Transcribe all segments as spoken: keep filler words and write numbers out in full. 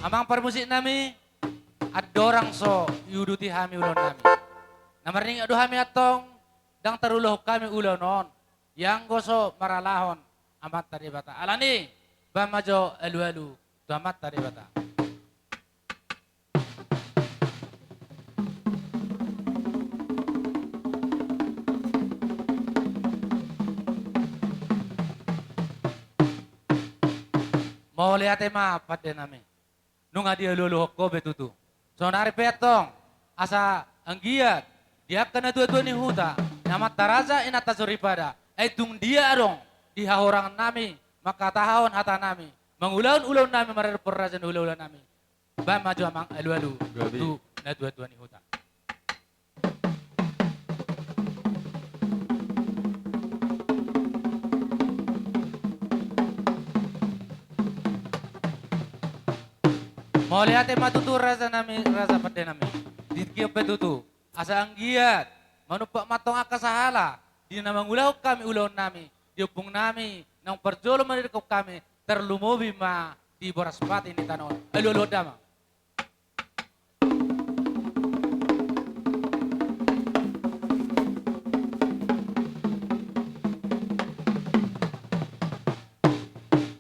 Amang parmusik nami, andorang so diuduti hami ulaon nami, na marningak do hami antong, ndang tarulahon hami ulaon on, ianggo so marhalahon Amanta Debata. Alani, bahen ma jo alualu tu Amanta Debata. Mauliate ma pande nami. Nunga dialualuhon ho be tutu. Saonari pe antong, asa anggiat di angka natuatua ni huta, ni amanta raja, inanta soripada, ai tung dia adong di hahurangan nami mangkatahon hata nami, mangulahon ulaon nami, marhite parhorasan hulahula nami. Bahen ma jo amang alualu tu natuatua ni huta. Mauliate ma tutu raja nami, raja pande nami. Di tingki on pe tutu, asa anggiat manumpak ma antong angka sahala di na mangulahon hami ulaon nami, di ompung nami naung parjolo manirikkon hami, tarlumobi ma di boras pati ni tano on. Alualu damang.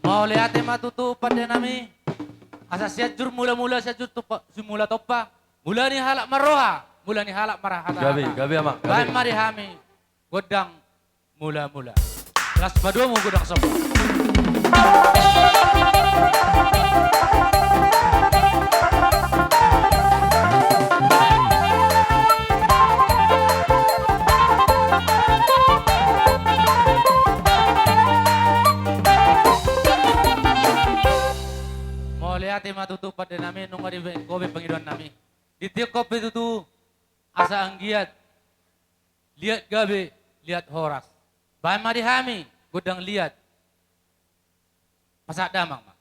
Mauliate ma tutu pande nami. Asa Sianjur Mulamula, Sianjur Tompa, Simula Tompa, mula ni halak marroha, mula ni halak marhata. Gabe, gabe amang, gabe. Bahen ma di hami gondang mulamula. Las padomu gondang somba. Mauliate ma tutu pande nami, nunga dibahen ho be pangidoan nami. Di tingki on pe tutu, asa anggiat liat gabe, liat horas. Bahen ma di hami gondang liat. Pasahat damang ma.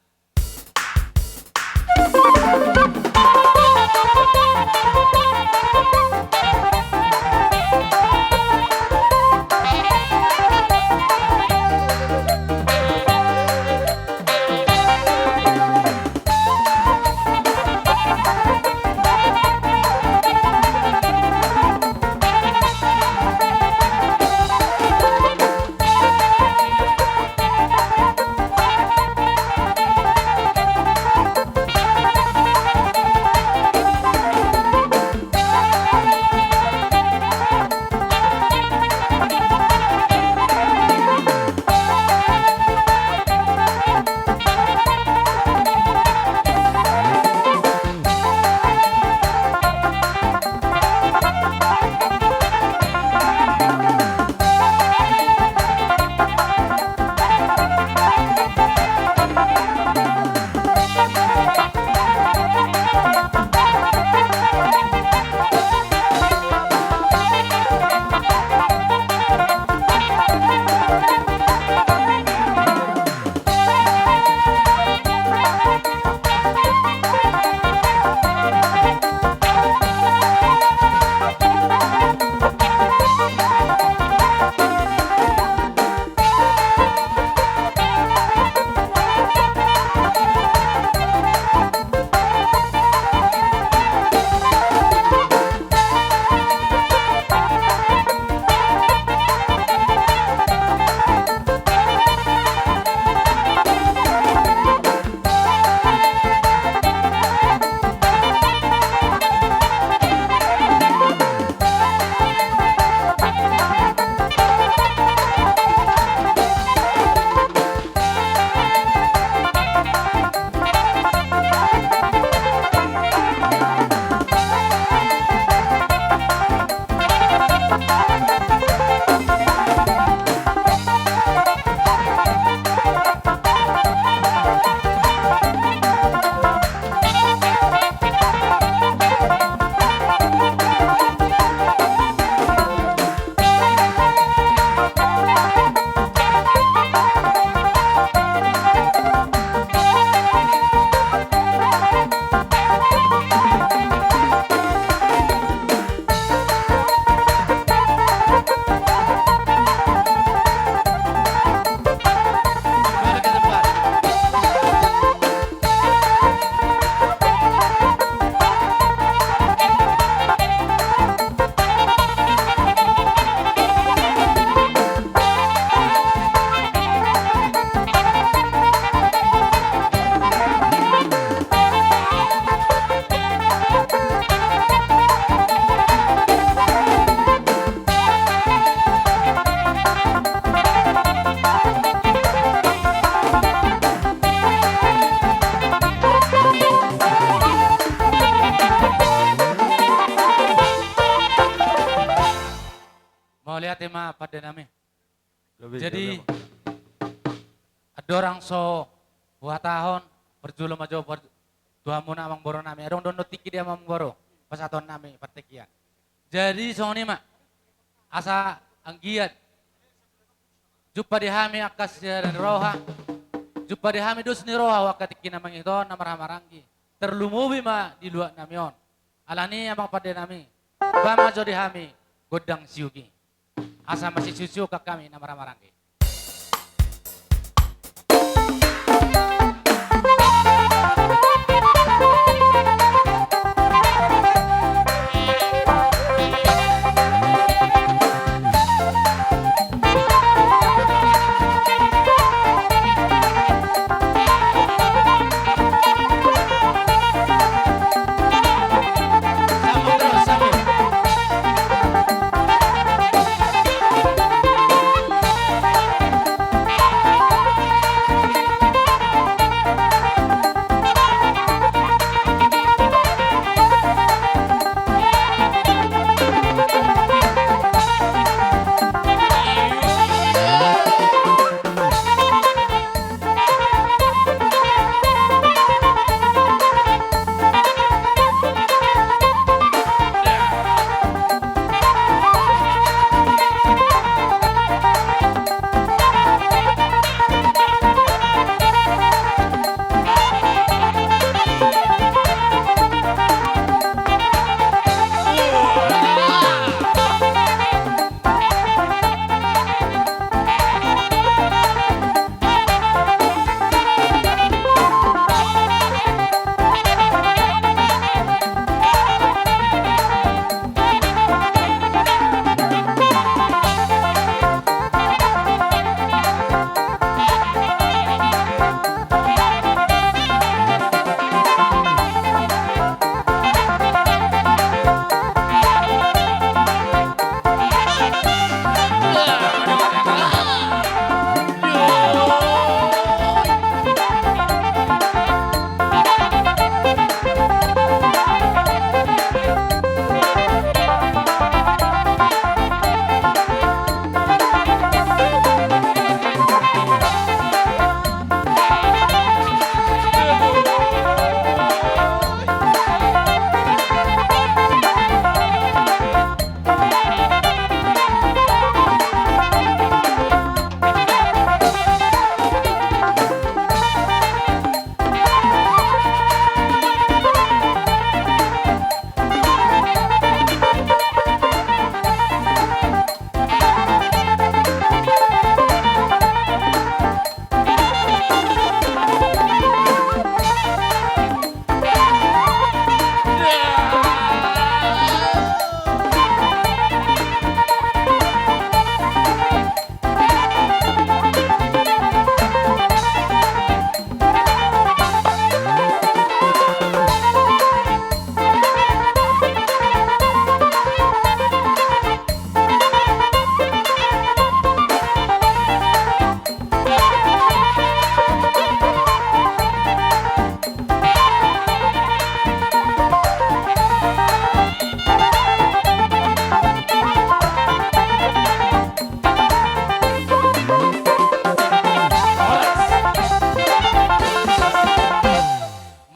pande nami. Jadi, andorang so huhatahon, parjolo ma jo par-, tu hamuna amangboru nami. Adong do na tingki di amangboru pasahaton nami partingkian. Jadi songon i ma, asa anggiat jumpa di hami angka sian roha, jumpa di hami dos ni roha angka tingki na mangihut on na marhahamaranggi. Tarlumobi ma di luat nami on. Alani i amang pande nami, bahen ma jo di hami gondang siugi. Asa masisiusiu angka hami na marhahamaranggi.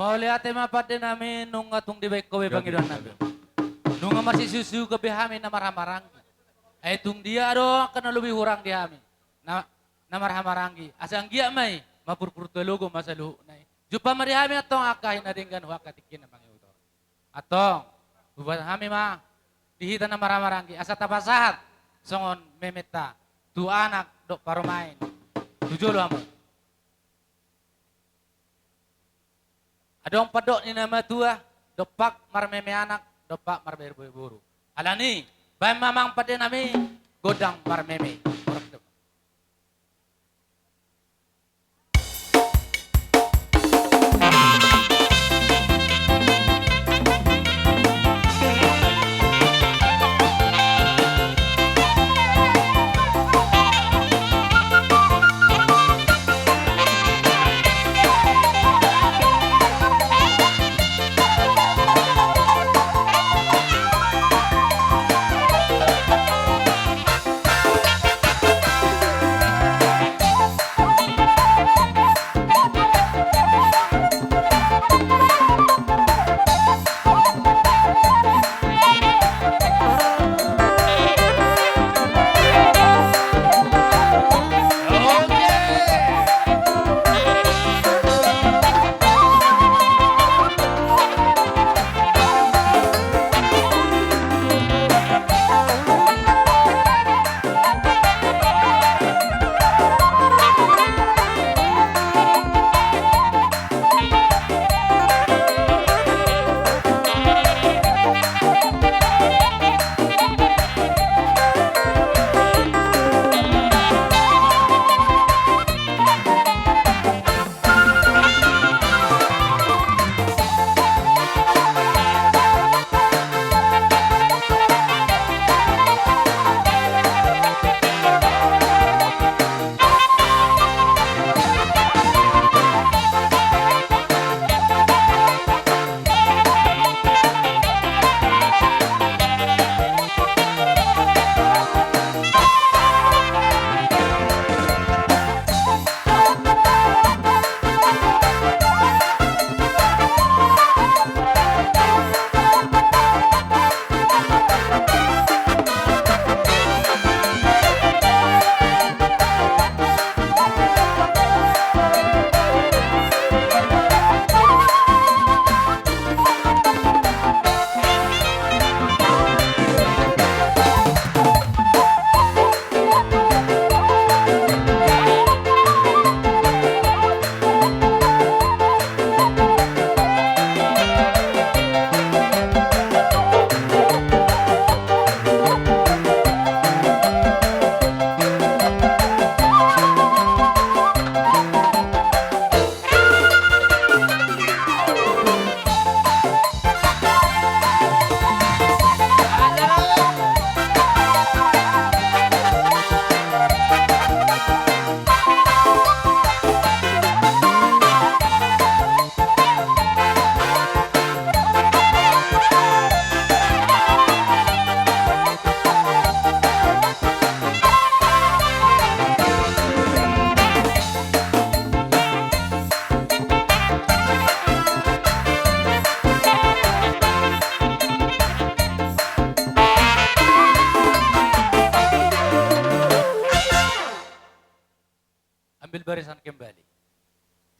Mauliate ma pande nami, nunga tung dibaen ho be pangidoan nami. Nunga marsisiusiu gabe hami na marhahamaranggi. Ai tung dia do angka na lobi hurang di hami na, na marhahamaranggi. Asa anggiat ma i mapurpur tu halogo ma saluhutna i. Jumpa ma di hami antong angka na denggan hu angka tingki na mangihut on. Antong, huboan hami ma di hita na marhahamaranggi asa tapasahat songon mementa tu anak dohot parumaen. Tu jolo hamu. Adong pandok ni na matua, dompak marmeme anak, dompak marmeme boru. Alani, baen ma amang pande nami gondang marmeme.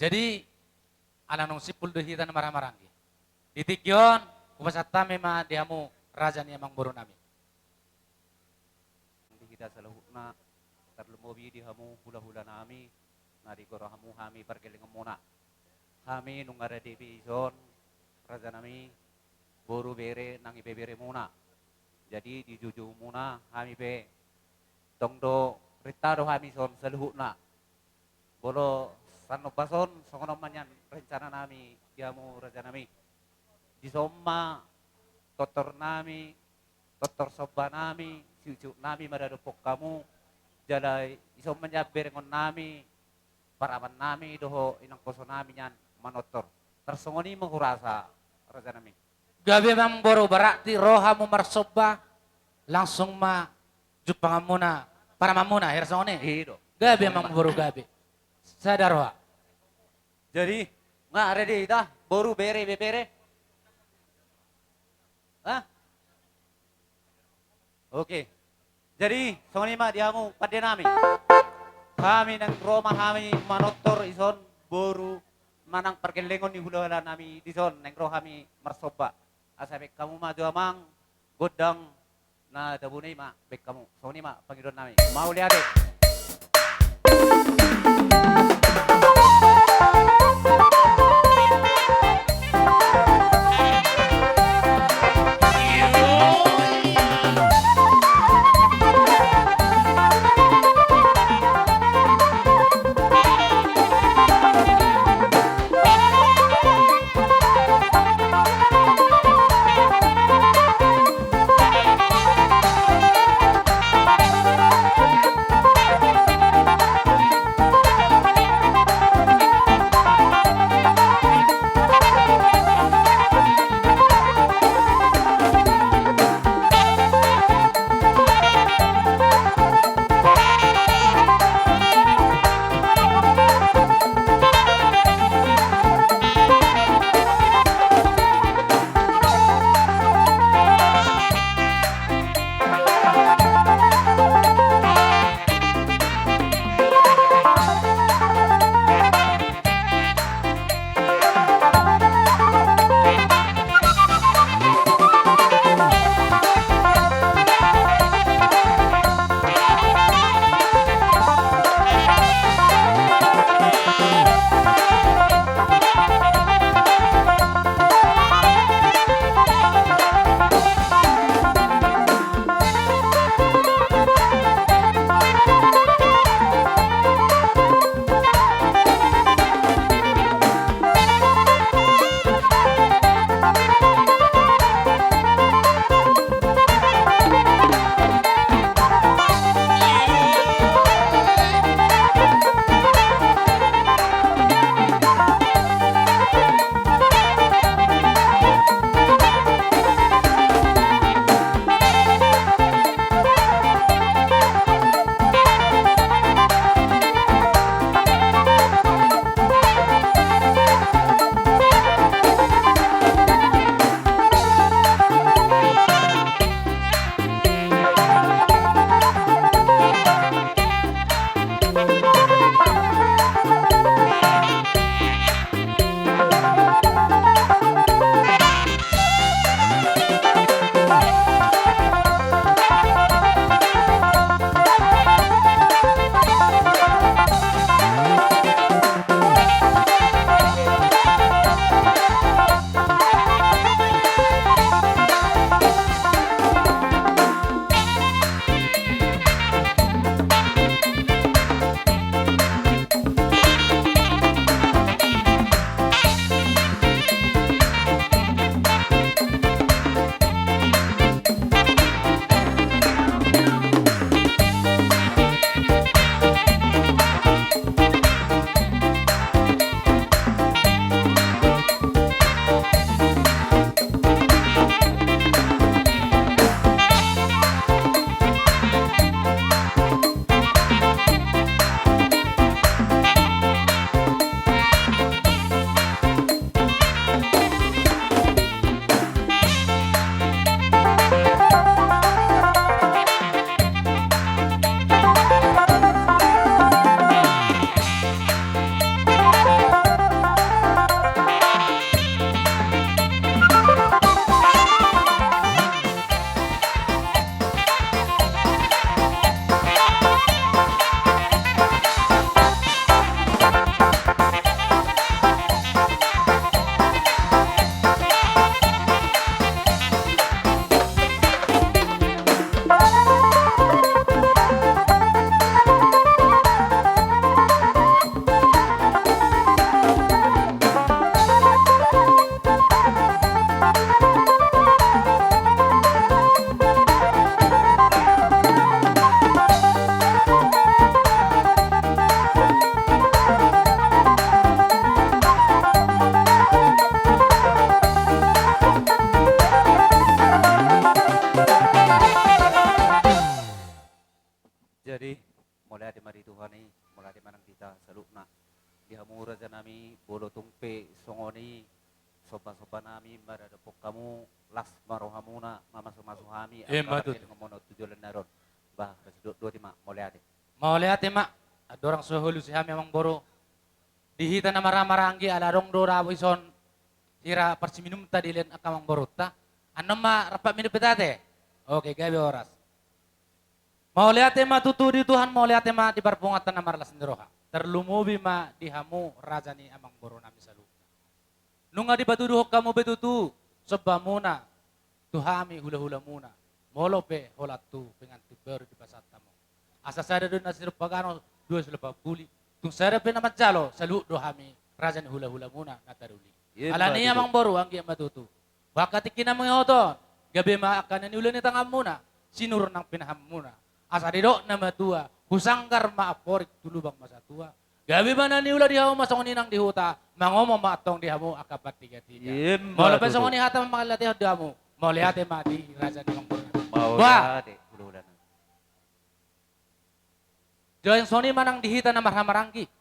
Jadi, ala naung simpul do hita na marhahamaranggi. Di tingki on, hupasahat hami ma di hamu raja ni amangboru nami. Di hita saluhutna, tarlumobi di hamu hulahula nami, na digoro hamu hami pargellengon muna. Hami nunga rade be dison, raja nami, boru bere nang ibebere muna. Jadi di joujou muna hami pe tong do renta do hami son saluhutna. Molo sannobas on songon on ma nian rencana nami di hamu raja nami. Dison ma tortor nami, tortor somba nami, siutsiut nami maradophon hamu, jala dison ma nian berengon nami, paraman nami dohot inang poso nami nian manortor. Tarsongon i ma hurasa raja nami. Gabe amangboru, berarti ro hamu marsomba, langsung ma jumpangan muna paraman muna, hira songon i? I do. Gabe amangboru, gabe. Sada roha. Jadi, nga rade hita, boru, bere, ibebere? Hah? Oke. Jadi songon i ma di hamu pande nami. Hami naeng ro ma hami manortor dison, boru manang pargellengon ni hulahula nami dison, naeng ro hami marsomba. Asa baen hamu ma jo amang gondang na tabune i ma baen hamu. Songon i ma pangidoan nami. Mauliate. Songon i, somba-somba nami maradophon hamu, las ma rohamuna mamasumasu hami. Ima tutu. Parkelengonmuna tu joloan na ro on. Bah, pasidok dohot i ma, mauliate. Mauliate ma. Andorang so hualusi hami amangboru, di hita na marhahamaranggi, ala adong do dapot dison hira parsiminumta dilean angka amangborunta. Annon ma rap minum pe ate. Oke, gabe horas. Mauliate ma tutu di Tuhan, mauliate ma di parpunguanta na marlas ni roha. Tarlumobi ma di hamu raja ni amangboru nami saluhutna. Nunga dipatuduhon hamu be tutu sombamuna tu hami hulahulamuna, molo pe holan tu pengantin baru dipasahat hamu. Asa sada do na sirupa gano, dua sirupa puli. Tung sada pe na manjalo, saluhut do hami raja ni hulahulamuna na taruli. Ima tutu. Alani i amangboru, anggiat ma tutu, angka tingki na mangihut on, gabe ma angka na niula ni tanganmuna, sinur nang pinahanmuna. Asa didok na matua, husanggar ma amporik tu lubang ma satua. Gabe ma na niula di hamu ma songon i nang di huta, mangomo ma antong di hamu angka partigatiga. Ima tutu. Molo pe songon i hata ma mangalatihon di hamu, mauliate ma di raja ni amangboru nami. Bah. Mauliate, hulahulanami. Jala songon i ma nang di hita na marhahamaranggi,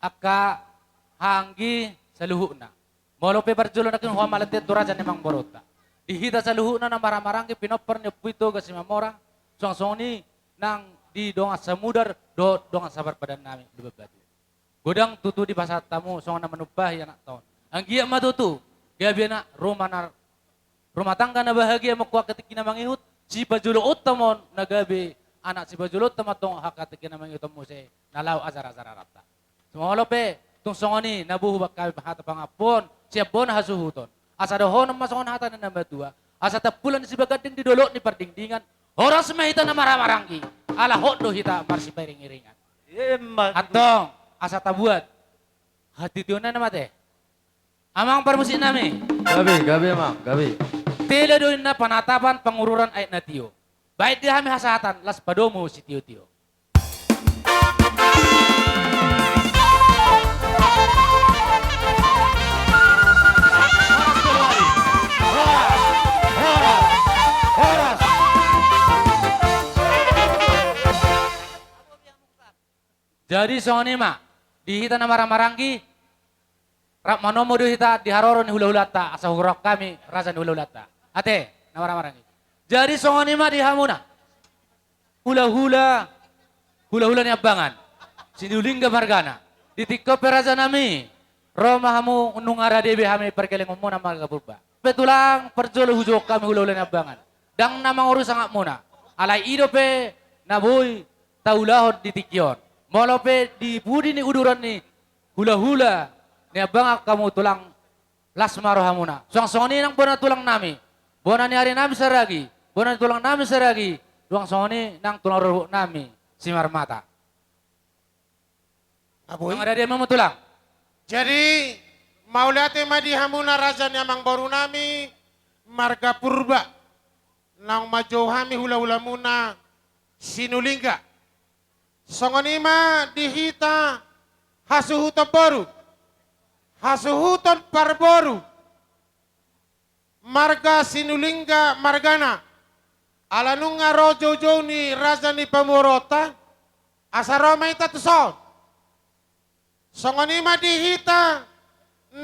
angka hahaanggi saluhutna. Molo pe parjolo nangkin huhamalatian tu raja ni amangborunta, di hita saluhutna na marhahamaranggi, pinompar ni Ompu i Toga Simamora, suang songon i nang di dongan Samudar dohot dongan saparpadan nami Lumban Batu. Godang tutu dipasahat hamu songon na manumpahi anakta on. Anggiat ma tutu gabe anak rumah na, rumah tangga na bahagia ma tu angka tingki na mangihut, sipajoloonta ma on na gabe anak sipajoloonta ma antong angka tingki na mangihut on muse na laho ajar-ajar aranta. Molo pe tung songon i na boi hubaen hami hata pangampuon sian bona hasuhuton, asa dohonon ma songon hata ni na matua, asa tampulan ni sibaganding di dolok ni pardingdingan, horas ma hita na marhahamaranggi, ala hot do hita marsipairing-iringan. Ima tutu. Antong, asa tabuat hatitionna na mate. Amang parmusik nami. Gabe, gabe, amang, gabe. Tele do inna panatapan pangururan aek na tio. Baen di hami hasahatan, laos padomu sitiotio. Jadi songon i ma, di hita na marhahamaranggi, rap manomu do hita di haroro ni hulahulanta, asa huroha hami raja ni hulahulanta. Ate, na marhahamaranggi. Jadi songon i ma di hamuna hulahula, hulahula Niambangan, Sinulingga margana. Di tingki on pe raja nami, ro ma hamu, nunga rade be hami parkelengonmuna marga Purba. Pe tulang, parjolo hujou hami hulahula Niambangan, ndang na mangolu sangapmuna. Alai i dope na boi taulahon di tingki on. Molo pe di pudi ni uduran ni hulahula Niambangan hamu tulang, las ma rohamuna. Suang songon i nang bona tulang nami, bona ni ari nami Saragi, bona ni tulang nami Saragi, suang songon i nang tulang rorobot nami Simarmata. Aboi. Nunga rade ma hamu tulang. Jadi, mauliate ma di hamuna raja ni amangboru nami marga Purba, naung manjou hami hulahulamuna Sinulingga. Songon i ma di hita hasuhuton boru, hasuhuton parboru, marga Sinulingga margana. Ala nunga ro joujou ni raja ni pamoruonta, asa ro ma hita tuson. Songon i ma di hita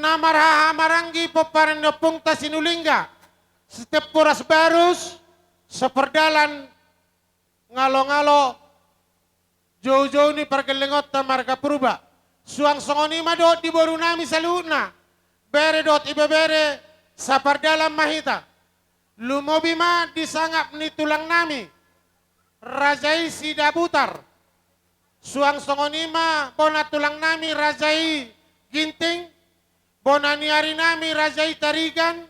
na marhahamaranggi pomparan ni ompungta Sinulingga, Sitiompung Rasbarus, sapardalan ngalongalo joujou ni pargellengonta marga Purba. Suang songon i ma dohot di boru nami saluhutna, bere dohot ibebere, sapardalan ma hita. Lumobi ma di sangap ni tulang nami, raja i Sidabutar. Suang songon i ma bona tulang nami, raja i Ginting, bona ni ari nami, raja i Tarigan,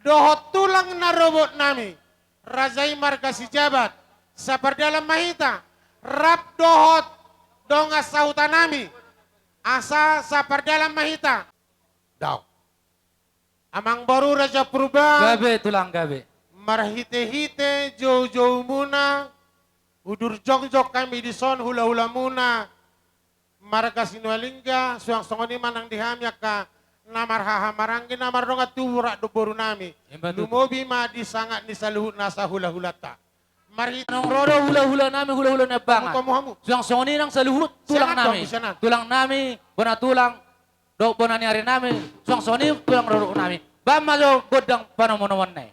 dohot tulang na robot nami, raja i marga Sijabat. Sapardalan ma hita, rap dohot dongan sahuta nami, asa sapardalan ma hita. Daong. Amangboru Raja Purba. Gabe, tulang, gabe. Marhitehite joujoumuna, udur jongjong hami dison hulahulamuna marga Sinulingga, suang songon i ma nang di hami angka na marhahamaranggi na mardongan tubu rap dohot boru nami. Ima tutu. Lumobi ma di sangap ni saluhutna sahulahulanta. Marhite. Naung ro do hulahula nami, hulahula Niambangan. Hamu, hamu, hamu. Suang songon i nang saluhut tulang nami. Sian an do, sian an. Tulang nami, bona tulang dohot bona ni ari nami, suang songon i tulang rorobot nami. Bahen ma jo gondang panomunomuanna i.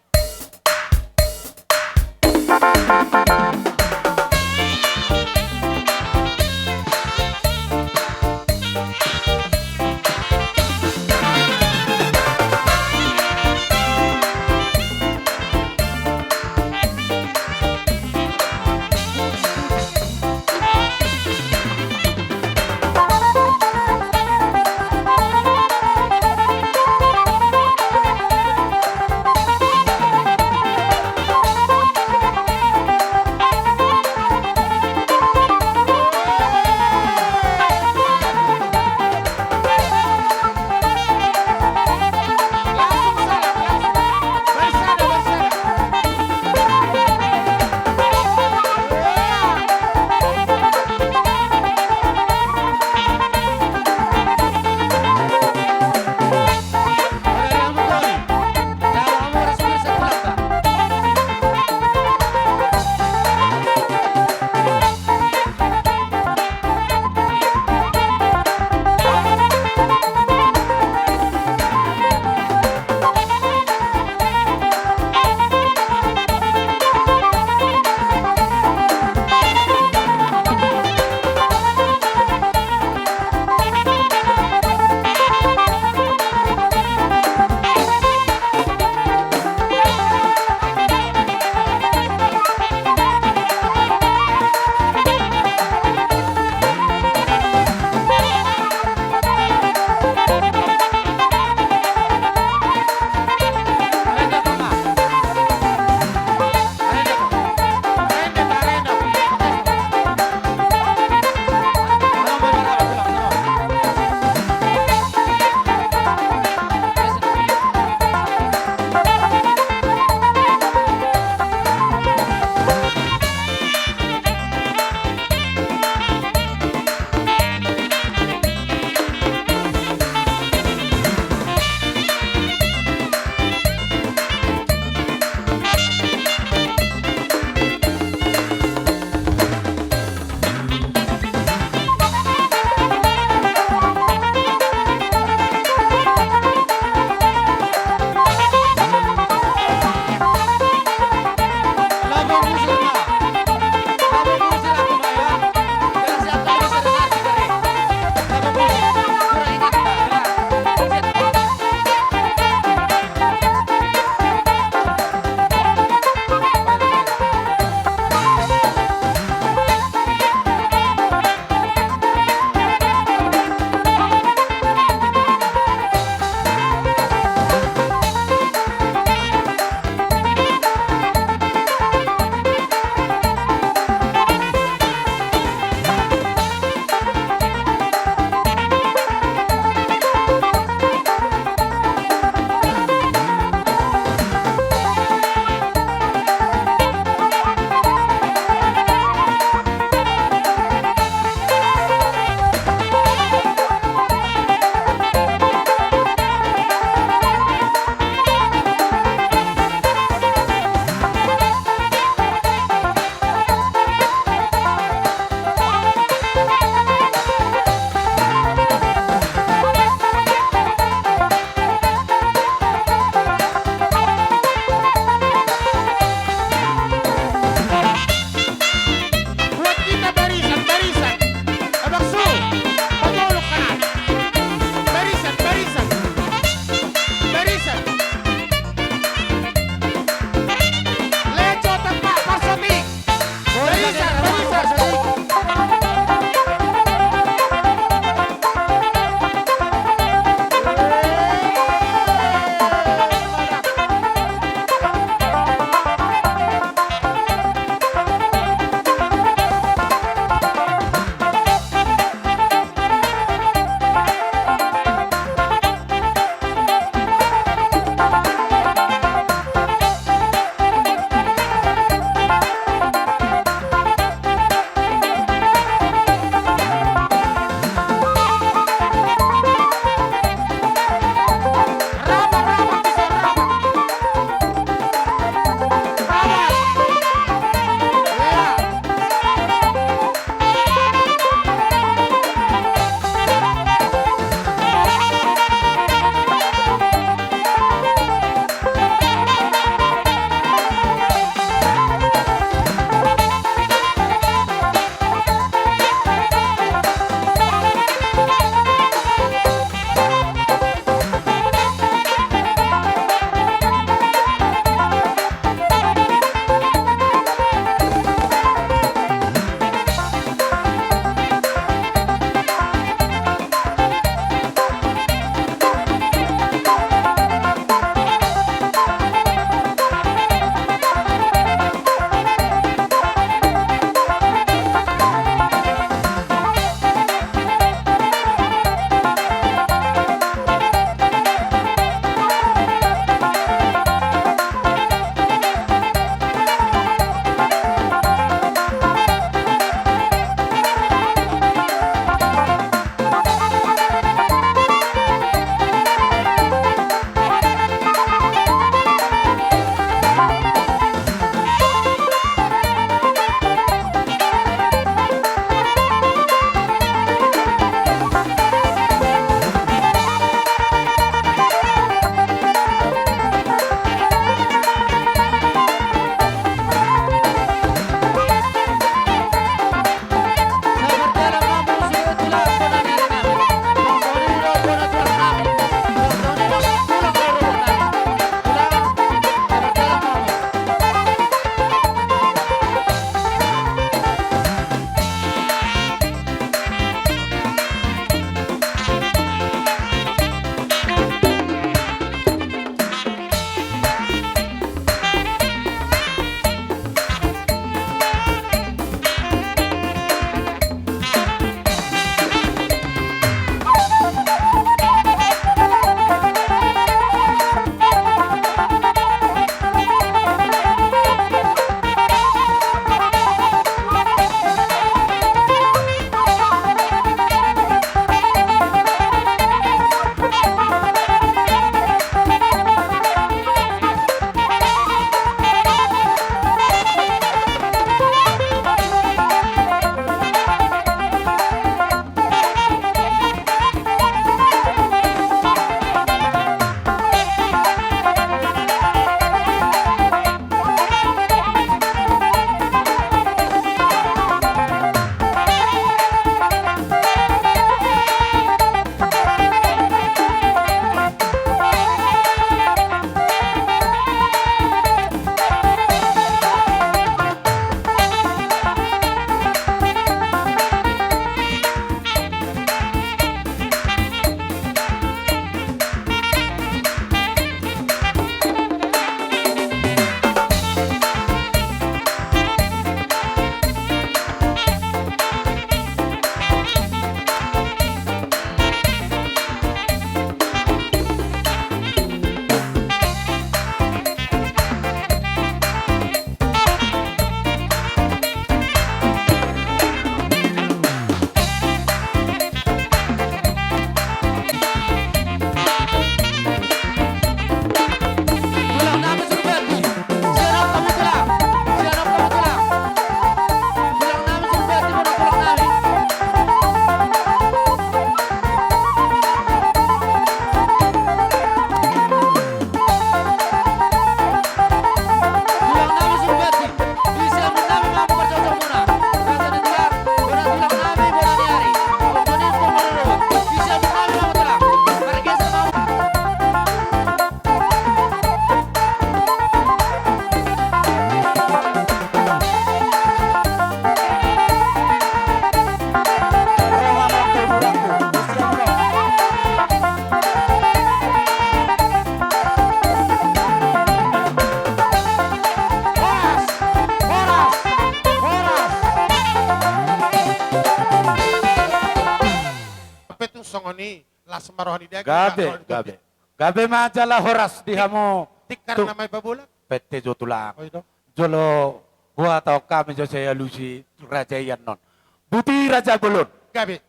ma roha ni daging, gabe, roha ni tondi. Gabe ma jala horas di hamu. Tikar tu-, nama i pabola. Pette jo tulang. Oi do. Jolo huhatahon hami jo, sai alusi raja i annon. Boti raja bolon. Gabe.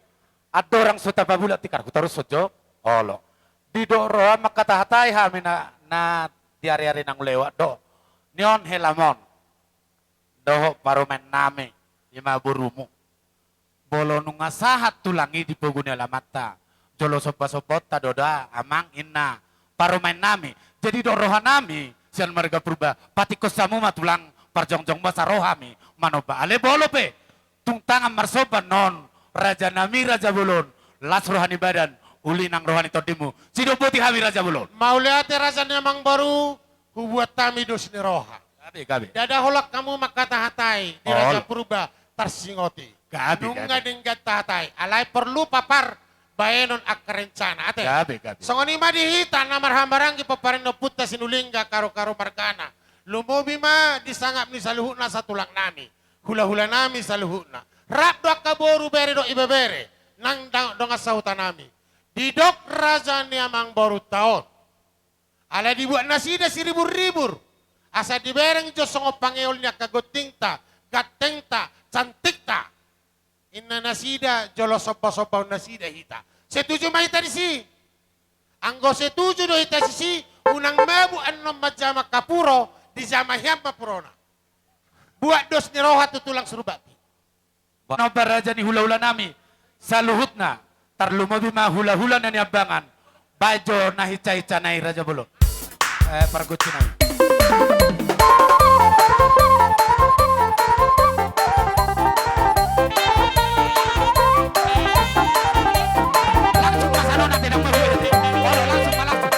Andorang so tapabulat tikar, hutarushon jo. Olo. Didok roha mangkatahatai hami na, na di ari-ari naung lewat do. Nion helamon. Dohot parumaen nami, i ma borumu. Molo nunga sahat tulang i di pogu ni alamanta, jolo somba-sombaonta do da, amang, inna, parumaen nami. Jadi didok roha nami sian marga Purba, patingkos hamu ma tulang, parjongjong ma saroha nami manomba. Alai molo pe tung tangan marsomba annon, raja nami raja bolon, las roha ni badan, uli nang roha ni tondimu. Sidung boti hami raja bolon. Mauliate raja ni amang boru, hubuat hami dos ni roha. Gabe, gabe. Ndada holan hamu mangkatahatai di raja Purba tarsingoti. Gabe, gabe. Nunga denggan tahatai. Alai porlu paparbaenon angka rencana, ate. Gabe, gabe. Songon i ma di hita na marhahamaranggi pomparan ni ompunta Sinulingga, Karo-karo margana. Lumobi ma di sangap ni saluhutna satulang nami, hula-hula nami saluhutna. Rap do angka boru, bere dohot ibebere nang da-, dongan sahuta nami. Didok raja ni amang borunta on. Ala dibuat nasida siribur-ribur, asa dibereng jo songon pangeol ni angka gontingta, gantengta, cantikta. Inna nasida jolo somba-sombaon nasida hita. Setuju ma hita disi? Anggo setuju do hita disi, unang mabuk annon manjama angka puro, dijama hian ma purona. Buat dos ni roha tu tulang Surbakti. Manomba raja ni hula-hula nami saluhutna, tarlumobi ma hula-hula na niambangan. Baen jo na hinsa-hinsa nai raja bolon. Eh, pargonsi nai. Langsung ma salona tenang ma gue. Olo, langsung ma, langsung.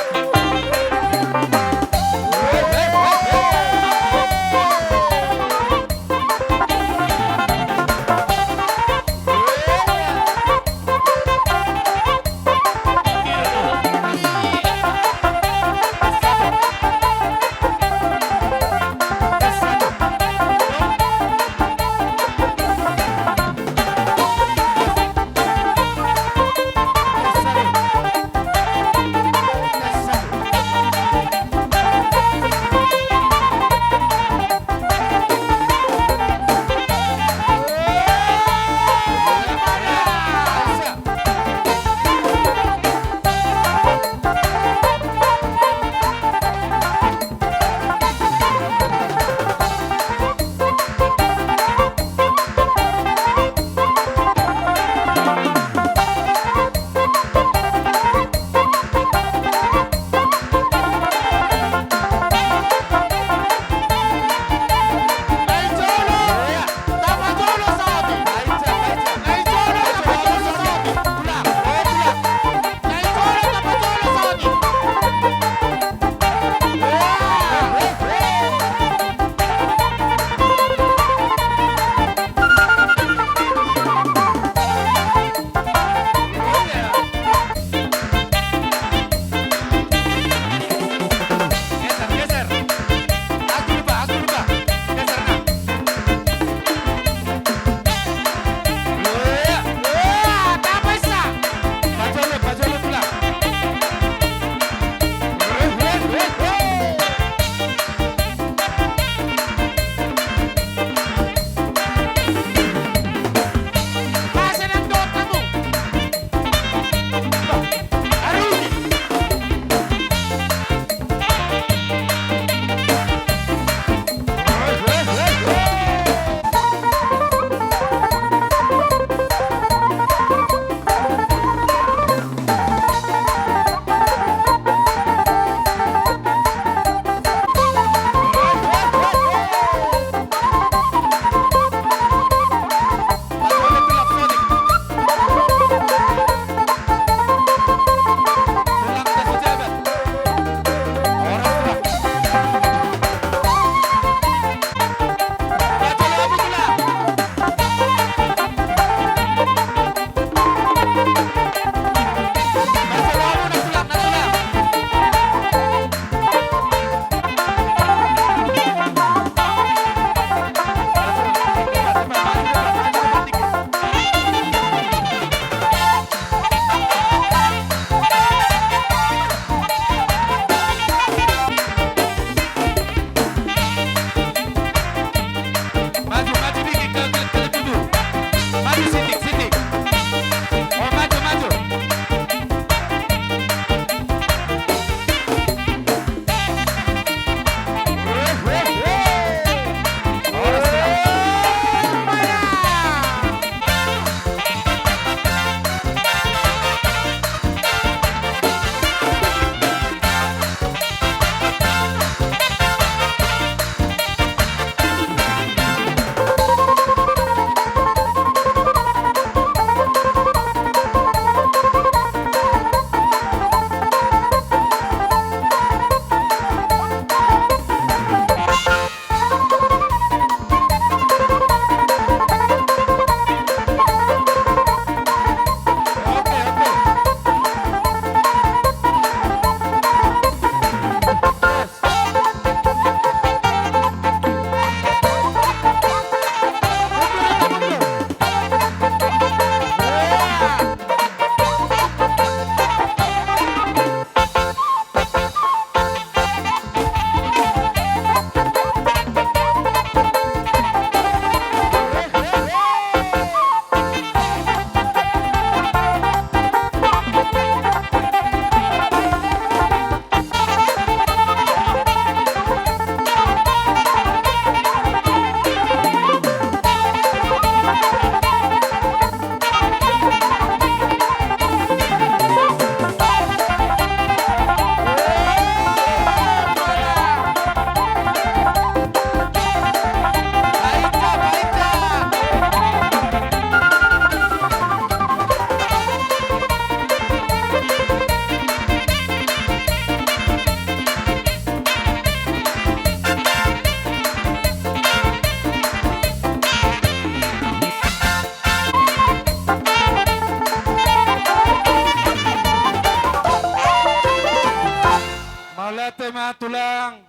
Tema tulang,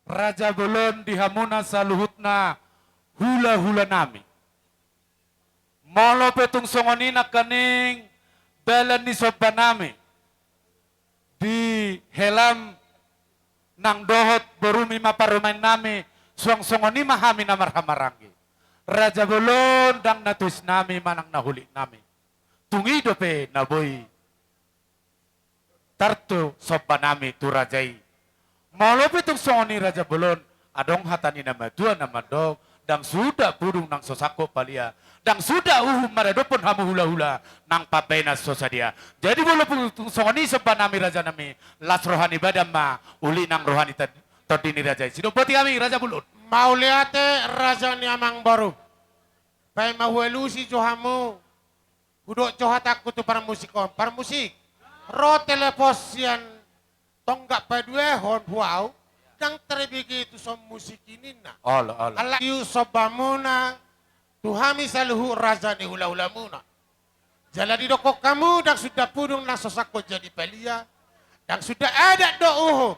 raja bolon di hamuna saluhutna hula-hula nami. Molo pe tung songon i nangkaning dalan ni somba nami di helam nang dohot borumi ma parumaen nami, suang songon i ma hami na marhahamaranggi. Raja bolon ndang na tuis nami manang na hulik nami. Tung i dope na boi tartu somba nami tu raja i. Molo pe tung songon i raja bolon, adong hata ni na matua na mandok, ndang suda pudung nang so sangkot palia, ndang suda uhum maradophon hamu hula-hula nang pambahenan so sadia. Jadi molo pe tung songon i somba nami raja nami, las roha ni badan ma uli nang roha ni tad-, tondi ni raja i. Sidompoti hami raja bolon. Mauliate raja ni amangboru. Paima hualusi jo hamu. Hudok jo hatangku tu parmusik on. Parmusik, ro telepon sian tonggak paduahon hu au, ndang terbege tu son musik i ninna. Olo, olo. Alai iu sombamuna tu hami saluhut raja ni hula-hulamuna. Jala didokkon hamu ndang suda pudung nang so sangkot jadi palia, ndang suda adat dohot uhum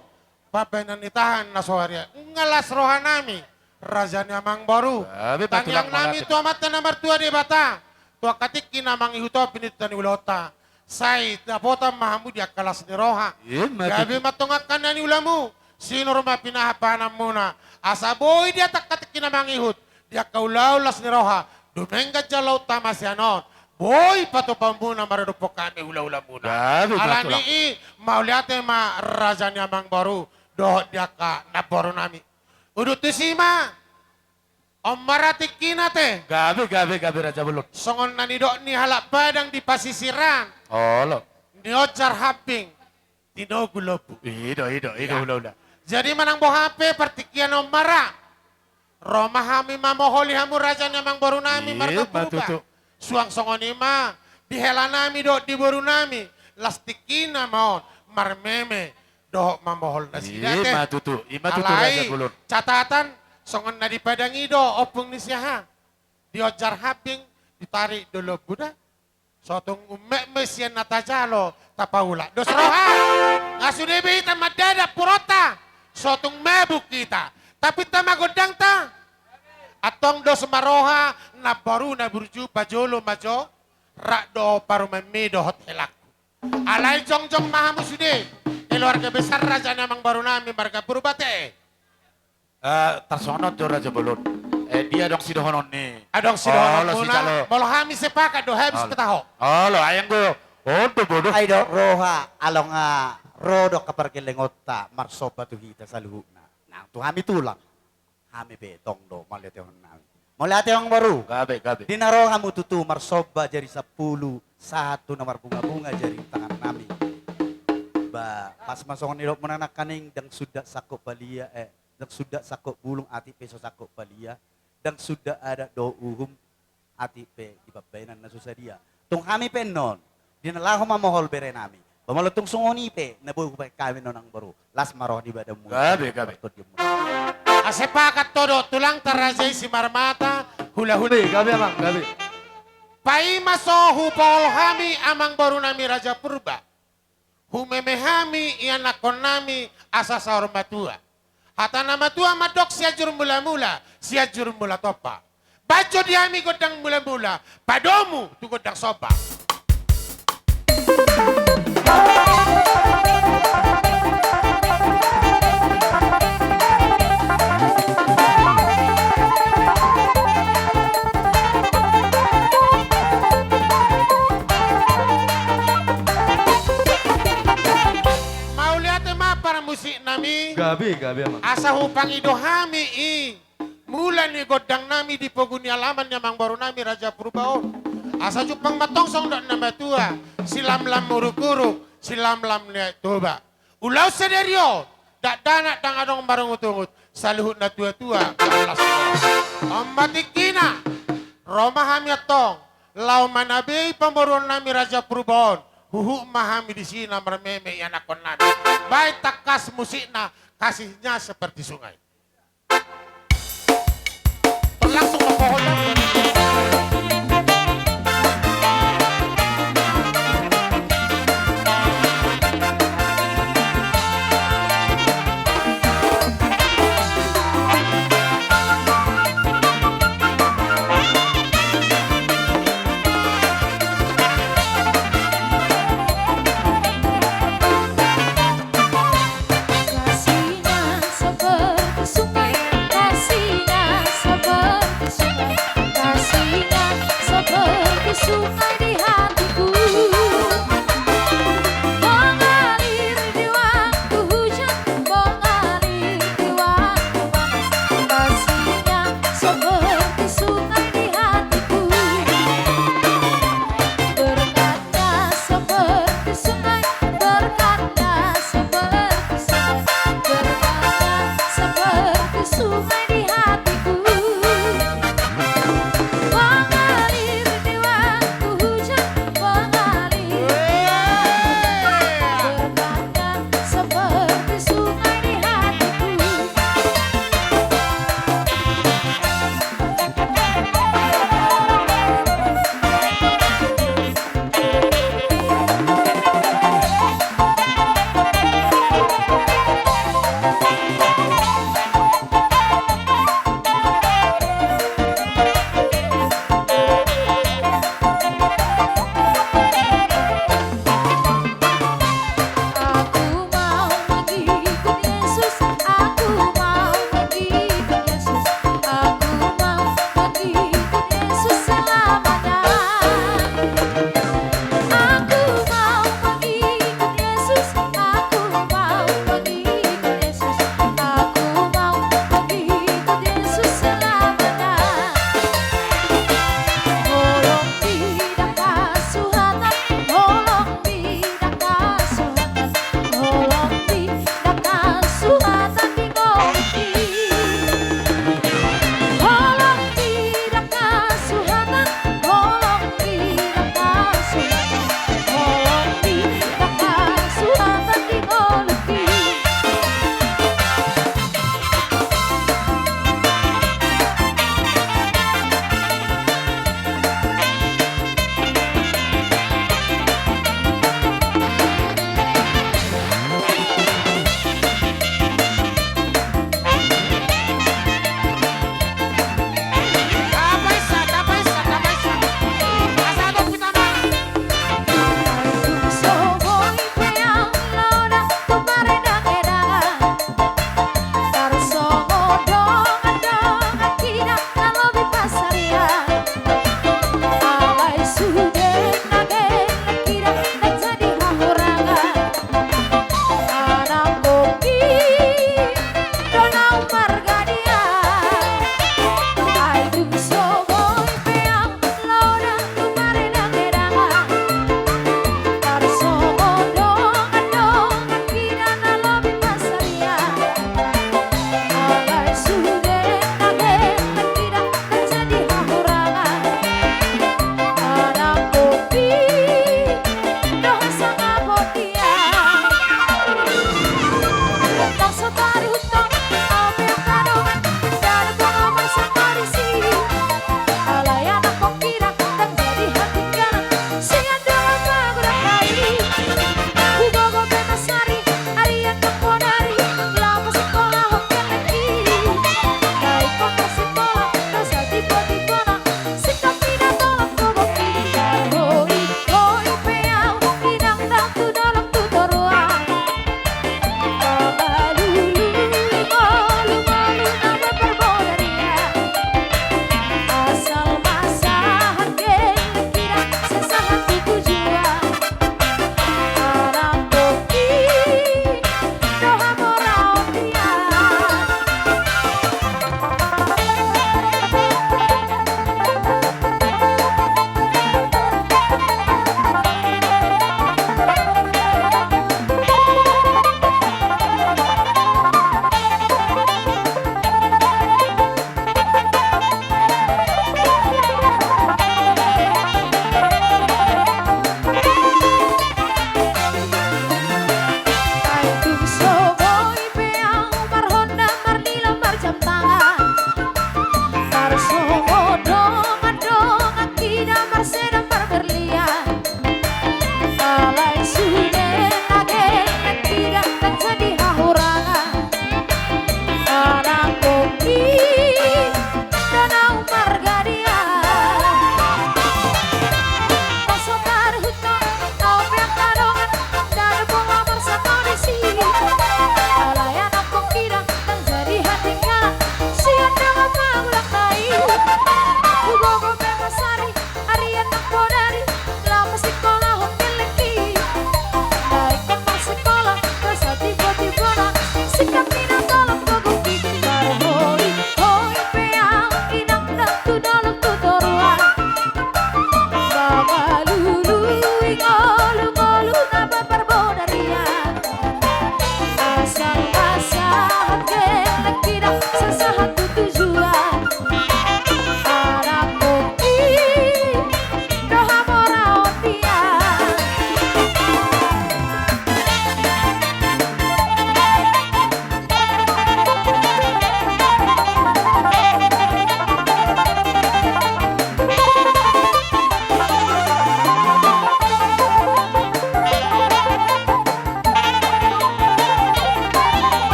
pambahenan ni tahan na so arian. Nunga las roha nami, raja ni amangboru. Gabe ma tulang. Tangiang nami mauliate tu Amanta na martua Debata, tu angka tingki na mangihut on pinangihuton ni ulaonta, sai dapotan ma hamu di angka las ni roha. Ima tutu. Gabe ma antong angka na niulamu, sinur ma pinahan-pahananmuna, asa boi di angka tingki na mangihut di angka ulaon las ni roha, dumenggan jala unta ma sian on, boi patupaonmuna maradophon hami hula-hulamuna. Gabe ma tulang. Alani i mauliate ma raja ni amangboru dohot di angka namboru nami. Udut tusi ma, on ma ra tingkina te. Gabe, gabe, gabe raja bolon. Songon na nidok ni halak Padang di pasisiran. Olo. Nionjar hambing, tinogu lombu. I do, i do, i do. Iya. Hula-hula. Jadi manang boha pe partingkian on ma ra, ro ma hami mamoholi hamu raja ni amangboru nami. Ima tutu. Marga Purba. Suang songon i ma di hela nami dohot di boru nami, las tingkina ma on marmeme dohot mamohol nasida te. Ima tutu, ima tutu raja bolon. Alai catatan, songon na di Padang i do ompung ni si aha, dionjar hambing, ditarik do lombu da. So tung ummetme sian na tajalo, tapaulak dos roha. Nga sude be hita mandadak puronta, so tung mabuk hita, tapinta ma gondangta. Antong dos ma roha, namboru na burju, pajolo ma jo, rap do parumaenmi dohot helangku. Alai jongjong ma hamu sude, keluarga besar raja ni amangboru nami marga Purba te. Eh, tarsongon on jo raja bolon. Eh, dia adong sidohonon ni. Adong sidohononmuna. Olo, sijalo. Molo hami sepakat do, habis. Olo. Pe taho. Olo, ai anggo on do bodo. Ai do roha, alongan ro do angka pargellengonta marsomba tu hita saluhutna. Nang tu hami tulang. Hami pe tong do mauliatehon nami. Mauliate amangboru. Gabe, gabe. Di na ro hamu tutu marsomba jari sampulu, sahat tu na marbunga-bunga jari ni tangan nami. Ba, pas ma songon nidokmuna nangkaning, ndang suda sangkot palia, eh, ndang suda sangkot bulung, atik pe so sangkot palia, ndang suda adat dohot uhum, atik pe di pambahenan na so sadia. Tung hami pe annon, di na laho mamohol bere nami, ba molo tung songon i pe na boi hubahen hami annon amangboru, las ma roha ni badanmuna. Gabe, gabe. Tondimu. Asa pakat do dohot tulangta raja i Simarmata, hula-hula. Gabe, gabe amang, gabe. Paima so hupamohol hami amangboru nami raja Purba, humeme hami ianakhon nami asa saur matua. Hata na matua mandok Sianjur Mulamula, Sianjur Mulatompa. Bahen jo di hami gondang mulamula, padomu tu gondang somba. Mauliate ma parmusik nami. Gabe, gabe amang. Asa hupangido hami i mula ni gondang nami di pogu ni alaman ni amangboru nami raja Purba on. Asa jumpang ma antong songon dok ni na matua, silamlam uruk-uruk, silamlam ni Aek Toba. Ulaon sadari on, dakdanak ndang adong marungut-ungut, saluhut na tua-tua, galas. On ma tingkina, ro ma hami antong, laho manabei pamoruon nami raja Purba on, huhut ma hami disi na marmeme ianakhon nami. Bahen tangkas musikna, kasihnya seperti sungai. Langsung ma pohon.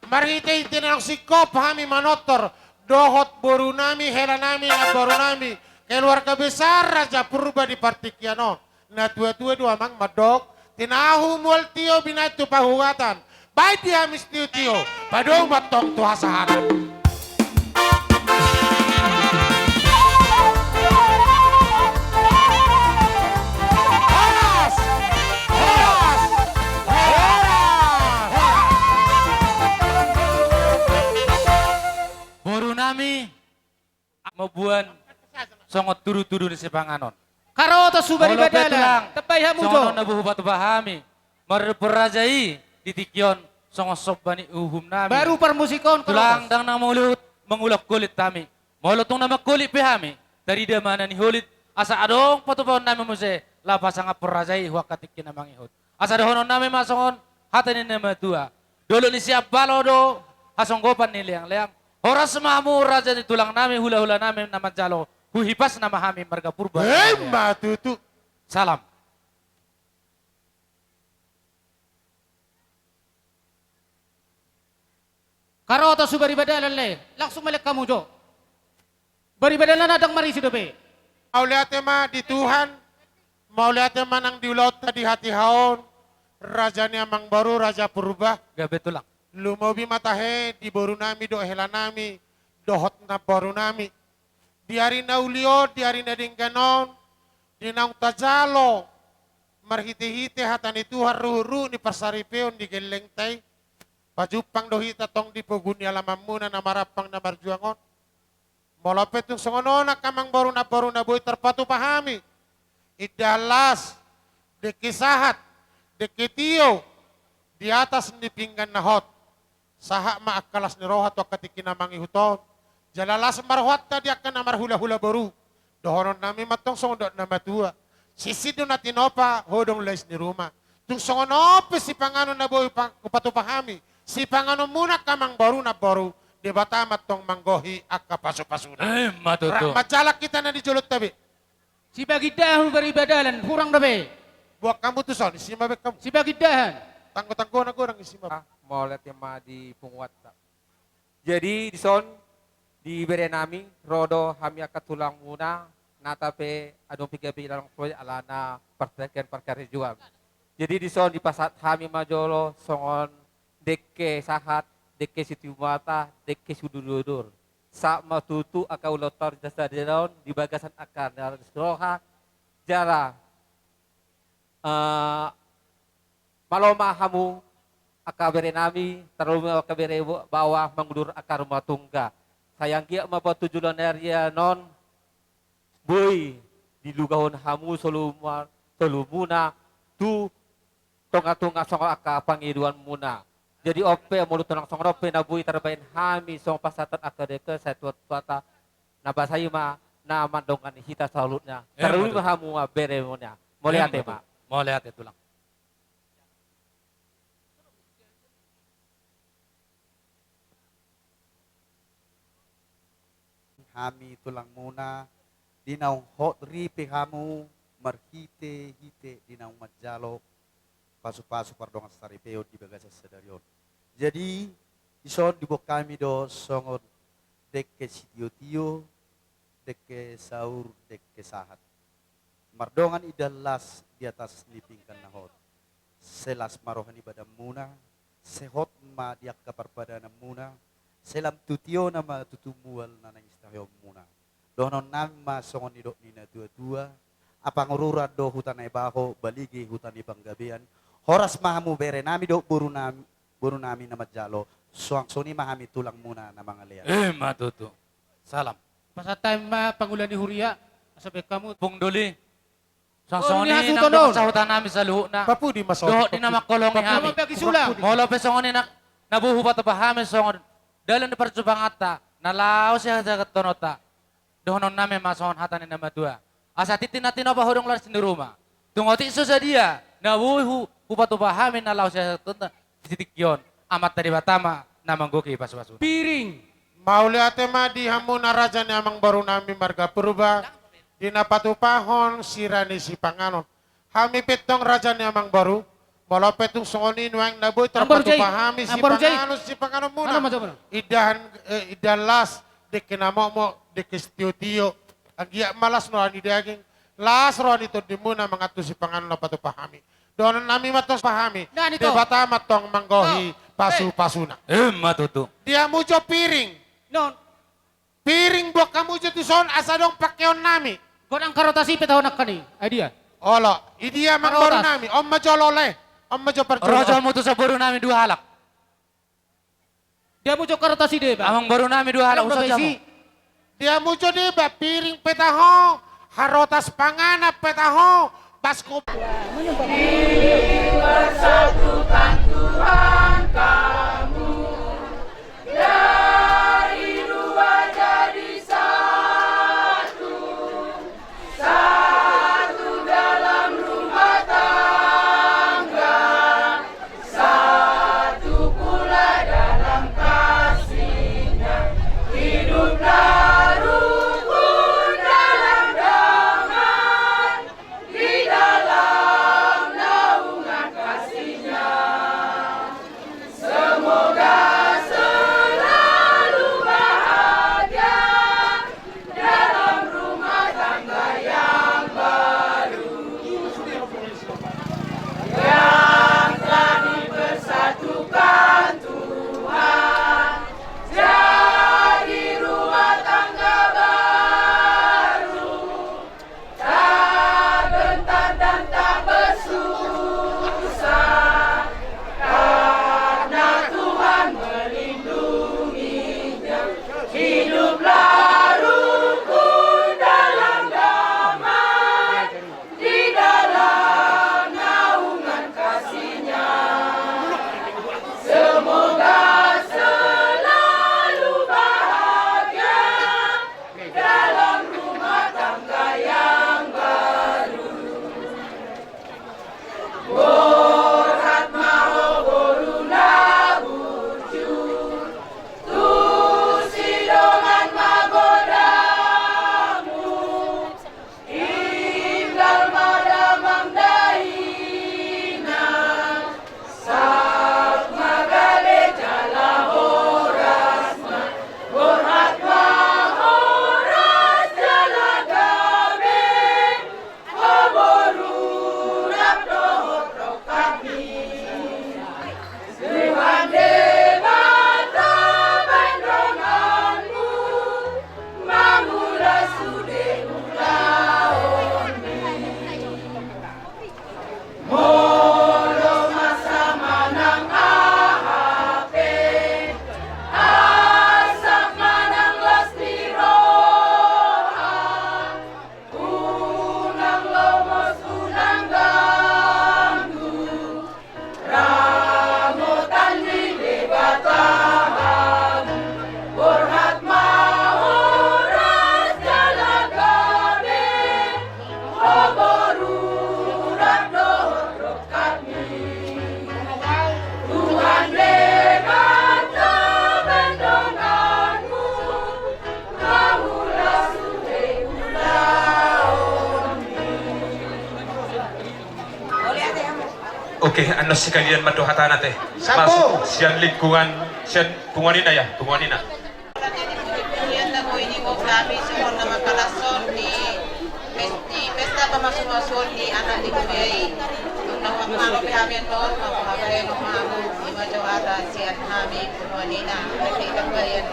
Marhite-hite naung singkop hami manortor dohot borunami, helanami, namborunami, keluarga besar Raja Purba di partingkian on. Natua-tua do amang mandok, tinahu mual tio binahen tu pahugatan. Baen di hami sitio-tio, padomu ma antong tu hasahatan. Horas! Horas! Horas! Borunami mamboan songon tudu-tudu ni sipanganon. Karoto suba di badalan, tepai hamu jo. Songon on na boi hupatupa hami, mardophon raja i di tingki on songon somba ni uhumnami. Baru parmusikon, tulang, ndang na mangolihut, mangulak-olihut hami. Molo tung na mangolihut pe hami, tarida ma na niholihut, asa adong patupaonnami muse, laho pasangaphon raja i tu angka tingki na mangihut. Asa dohononnami ma songon hata ni na matua. Dolok ni siambalo do hasonggopan ni leang-leang. Horas ma hamu raja ni tulangnami, hula-hulanami na manjalo, huhipasna ma hami marga Purba. Emma tutu. Salam. Karoto suba di badalan le, langsung ma lean hamu jo. Bari badalan na ndang marisi dope. Mauliate ma di Tuhan, mauliate ma nang di ulaonta di hatiha on, raja ni amangboru, Raja Purba. Gabe tulang. Lumobi ma tahe di borunami dohot helanami, dohot namborunami. Di ari na uli on, di ari na denggan on, di naung tajalo, marhite-hite hata ni Tuhan, ruhut-ruhut ni parsaripeon di gellengta i. Pajumpang do hita tong di pogu ni alamanmuna na marampang na marjuang on. Molo pe tung songon on angka amangboru namboru na boi tarpatupa hami, indahan las, dengke sahat, dengke tio, di atas ni pinggan na hot. Sahat ma angka las ni roha tu angka tingki na mangihut on. Jala las ma rohanta di angka na marhula-hula boru. Dohononnami ma antong songon dok na matua. Sisin do na tinopa, hodong lais ni ruma. Tung songon on pe sipanganon na boi pa-, hupatupa hami, sipanganonmuna angka amangboru namboru, Debata ma antong manggohi angka pasu-pasuna. Emma tutu. Rap manjalang hita na di jolonta be. Sipagindahan bari badalan, hurang dope. Buat hamu tu son, isi ma baen hamu. Sipagindahan. Tanggo-tanggo na godang, isi ma. Ah, mauliate ma di punguanta. Jadi, dison, di berenami, ro do hami angka tulangmuna, nata pe adong piga pe i lalong soi alana partingkian parkarejoan. Jadi, dison dipasahat hami ma jolo songon dengke sahat, dengke sitiumata, dengke sidudur-udur. Sahat ma tutu angka ulaonta di sadari on di bagasan angka na las ni roha, jala, eh, malo ma hamu angka berenami, tarlumobi angka bere bawang mangudur angka rumah tangga. Sai anggiat ma boan tu joloan ni ari on, boi dilugahon hamu soluma-, solumuna tu tonga-tonga songon angka pangidoanmuna. Jadi on pe, molo tung songon on pe na boi tarbaen hami songon pasahaton angka dengke sian Debata na basa i ma na mandongani hita saluhutna. Emma tutu. Tarlumobi ma hamu beremuna. Mauliate ma. Emma tutu. Mauliate tulang. Hami tulangmuna, di naung hot ripe hamu, marhite-hite di naung manjalo pasu-pasu pardongansaripeon di bagasan sadari on. Jadi, dison diboan hami do songon dengke sitio-tio, dengke saur, dengke sahat. Mardongan indahan las di atas ni pinggan na hot. Sai las ma roha ni badanmuna, sai hot ma di angka parpadananmuna, sai lam tu tiona ma tutu mual na naeng sitahuonmuna. Dohononnami ma songon nidok ni natua-tua, apang ururan do huta na ibaho, balige huta ni panggabean. Horas ma hamu berenami dohot borunami, borunami na manjalo, suang songon i ma hami tulangmuna na mangalean. Emma tutu. Salam. Pasahat hami ma pangula ni huria, asa baen hamu. Pung doli. Suang songon i nang dohot sahutanami saluhutna. Papudi ma songon i. Dohot di na mangkolongi hami. Molo pe songon i na, na boi hupatupa hami songon dalan ni parjumpanganta, na laho sihajahatonta. Dohononnami ma songon hata ni na matua. Asa tintin na tinopa, hodong lais ni ruma. Tung otik so sadia na boi hu-, hupatupa hami na laho sihajahatonta di tingki on, Amanta Debata ma na manggohi pasu-pasuna. Piring. Mauliate ma di hamuna raja ni amangborunami marga Purba, di na patupahon sira ni sipanganon. Hami pe tong raja ni amangboru, Molo pe tung songon i nuaeng na boi tarpatupa hami sipanganon, sipanganonmuna. Indahan, eh, indahan las, dengke na mokmok, dengke sitiotio. Anggiat ma las roha ni daging, las roha ni tondimuna mangan tu sipanganon na patupa hami. Dohonon nami ma tong tu hami, Debata ma tong manggohi pasupasuna. Emma tutu. Di hamu jo piring. Piring buat hamu jo tuson asa adong pangkeon nami. Godang karotas i petahon angka ni. Ai dia? Olo, i dia amangboru nami. On ma jo lole. On ma jo parjolo. Ro jo hamu tuson boru nami dua halak. Di hamu jo karotas i deba. Amangboru nami dua halak, usa jo hamu. Di hamu jo deba piring petaho, harotas panganon petaho, basko. Dipersatukan Tuhan kamu. Dari dua jadi satu, satu dalam rumah tangga, satu pula dalam kasihnya. Hiduplah rukun dalam damai, di dalam naungan kasihnya. Semoga selalu bahagia dalam rumah tangga yang baru, yang telah dipersatukan Tuhan. Jadi rumah tangga baru, tak gentar dan tak bersusah, karena Tuhan melindunginya. Hiduplah rukun dalam damai, di dalam naungan kasihnya. Semoga selalu bahagia dalam rumah tangga yang baru. Borhat ma ho boru na burju, tu si dongan ma godangmu, tinggal ma damang dainang. Saut ma gabe jala horas ma, borhat ma horas jala gabe, ho boru rap dohot rongkapmi. Tuhan Debata baen donganmu, mangulas sude ulaonmi. Molo masa manang aha pe, asa manang las ni roha, unang lomos unang ganggu, ramotan ni Debata hamu. Borhat ma horas jala gabe, ho boru rap dohot rongkapmi. Tuhan Debata baen donganmu, mangulas sude ulaonmi. Oke, annon sekalian ma do hatana te. Sian lingkungan, sian punguan ina ya, punguan ina. Jadi, punguan ina, boi ni bos hami, songon na mangkalashon di pesta pamasumasuon ni anak ni kuliah i. Tung na mangalo pe hami annon, manghabaen ma hamu, i ma jo hata sian hami punguan ina. Oke, habaen.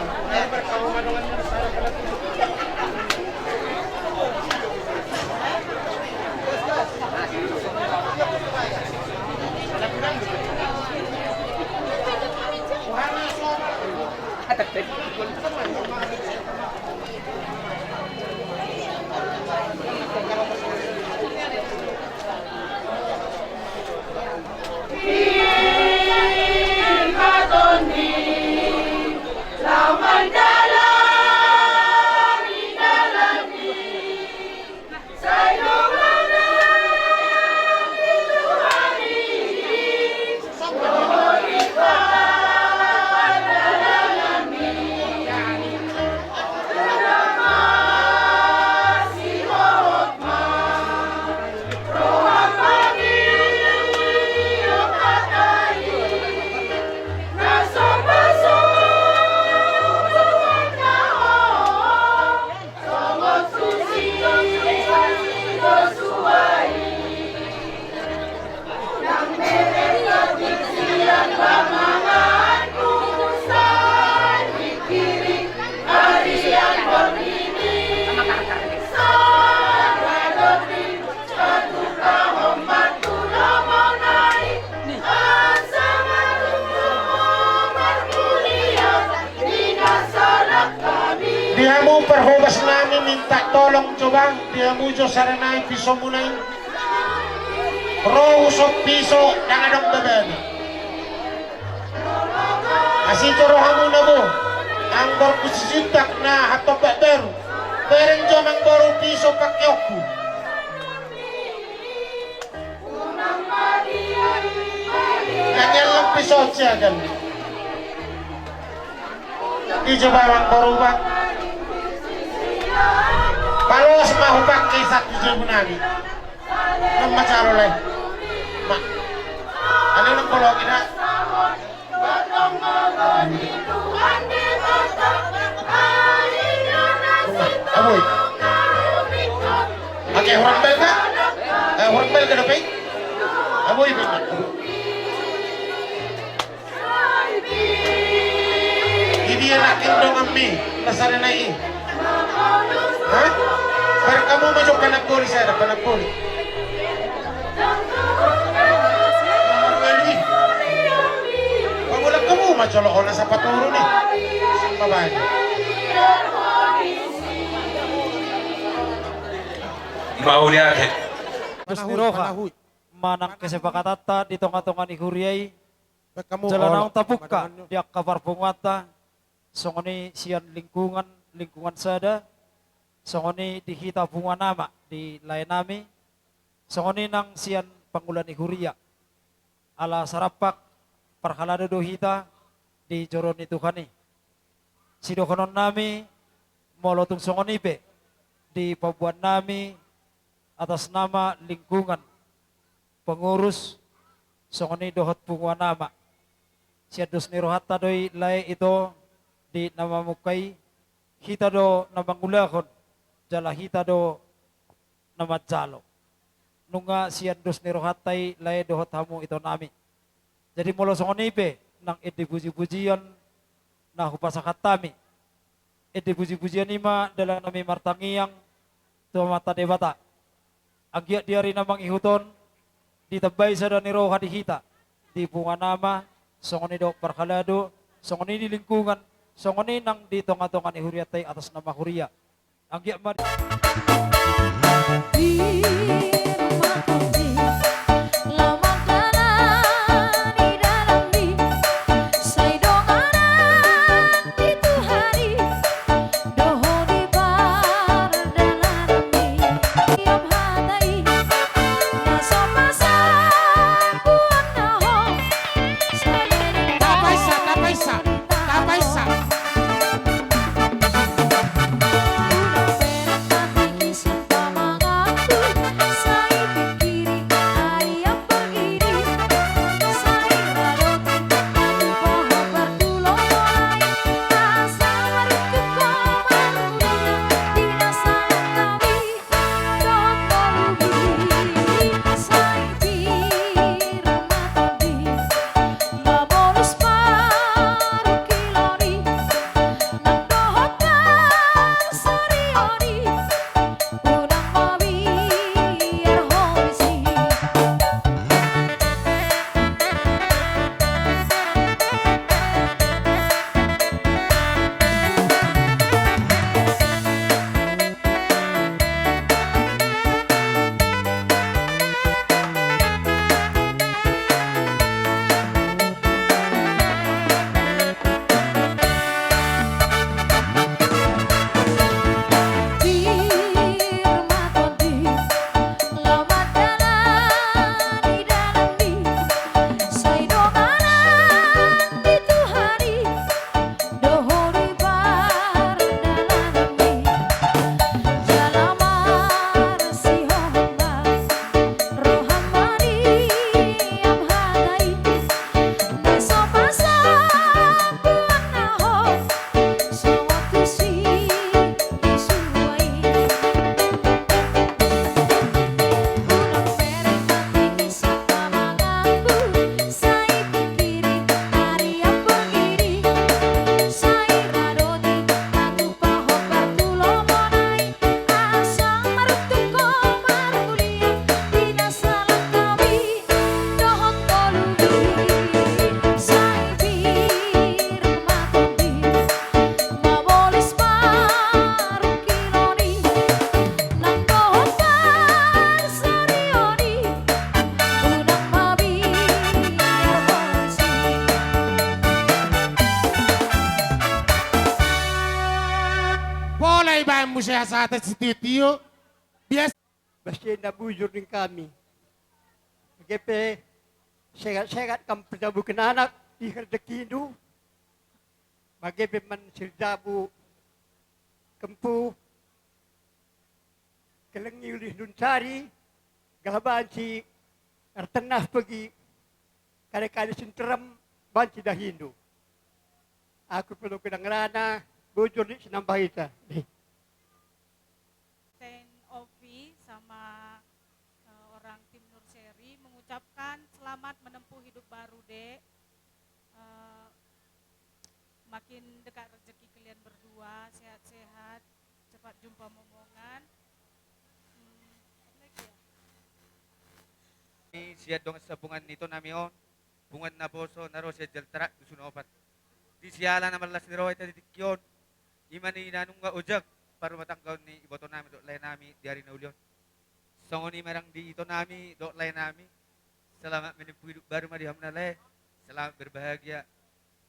Minta tolong coba di hamu jo sada nai pisomuna i. Ro huson piso ndang adong babana. Asi jo rohamuna bo. Amangborungku si Sintak na hatombak baru. Bereng jo amangboru piso pakeonku. Nangkin lam piso siagan. Di jo ba amangboru ba. Palos ma hupake satu jo munami. Nama calo le. Ma. Ale nang polo kita. Abui. Oke, hurang bel ka? Eh, hurang bel ka dope? Abui, bel. Di dia nangkin donganmi na sada nai i? Hah? Bar hamu ma jo panamboli sada, panamboli. Nomor ualu i. Pabola hamu ma jolo hona sapatu runi. Samba bani. Mauliate. Dos ni roha. Manang kesepakatanta di tongatonga ni huria i. Jala naung tapungka di angka parpunguanta, songon i sian lingkungan, lingkungan sada, songon i di hita punguan ama di laenami, songon i nang sian pangula ni huria. Ala sarampak parhalado do hita di joro ni Tuhan i. Sidohononnami, molo tung songon i pe di pamboannami atas nama lingkungan, pengurus, songon i dohot punguan ama. Sian dos ni rohanta do i lae ito di na mamungka i, hita do na mangulahon, jala hita do na manjalo. Nunga sian dos ni rohanta i lae dohot hamu itonami. Jadi molo songon i pe nang ende pujipujian na hupasahat hami. Ende pujipujian i ma dalanami martangiang tu Amanta Debata. Anggiat di ari na mangihut on ditambai sada ni roha di hita, di punguan ama, songon i dohot parhalado, songon i di lingkungan, songon i nang di tongatonga ni hurianta i atas nama huria. Anggiat ma di Atas sitio-tio biasa. Basti na bujur ning hami. Bage pe sehat-sehat kam patabuhon anak di rejekindu. Bage pe man sirjabu kempu kelengi ulih nunsari, galaban si ertenah pegi kade-kade sinterem ban si dahindu. Aku perlu kedang rana bujur di sinambahita. Saint Ovi sama eh, orang tim Nurseri mengucapkan selamat menempuh hidup baru, Dek. Eh, makin dekat rezeki kalian berdua, sehat-sehat, cepat jumpa momongan. Hmm, apa lagi ya? Ni sian dongan sapunguan ni ito nami on, punguan Naposo na ro sian Jaltarak Dusun Opat. Di siala na mallas ni roha ita di tingki on, ima ni na nunga ojak parrumatanggaon ni iboto nami dohot lae nami di ari na uli on. Songon i ma nang di ito nami dohot lae nami. Selamat menempuh hidup baru ma di hamuna lae. Selamat berbahagia.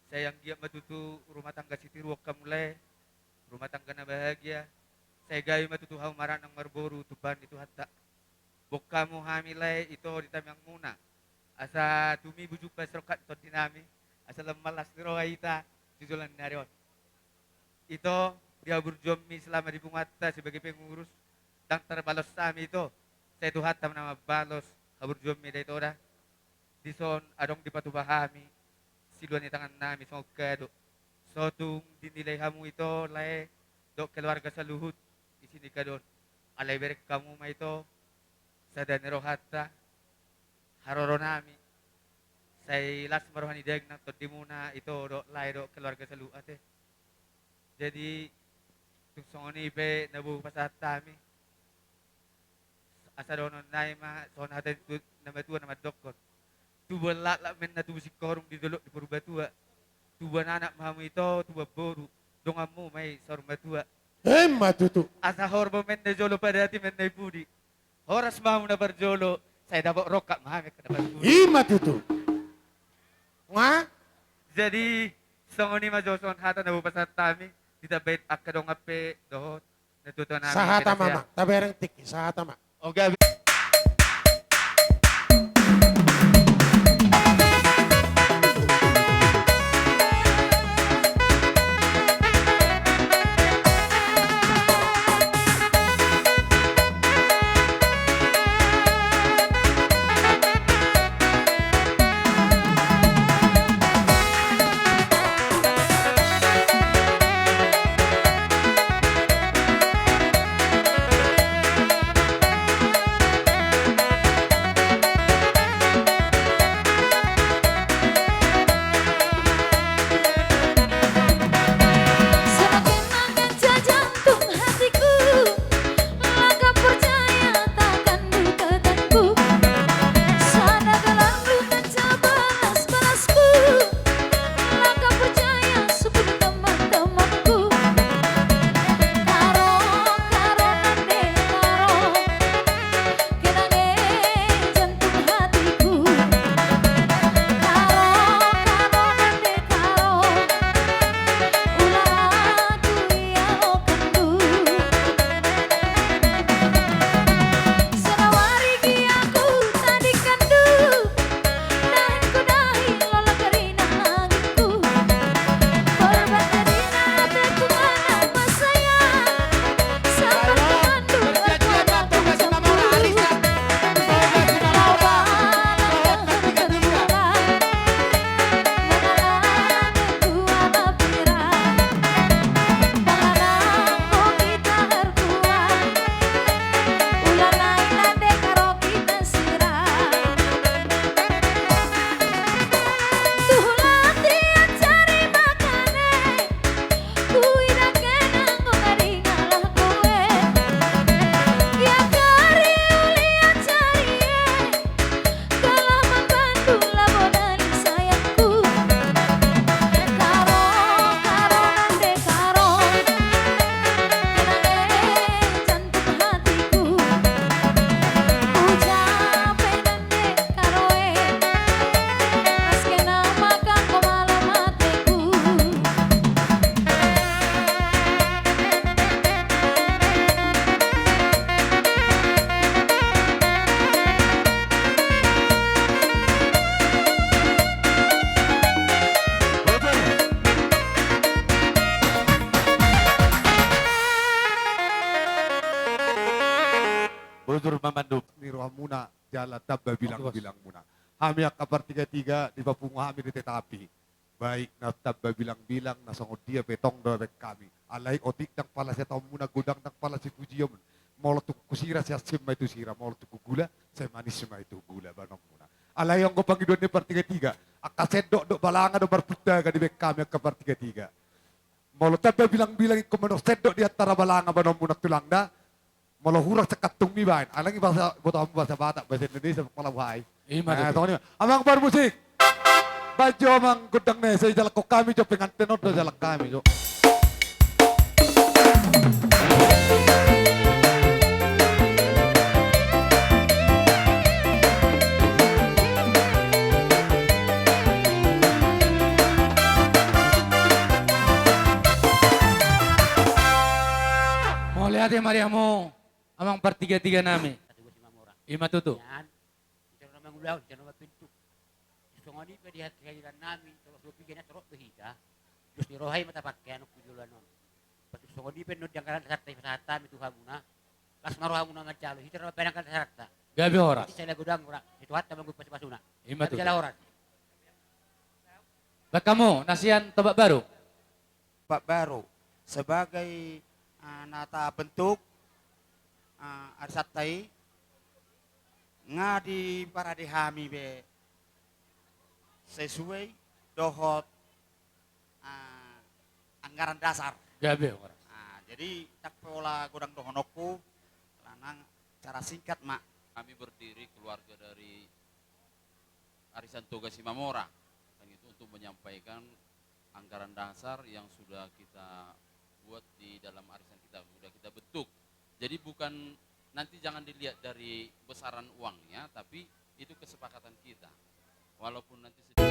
Sai anggiat ma tutu rumah tangga sitiruon hamu lae. Rumah tangga na bahagia. Sai gabe ma tutu hamu maranak marboru tumpahon ni Tuhanta. Boan hamu hami lae ito di tangiangmuna. Asa tumibu jumpa sirongkap ni tondi nami. Asa lam mallas ni roha ita di joloan ni ari on. Ito, di haburjuonmi selama di punguanta sebagai pengurus, ndang tarbalos hami ito, sai Tuhanta ma na mambalos haburjuonmi da ito da. Dison adong dipatupa hami siluan ni tangan nami songon kado. Sotung dinilai hamu ito lae dohot keluarga saluhut isi ni kado on. Alai bereng hamu ma ito sada ni rohanta, haroro nami. Sai las ma roha ni daging nang tondimuna ito dohot lae dohot keluarga saluhut ate. Jadi tung songon i pe na boi pasahat hami. Asa dohonon nai ma songon hata ni tu-, na matua na mandokkon. Tubuan laklak ma inna tubu singkoru di dolok di Purbatua. Tubuan anak ma hamu ito, tubuan boru. Donganmu ma i saur matua. Ima tutu. Asa horbo ma inna jolo padati ma inna i pudi. Horas ma hamu na parjolo, sai dapot rongkap ma hami angka na parpudi. Ima tutu. Nga? Jadi songon i ma jo songon hata na boi pasahat hami, ditambai angka dongan pe dohot na tuatua nami. Sahata ma, tabereng tingki, sahata ma. O gabe. Bujur ma mandok ni rohamuna jala tamba bilangbilangmuna. Hami angka partiga-tiga dipapungu hami do, tetapi baik na tamba bilangbilang na songon dia pe tong do baen hami. Alai otik ndang pala siataonmuna, godang ndang pala sipujionmuna. Molo tung tu sira, sai ansim ma i tu sira, molo tung tu gula, sai manis ma i tu gula baenonmuna. Alai anggo pangidoan ni partiga-tiga, angka sendok dohot balanga do marpuntaga dibaen hami angka partiga-tiga. Molo tamba bilangbilang ingkon mandok sendok di antara balanga baenonmuna tulang da. Molo hurang sian kantungmi baen, alai i bahasa, botohonmu bahasa Batak, bahasa Indonesia, pala buhai. Ima tutu. Songon i ma. Amang parmusik. Baen jo amang gondang na ese, ijalakhon hami jo, penganten on do ijalakhon hami jo. Mauliate ma di hamu amang partiga-tiga nami. Ima tutu. Songon i pe di hatian nami, tolu pulu piga na torop do hita. Dos ni roha i ma tapangke anu pujuluan on. Songon i pe non di anggaran dasarta i pasahat hami tu hamuna. Las ma rohamuna manjalo, hita ma baen anggaran dasarta. Gabe horas. Sai godang ora situhanta manggup pasupasuna. Ima tutu. Jala horas. Baen hamu na sian Toba Baru. Toba Baru sebagai, ah, na tabentuk, ah, arisanta i nga diparade hami be sesuai dohot, ah, anggaran dasar. Gabe horas. Ah, jadi ndang pola godang dohononku, lanang cara singkat ma. Kami berdiri keluarga dari Arisan Toga Simamora, kan gitu, untuk menyampaikan anggaran dasar yang sudah kita buat di dalam arisan kita, sudah kita bentuk. Jadi bukan, nanti jangan dilihat dari besaran uangnya, tapi itu kesepakatan kita. Walaupun nanti sedikit.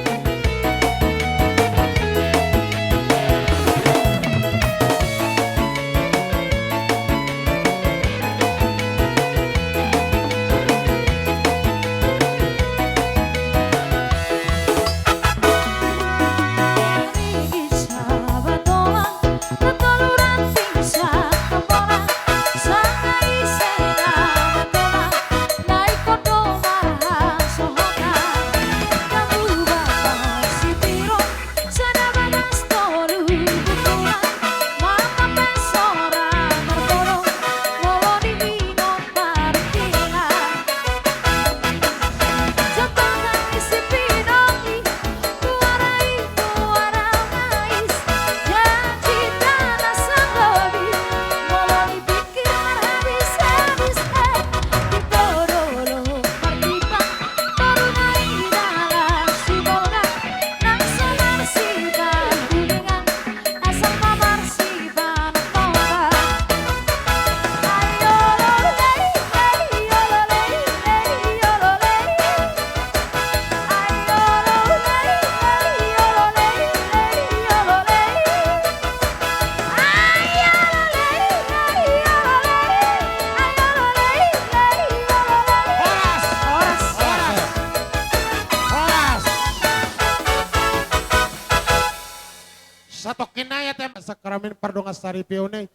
Satongkin nai ate, sakramen pardongansaripeon i.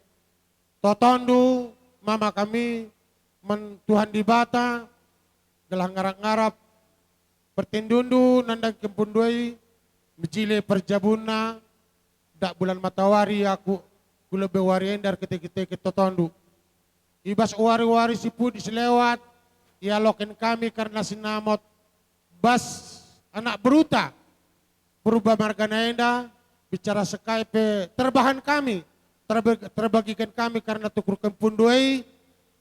Totondu ma hami, man Tuhan Debata, gelah ngarap-ngarap, bertindundu nandang kempundu i, menjile perjabunna, dak bulan matawari aku, gulombe wari enda, arketek-ketek totondu. Ibas wari-wari sipudi silewat, ialoken hami karena sinamot, bas anak beruta, Purba margana enda, bicara Skype pe terbahan hami, terbe-, terbagikan hami karena tukur kempundu i,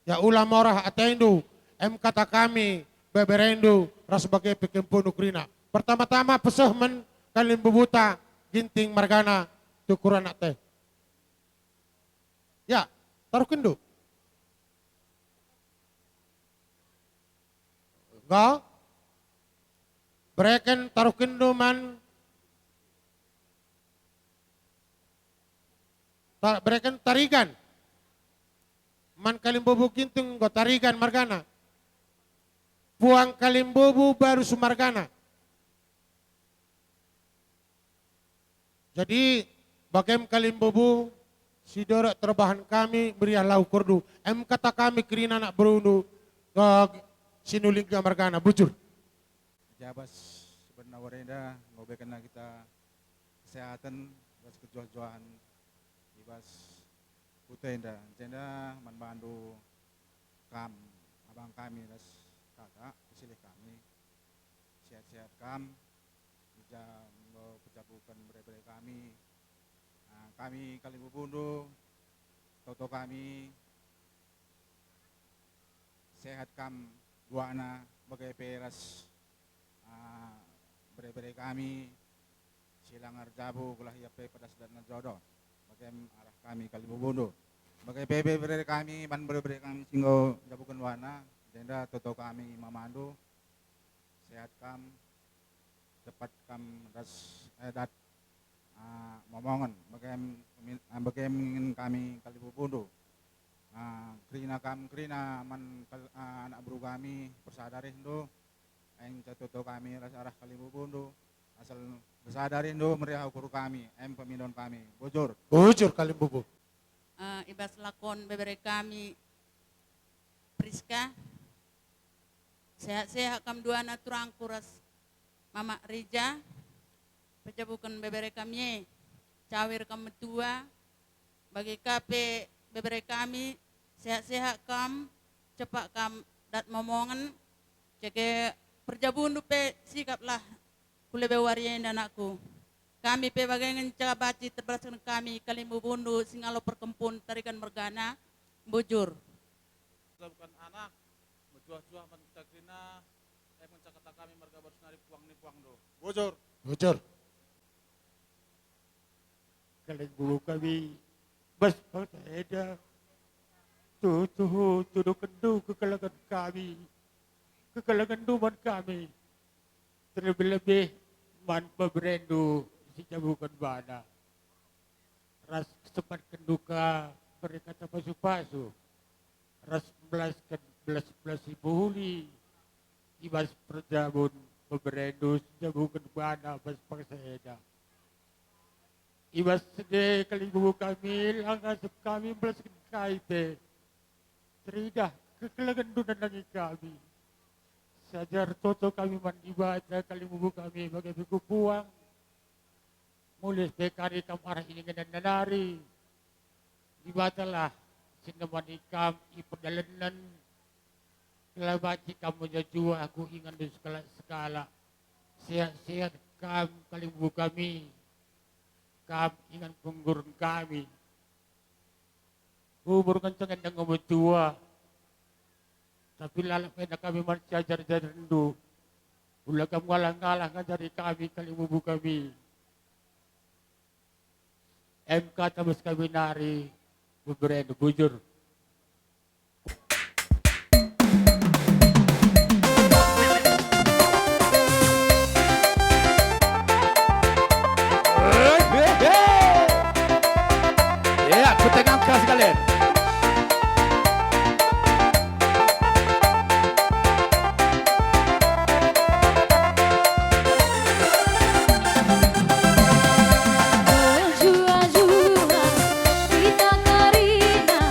ya ula mora atendu, M kata hami, beberendu, ras bage pe kempundu kerina. Pertama-tama peseh man kalimbubuta Ginting margana tukur anak te. Ya, taruhon do. Enggo, bereken taruhon do man, ta-, bereken Tarigan. Man kalimbubu Ginting enggo Tarigan margana. Puang kalimbubu Barus margana. Jadi, bagem kalimbubu, sidorot terbahan hami, meriah laho kordu. M kata hami kerina anak berundu, Gok, Sinuling margana, bujur. Jabas, sebenarna warenda, ngobeken na kita kesehatan, bas kejuah-juahan, ibas, puta enda, jenda manbandu kam, abang kami, das kata, kesilih kami, sehat-sehat kam, ija, pejabukan bere-bere kami, ah, kami Kalimbubundu, toto kami, sehat kam duana, bage pe ras, ah, bere-bere kami, silang arjabu, gula hiap pe padas dan na jodo, bagem arah kami Kalimbubundu, bage pe bere-bere kami, ban bere-bere kami singgo jabukan duana, jenda toto kami mamandu, sehat kam, cepat kam das, eh, dat, ah, momongen, bagem, min-, ah, bagem kami Kalimbubundu. Ah, kerina kam, kerina man kal-, ah, anak boru kami, persada rindu, aeng catuto kami ras arah Kalimbubundu, asal persada rindu meriah ukur kami, aeng paminon kami, bujur. Bujur Kalimbubu. Ah, ibas lakon bebere kami, Priska. Sehat-sehat kam duana turangku ras Mamak Rija, pejabukan bebere kami e, cawir kam matua, bage ka pe bebere kami, sehat-sehat kam, cepat kam dat momongen, jege perjabundu pe sikaplah, kule be wari enda anakku. Kami pe bage ngenca baci terbalaskan kami Kalimbubundu, singalo perkempun tarigan mergana, bujur. Bukan anak, mejuah-juah man kita kerina, eh, mencakata kami marga Baru Sinari puang ni puang do. Bujur. Bujur. Kalimbubu kami, bas parsaheda, tu, tu, tu do kendu kekelengan kami, kekelengan do man kami, terlebih-lebih man beberendu sijabukan bana. Ras sempat kenduka beri kata pasu-pasu. Ras belas ke-, belas, belas si pohuli. Ibas perjabun beberendu sijabukan bana bas parsaheda. Ibas sede Kalimbubu kami, langasep kami belas kai pe. Teridah kekelengan do nandangi kami. Sajar toto kami man Debata Kalimbubu kami bage pe hupuang. Mulih pe kari kam arah iningan nanari. Debata lah sinamani kam i pardalanan. Kelabaci kam majuah-juah, huingan do sekala-sekala. Sehat-sehat kam Kalimbubu kami. Kam ingan punggur kami. Umur kencang endang umur tua. Tapi lalap enda kami marsiajar-ajar do. Ula kam ngalah-ngalah ngajari kami Kalimbubu kami. M K tabas kami nari, beberendu bujur. Ya, tepuk tangan keras sekalian. Juah-juah hita karina,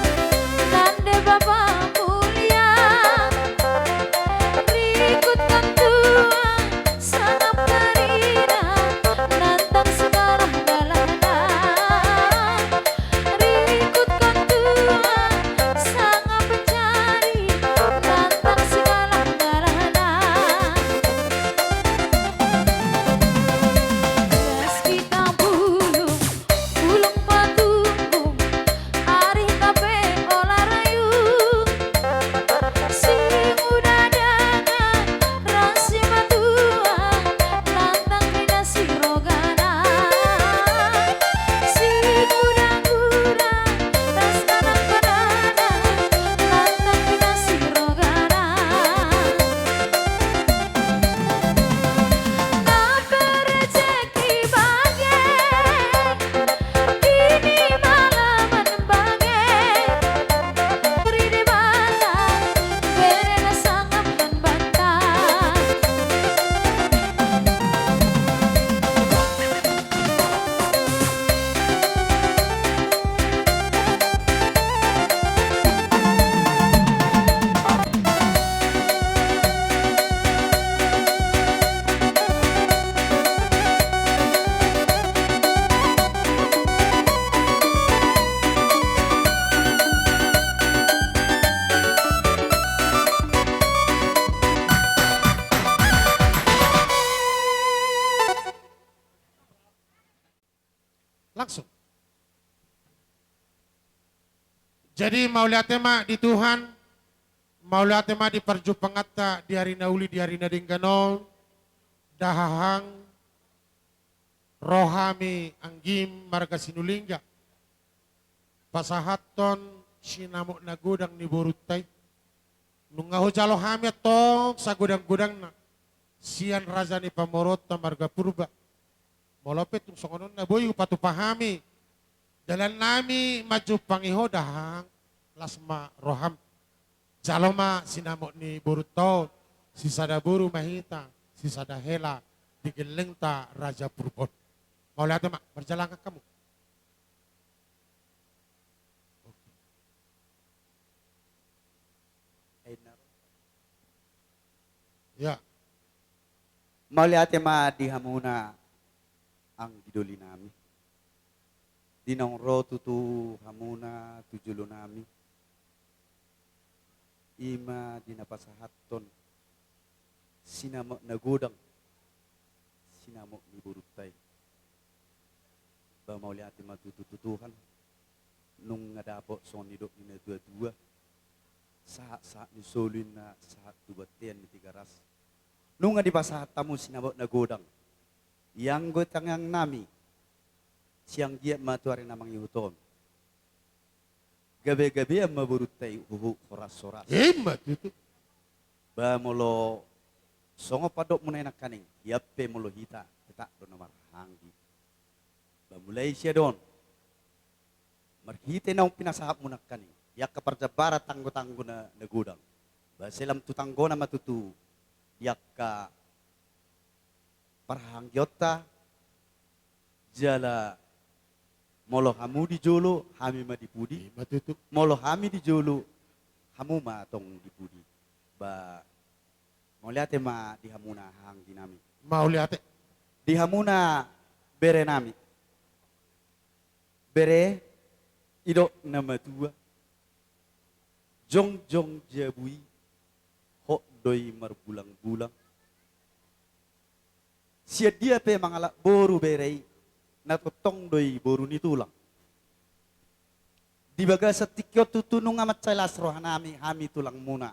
Jadi mauliate ma di Tuhan, mauliate ma di parjumpanganta di ari na uli, di ari na denggan on, da hahang ro hami anggim marga Sinulingga pasahathon sinamot na godang ni borunta i. Nunga hujalo hami antong sagodang-godangna sian raja ni pamoruonta marga Purba. Molo pe tung songon on na boi hupatupa hami dalan nami manjumpangi ho, da hahang, las ma roham. Jalo ma sinamot ni borunta on, sisada boru ma hita, sisada hela di gellengta raja Purba on. Mauliate ma, marjalangan hamu. Ya. Mauliate ma di hamuna anggi doli nami. Di naung ro tutu hamuna tu jolo nami. I ma di na pasahathon sinamot na godang, sinamot ni borunta i. Ba mauliate ma tutu tu Tuhan, nunga dapot songon nidok ni na tua-tua, sahat-sahat ni solu ninna sahat tu bontean ni Tigaras. Nunga dipasahat hamu sinamot na godang. Ianggo tangiang nami, sian giat ma tu ari na mangihut on. Gabe-gabean ma borunta i, huhut horas-horas. Ima tutu. Ba molo songon pandokmuna i nangkaning, iampe molo hita tetap do na marhahaanggi. Ba mulai sian on, marhite naung pinasahatmu nangkaning, di angka parjambaran tanggo-tanggo na, na godang. Ba sai lam tu tanggona ma tutu di angka parhahaanggionta, jala molo hamu di jolo, hami ma di pudi. Ima tutu. Molo hami di jolo, hamu ma tong di pudi. Ba mauliate ma di hamuna hahaanggi nami. Mauliate. Di hamuna bere nami. Bere, didok na matua, jongjong jabu i, hot do i marbulang-bulang. Sian dia pe mangalap boru bere i, na tongtong do i boru ni tulang. Di bagasan tingki on tutu nunga mansai las roha nami, hami tulangmuna.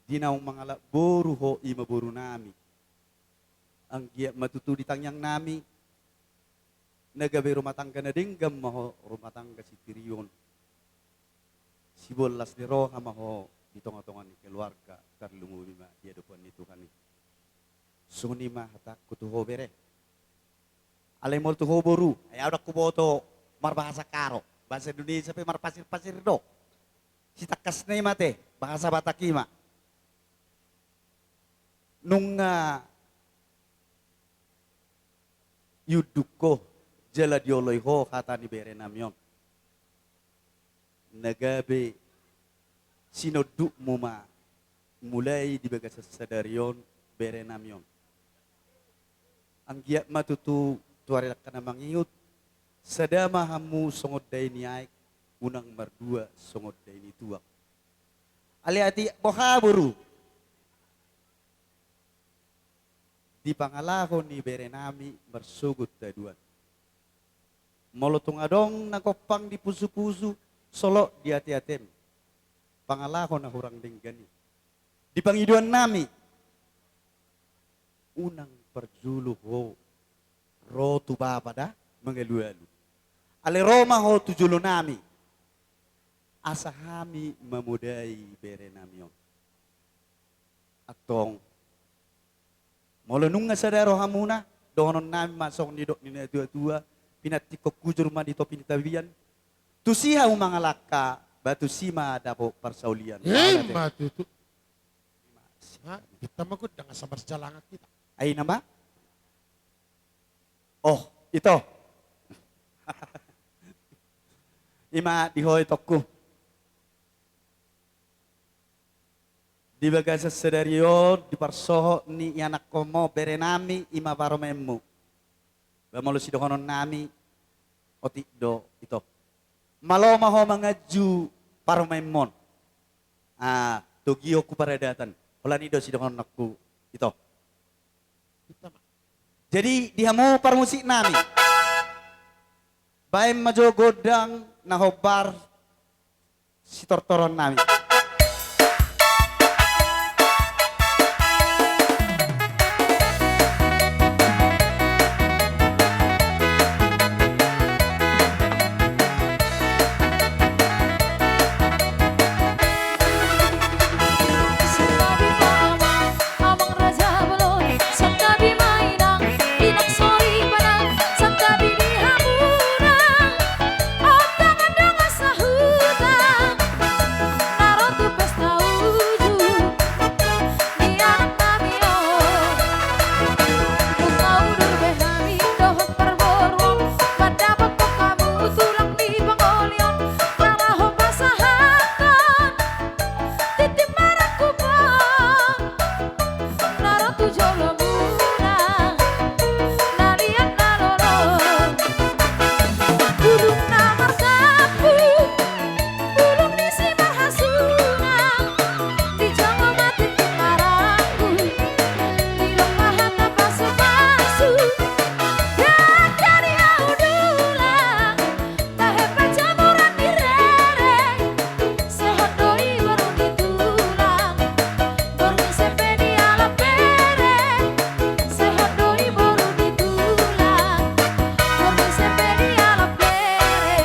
Di naung mangalap boru ho, i ma boru nami. Anggiat ma tutu di tangiang nami, na gabe rumah tangga na denggan ma ho, rumah tangga sitirion. Siboan las ni roha ma ho di tonga-tonga ni keluarga, tarlumobi ma di adopan ni Tuhan i. Songon i ma hatangku tu ho bere. Alai molo tu ho boru, ai au ndang huboto marbahasa Karo, bahasa Indonesia pe marpasir-pasir do. Sitangkasna i ma ate, bahasa Batak i ma. Nunga diunduk ho jala dioloi ho hata ni bere nami on, na gabe sinondukmu ma mulai di bagasan sadari on, bere nami on. Anggiat ma tutu tu ari langka na mangihut, sada ma hamu songon dai ni aek, unang mardua songon dai ni tuak. Alai atik boha boru, di pangalaho ni bere nami marsogot haduan. Molo tung adong na gompang di pusu-pusu, solot di ate-atem, pangalaho na hurang denggan i. Di pangidoan nami, unang parjolo ho ro tu bapa da mangalu-alu. Alai ro ma ho tu jolo nami, asa hami mamodai bere nami on. Antong, molo nunga sada rohamuna, dohonon nami ma songon nidok ni na tua-tua, pinantikhon hujur ma di topi ni tapian. Tusi hamu mangalangka, ba tusi ma dapot parsaulian. Ima tutu. Hita ma gondang asa marsijalangan hita. Ai nama? Oh, ito. Ima di ho itongku. Di bagasan sadari on, di parsohot ni ianakhonmu bere nami, ima parumaenmu. Ba molo sidohonon nami, otik do ito. Malo ma ho manganju parumaenmon. Ah, togihon tu paradatan. Holan i do sidohononku ito. Jadi di hamu parmusik nami, baen ma jo gondang na hombar sitortoron nami. Amang raja bolon, santabi ma inang, inang soripada, santabi di hamu nang. Ondangan dongan sahuta, na ro tu pesta ujung ni anak nami on. Nunga udur be hami dohot parboruon, mandapothon hamu tulang ni pangoli on, na laho pasahathon tintin marangkup on. Na ro tu jolomuna, na liat na lolo. Bulung na martampu, bulung ni simarhasuna. Dijongo ma tintin marangkup, dilompa hata pasupasu. Ndang jadi ahu dulang, tahe pajamuran ni rere. Sehat do i boru ni tulang, borngin pe dialap bere. Sehat do i boru ni tulang, borngin pe dialap bere.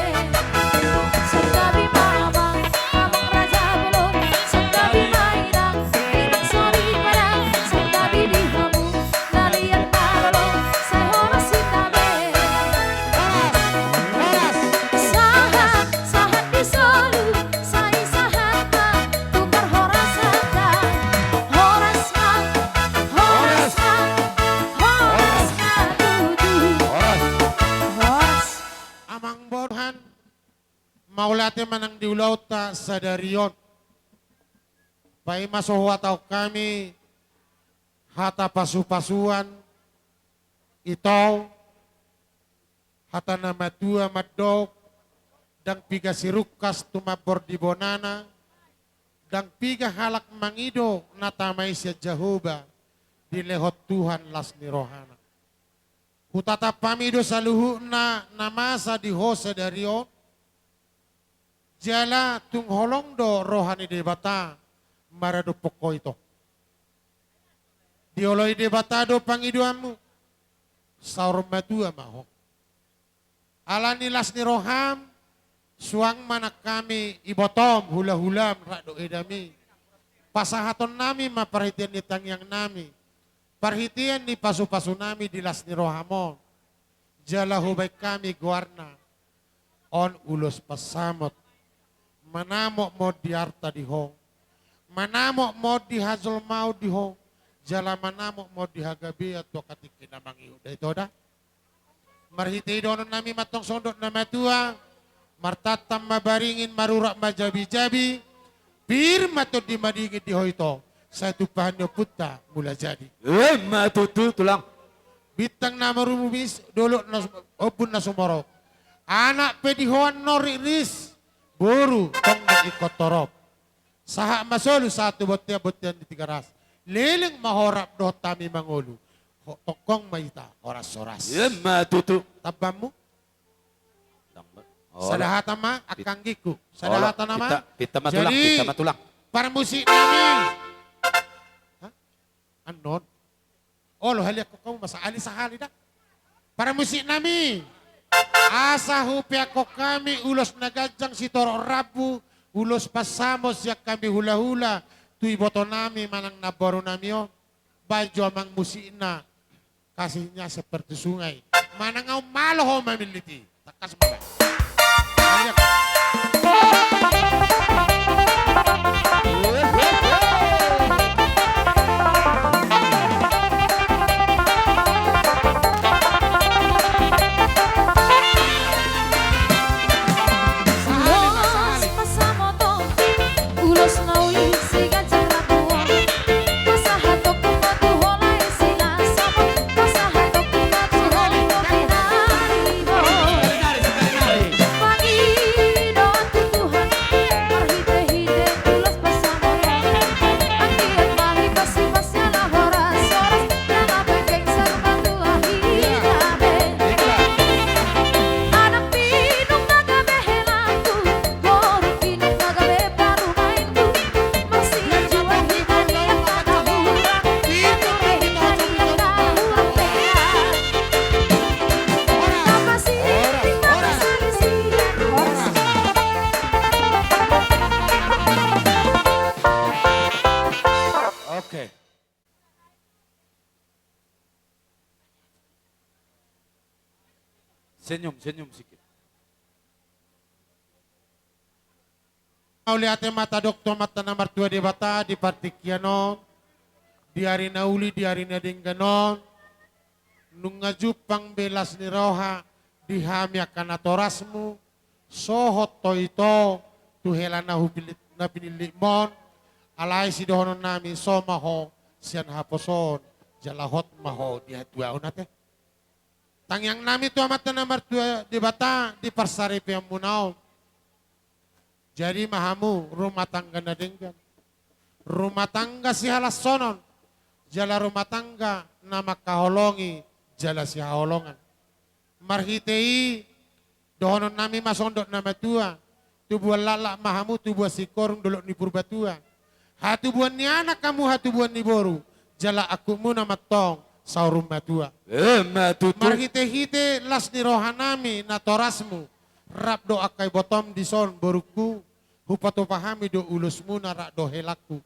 Santabi ma amang, amang raja bolon, santabi ma inang, inang soripada, santabi di hamu. Na liat na lolo, sai horas hita be. Horas, horas. Sahat, sahat di solu, sai sahat ma, tu parhorasan da. Horas ma, horas ma, horas ma tutu. Horas. Horas. Amang boruan, mauliate ma nang di ulaonta sadari on. Paima so huhatahon hami hata pasupasuan, ito, hata na matua mandok, ndang piga sirungkas tumambor di bonana, ndang piga halak mangido na tama i sian Jahowa, dilehon Tuhan las ni rohana. Hutatap hami do saluhutna na masa di ho sadari on, jala tung holong do roha ni Debata maradophon ho ito. Dioloi Debata do pangidoanmu, saur matua ma ho. Ala ni las ni roham, suang ma nang hami ibotom, hulahulam, rap dohot edami. Pasahatonnami ma parhitean ni tangiangnami, parhitean ni pasupasunami di las ni roham on. Jala hubaen hami goarna on ulos pansamot. Manamot ma on di arta di ho, manamot ma on di hajolmaon di ho, jala manamot ma on di hagabean tu angka tingki na mangihut da ito da. Marhite i dohononnami ma antong songon dok na matua, martantan ma baringin, marurat ma jabijabi, pir ma tondi madingin di ho ito, sai tumpahan ni ompunta Mulajadi. Emma tutu tulang. Bintang na marumis, dolok na sum-, ombun na sumorop. Anak pe di ho annon ritris, boru tong na ingkon torop. Sahat ma solu sahat tu bontean, bontean ni Tigaras. Leleng ma ho rap dohot hami mangolu. Ho-, tongtong ma hita horashoras. Emma tutu. Tambammu? Sada hata ma, angka anggingku. Sada hata nama. Pinta, pinta ma tulang, jadi, pinta ma tulang. Parmusiknami. Hah? Annon. Olo, haliangkon hamu ma sahali, sahali da. Parmusiknami, asa hupeakkon hami ulos na ganjang sitorop rambu, ulos pansamot sian hami hulahula tu ibotonami manang namborunami on. Baen jo amang musikna, Kasihnya Seperti Sungai. Manang ahu malo ho mamillit i. Tangkas ma baen. Ulos na uli siganjang rambu on. Pasahatonku ma tu ho lae si Las Samot. Pasahatonku ma tu ho Pinaribot. Oke. Senyum, senyum sikit. Mauliate ma tadok tu Amanta na martua Debata di partingkian on, di ari na uli, di ari na denggan on, nunga jumpang be las ni roha di hami angka natorasmu, sohot ho ito tu hela na hupillit, na pinillitmon, alai sidohononnami so ma ho sian haposoon, jala hot ma ho di hatuaon ate. Tangiangnami tu Amanta na martua Debata di parsaripeonmuna on. Jadi ma hamu rumah tangga na denggan, rumah tangga sihalashonon, jala rumah tangga na mangkaholongi jala sihaholongan. Marhite i, dohononnami ma songon dok na matua, tubuan laklak ma hamu tubuan singkoru dolok ni Purbatua. Hatubuan ni anak hamu hatubuan ni boru, jala angkupmuna ma antong saur matua. Emma tutu. Marhitehite las ni rohanami natorasmu, rap dohot angka ibotom dison borungku, hupatupa hami do ulosmuna rap dohot helangku.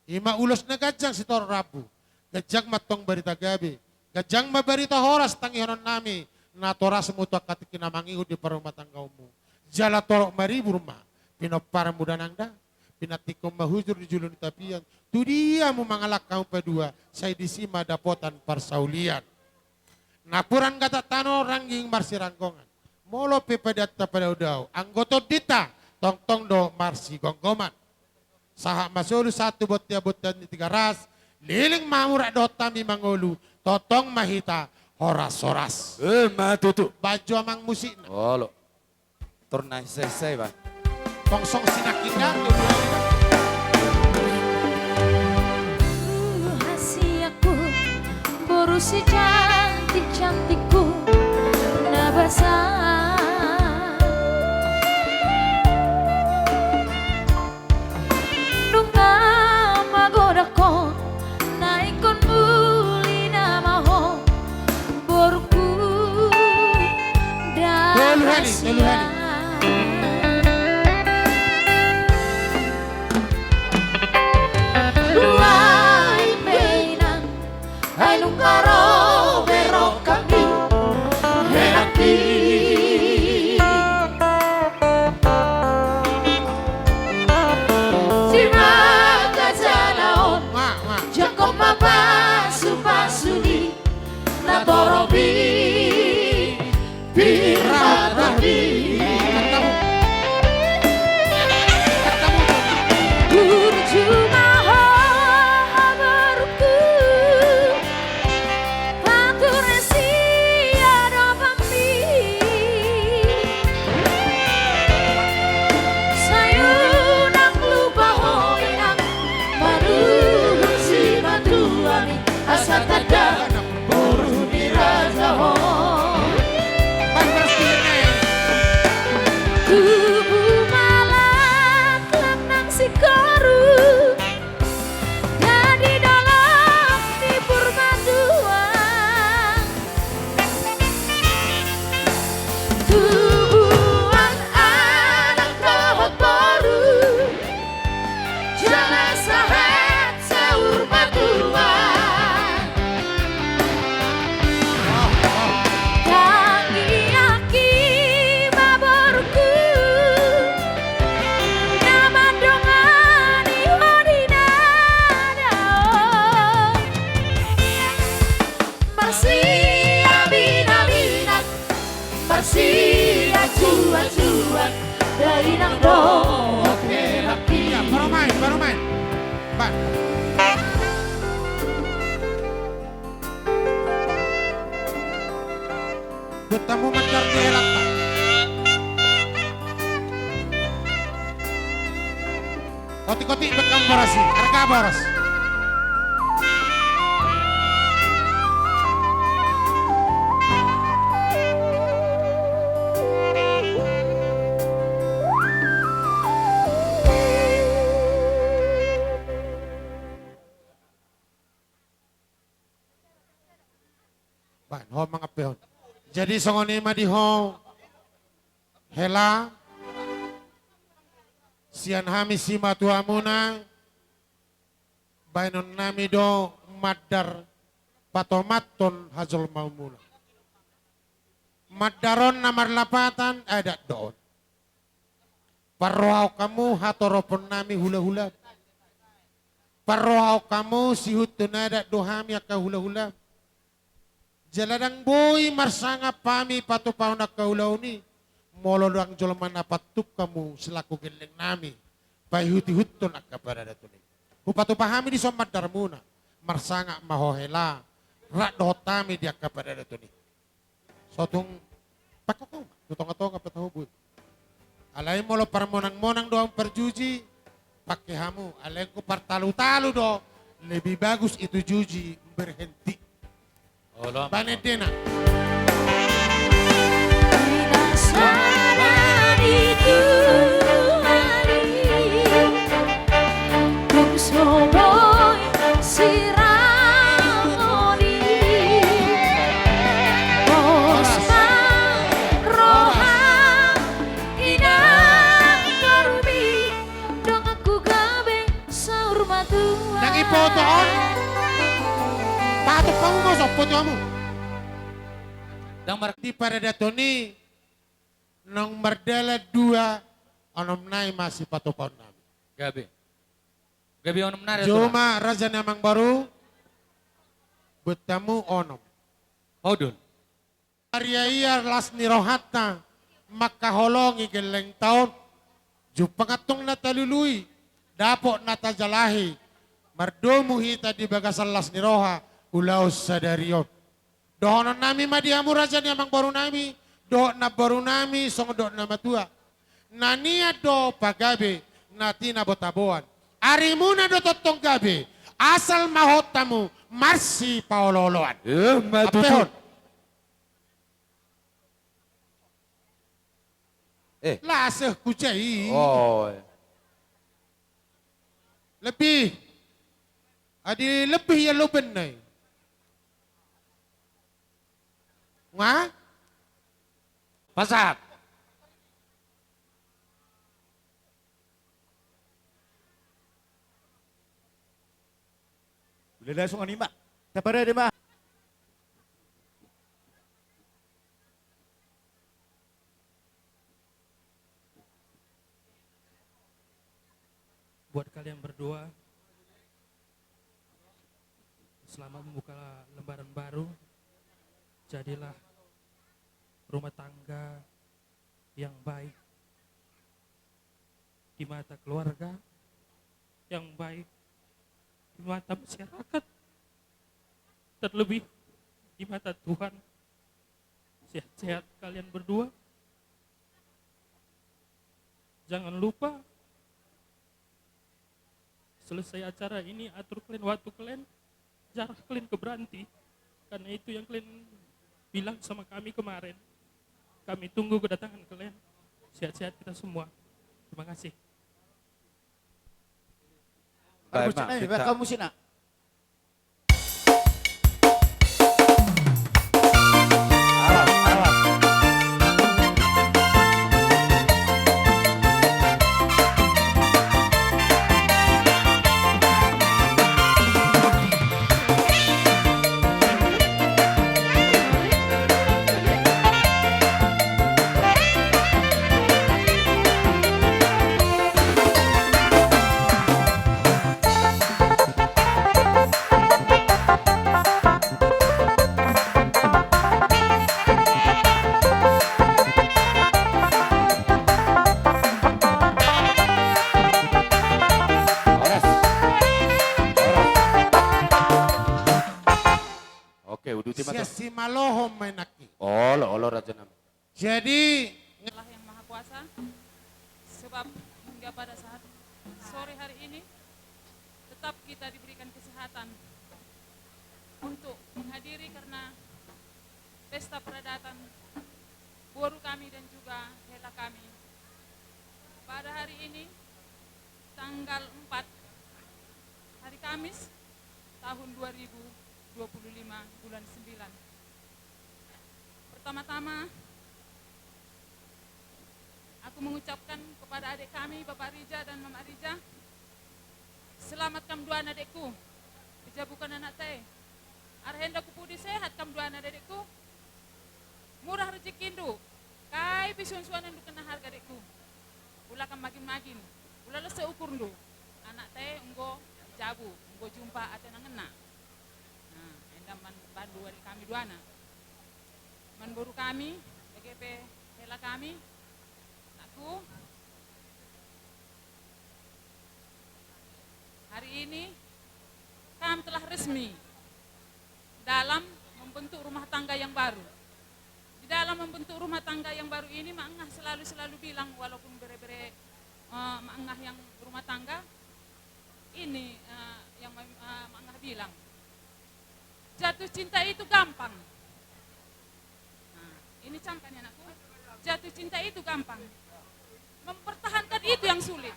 I ma ulos na ganjang sitorop rambu. Ganjang ma antong barita gabe, ganjang ma barita horas tangihononnami natorasmu tu angka tingki na mangihut di parrumahtanggaonmu. Jala torop maribur ma pinomparmu da nang da, pinantikhon ma hujur di julu ni tapian. Tu dia hamu mangalangka hamu padua, sai disi ma dapotan parsaulian. Napuran gatat tano rangging marsiranggongan. Molo pe padanta padaodao, anggo tondinta tongtong do marsigomgoman. Sahat ma solu sahat tu bontean-bontean ni Tigaras, leleng ma hamu rap dohot hami mangolu, tongtong ma hita horas-horas. Emma tutu. Baen jo amang musikna. Olo. Tor na hisa-hisa i ba. Tong song sinangkin da. Hasianku, boru sicantik-cantikku na basa. Nunga magodang ho, na ingkon muli nama ho, borungku. Tolu hali, tolu hali. Duai pe inang, ai nunga ro be rohami, helangki. Simaga jala on, jangkon ma pasu-pasu ni na torop i, pir ma torop i. Burju ma ho borungku, panturen siadopanmi. Sai unang lupa ho inang, manuhor simatuami, asa tanda boru ni raja ho. Tubu ma laklak nang singkoru, dadi dolok ni Purbatua. Tubuan anak dohot boru, jala sahat saur matua. Tangiangki ma borungku, na mandongani ho di na dao. Marsiaminaminan, marsiajuajuan, dainang dohot helangki. Ya, baru main, baru main. Bang. Buat tamu mandar di helangta. Otik-otik bekam boras i, arga boras. Baen ho mangampehon. Jadi songon i ma di ho hela sian hami simatuamuna Baenon nami do mandar patomathon hajolmaonmuna. Mandar on na marlapatan adat do on. Parrohahon hamu hatoropon nami hulahulam. Parrohahon hamu sihuthon adat do hami angka hulahulam. Jala ndang boi marsangap hami patupahon angka ulaon i, molo ndang jolma na patut hamu selaku gelleng nami paihuthon angka paradaton i. Hupatupa hami dison mandarmuna, marsangap ma ho hela, rap dohot hami di angka paradaton i. Sotung pangkatau ma tu tongatonga pe tahu boi. Alai molo parmonangmonang do hamu parjuji, pangke hamu, alai anggo partalutalu do, lebih bagus itu juji berhenti. Olo, panedena. Tidak salah di Tuhan i. Tung so boi sirang on i. Pos ma roham inang garupi, donganku gabe saur matua. Ndang ipoto on. Patut hamu ma so poto hamu. Ndang mar- Di paradaton i naung mardalan dua, onom nai ma sipatupaon nami. Gabe. Gabe onom nai. Juma raja ni amangboru. Buat hamu onom. Maudun. Maria ia las ni rohanta mangkaholongi gellengta on. Jumpang antong na talului, dapot na tajalahi, mardomu hita di bagasan las ni roha ulaon sadari on. Dohonon nami ma di hamu raja ni amangboru nami, dohot namboru nami songon dohot na matua. Na nian do pagabe, na tina do taboan. Arimuna do tongtong gabe, asal ma hot hamu marsipaolooloan. Eh, ma tutu. Ampehon. Eh. Laseh ku jai. Oh. Lebih. Adi lebih ia loben nai. Nga? Pasahat. Udah langsung anima. Sabar ya, Dema. Buat kalian berdua, selamat membuka lembaran baru. Jadilah rumah tangga yang baik di mata keluarga, yang baik di mata masyarakat, terlebih di mata Tuhan. Sehat-sehat kalian berdua. Jangan lupa, selesai acara ini, atur kalian waktu kalian, jarak kalian ke Beranti. Karena itu yang kalian bilang sama kami kemarin. Kami tunggu kedatangan kalian. Sehat-sehat kita semua. Terima kasih. Baik, Mak. Baik, kamu sini, Nak. Oke, uduti ma tu. Sian simalohon ma i nangkin. Olo, olo, raja nami. Jadi, Allah yang Maha Kuasa, sebab hingga pada saat sore hari ini tetap kita diberikan kesehatan untuk menghadiri karena pesta peradatan boru kami dan juga hela kami. Pada hari ini, tanggal empat, hari Kamis, tahun dua ribu dua puluh lima, bulan sembilan. Pertama-tama, aku mengucapkan kepada adik kami, Bapak Rija dan Mama Rija, selamat kam duaan, adikku. Jabu kan anakta i. Arhenda ku pudi sehat kam duana adekku. Murah rejekindu. Kai pe suan-suanan du kena harga adekku. Ula kam magin-magin. Ula losa ukurndu. Anakta i enggo jabu, enggo jumpa ate na ngena. Nah, enda man bandu adek kami duana. Man boru kami, bage pe hela kami. Anakku. Hari ini kam telah resmi dalam membentuk rumah tangga yang baru. Di dalam membentuk rumah tangga yang baru ini, Mak Engah selalu, selalu bilang, walaupun bere-bere, eh, Mak Engah yang rumah tangga, ini, eh, yang, eh, Mak Engah bilang, jatuh cinta itu gampang. Nah, ini camkan ya, anakku. Jatuh cinta itu gampang. Mempertahankan itu yang sulit.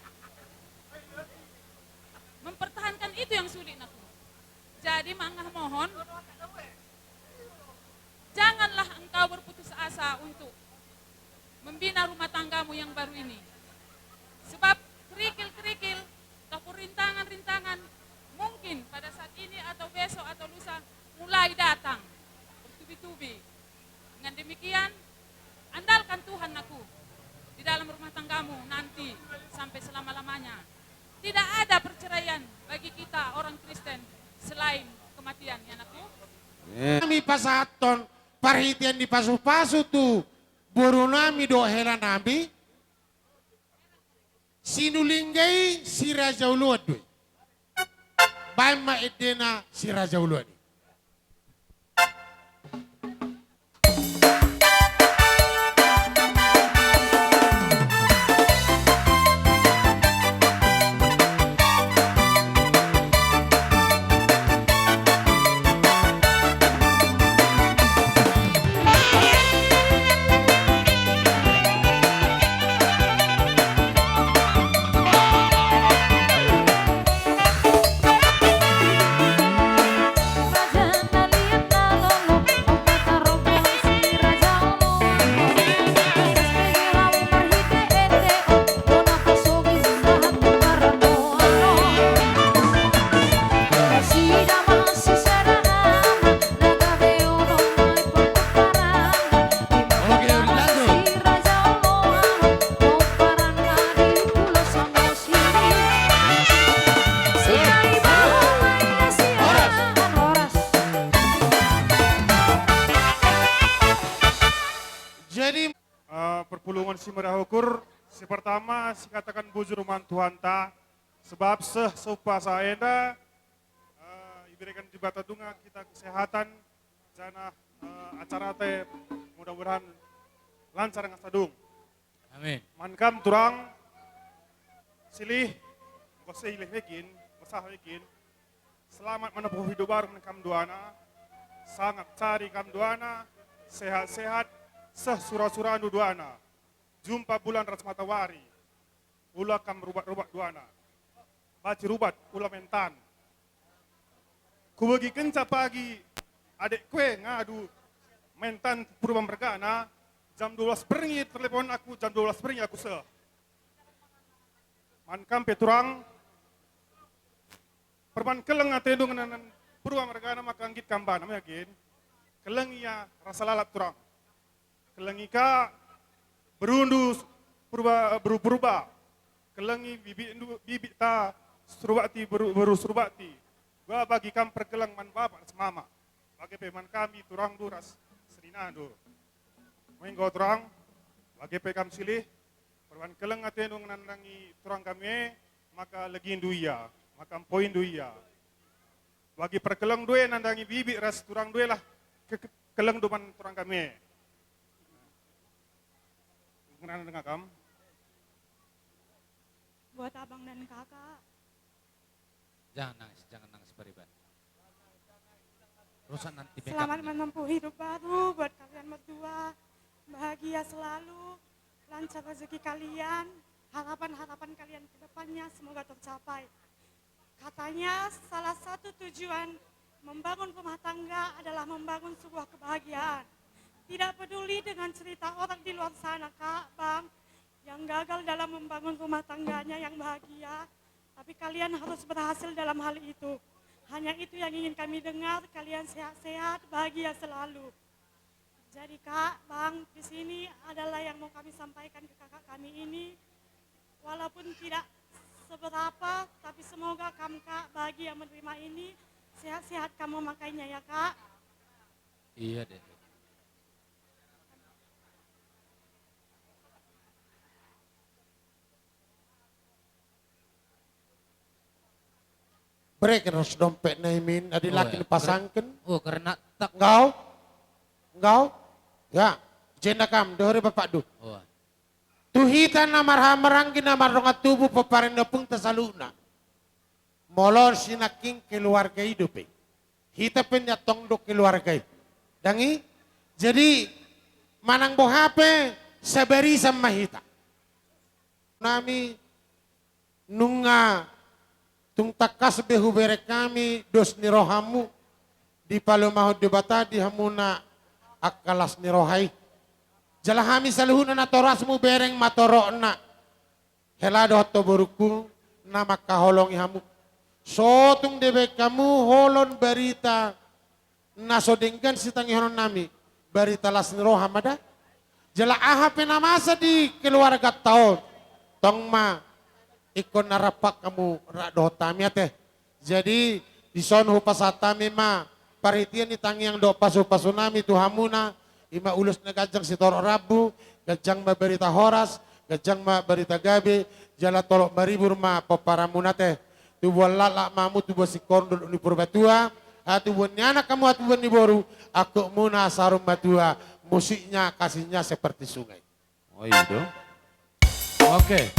Mempertahankan itu yang sulit, anakku. Jadi, Mak Engah mohon, janganlah engkau berputus asa untuk membina rumah tanggamu yang baru ini. Sebab kerikil-kerikil ataupun rintangan-rintangan mungkin pada saat ini atau besok atau lusa mulai datang bertubi-tubi. Dengan demikian, andalkan Tuhan, anakku, di dalam rumah tanggamu nanti sampai selama-lamanya. Tidak ada perceraian bagi kita orang Kristen selain kematian, ya, anakku. Nami pasahathon parhitean ni pasu-pasu tu boru nami dohot hela nami. Sinuling i si Raja Oloan do i. Baen ma endena si Raja Oloan i. Jadi, eh, parpulungan Simariah Ukur, si pertama, sikatakan bujur ma Tuhanta, sebab seh, seh umpasa enda, eh, ibereken Debata nunga hita kesehatan, janah, eh, acaranta i mudah-mudahan lancar nang sadung. Amin. Manang hamu turang silih, enggo silih begin, enggo sahat begin. Selamat menempuh hidup baru manang hamu duana. Sangap sari hamu duana, sehat-sehat, seh sura-surandu duana. Jumpa bulan ras matawari. Ula hamu rubat-rubat duana. Baci rubat, ula mentan. Kubegi kenca pagi adekku i ngadu mentan Purba mergana, jam dua belas berngi telepon aku, jam dua belas berngi aku seh. Manang hamu pe turang, parumaen keleng ate nunga na Purba mergana mangkanggit hamu ibana, mangkin keleng ia rasa lalap turang. Keleng i ka berundu Purba, beru Purba. Keleng i bibitndu, bibit ta Surbakti, beru, beru Surbakti. Gua bagi hamu parkeleng manang bapak ras mama. Bage pe manang hami turangdu ras sininandu. Molo turang, bage pe hamu silih, parumaen keleng ate nunga nandangi turang hami i, maka legindu ia, maka ampoindu ia. Bagi parkelengdu i nandangi bibit ras turangdu i lah ke-, ke-, kelengdu manang turang hami i. Nang nang kam. Buat abang dan kakak. Jangan nangis, jangan nangis, Pariban. Rusak nanti makeup. Selamat menempuh hidup baru buat kalian berdua. Bahagia selalu, lancar rezeki kalian, harapan-harapan kalian ke depannya semoga tercapai. Katanya salah satu tujuan membangun rumah tangga adalah membangun sebuah kebahagiaan. Tidak peduli dengan cerita orang di luar sana, Kak, Bang, yang gagal dalam membangun rumah tangganya yang bahagia, tapi kalian harus berhasil dalam hal itu. Hanya itu yang ingin kami dengar, kalian sehat-sehat, bahagia selalu. Jadi, Kak, Bang, di sini adalah yang mau kami sampaikan ke kakak kami ini. Walaupun tidak seberapa, tapi semoga kamu, Kak, bahagia menerima ini, sehat-sehat kamu makainya ya, Kak. Iya deh. Bereken ros dompet na i min, adi laki ni pasangken. Oh, karena tak. Enggau? Enggau? Ya, jenda kam, dohori bapakdu. Oh. Tu hita na marhahamaranggi na mardongan tubu pomparan ni ompungta saluhutna. Molo sinangkin keluarga i dope. Hita pe nian tong do keluarga i. Dang i? Jadi, manang boha pe, sabarisan ma hita. Nami nunga tung tangkas be hubereng hami dos ni rohamu, dipalumahon Debata di hamuna angka las ni roha i. Jala hami saluhutna natorasmu bereng ma torokna. Hela dohot ho borungku na mangkaholongi hamu. So tung dibaen hamu holong barita na so denggan sitangihononnami, barita las ni roha ma da. Jala aha pe na masa di keluarganta on, tong ma ingkon na rap hamu rap dohot hami ate. Jadi, dison hupasahat hami ma parhitean ni tangiang dohot pasupasunami tu hamuna, i ma ulos na ganjang sitorop rambu, ganjang ma barita horas, ganjang ma barita gabe, jala tolop maribur ma pomparanmuna ate. Tubuan laklak ma hamu, tubuan singkoru dohot ni Purbatua, hatubuan ni anak hamu, hatubuan ni boru, angkup muna saur matua, musiknya kasihnya seperti sungai. Oh, iya dong. Oke.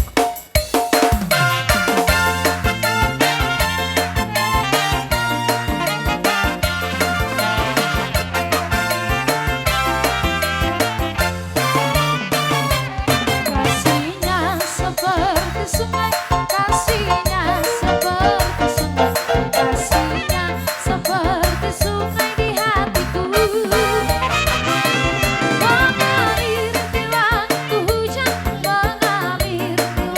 Kasihnya seperti sungai, kasihnya seperti sungai, kasihnya seperti sungai di hatiku. Mengalir di waktu hujan, mengalir di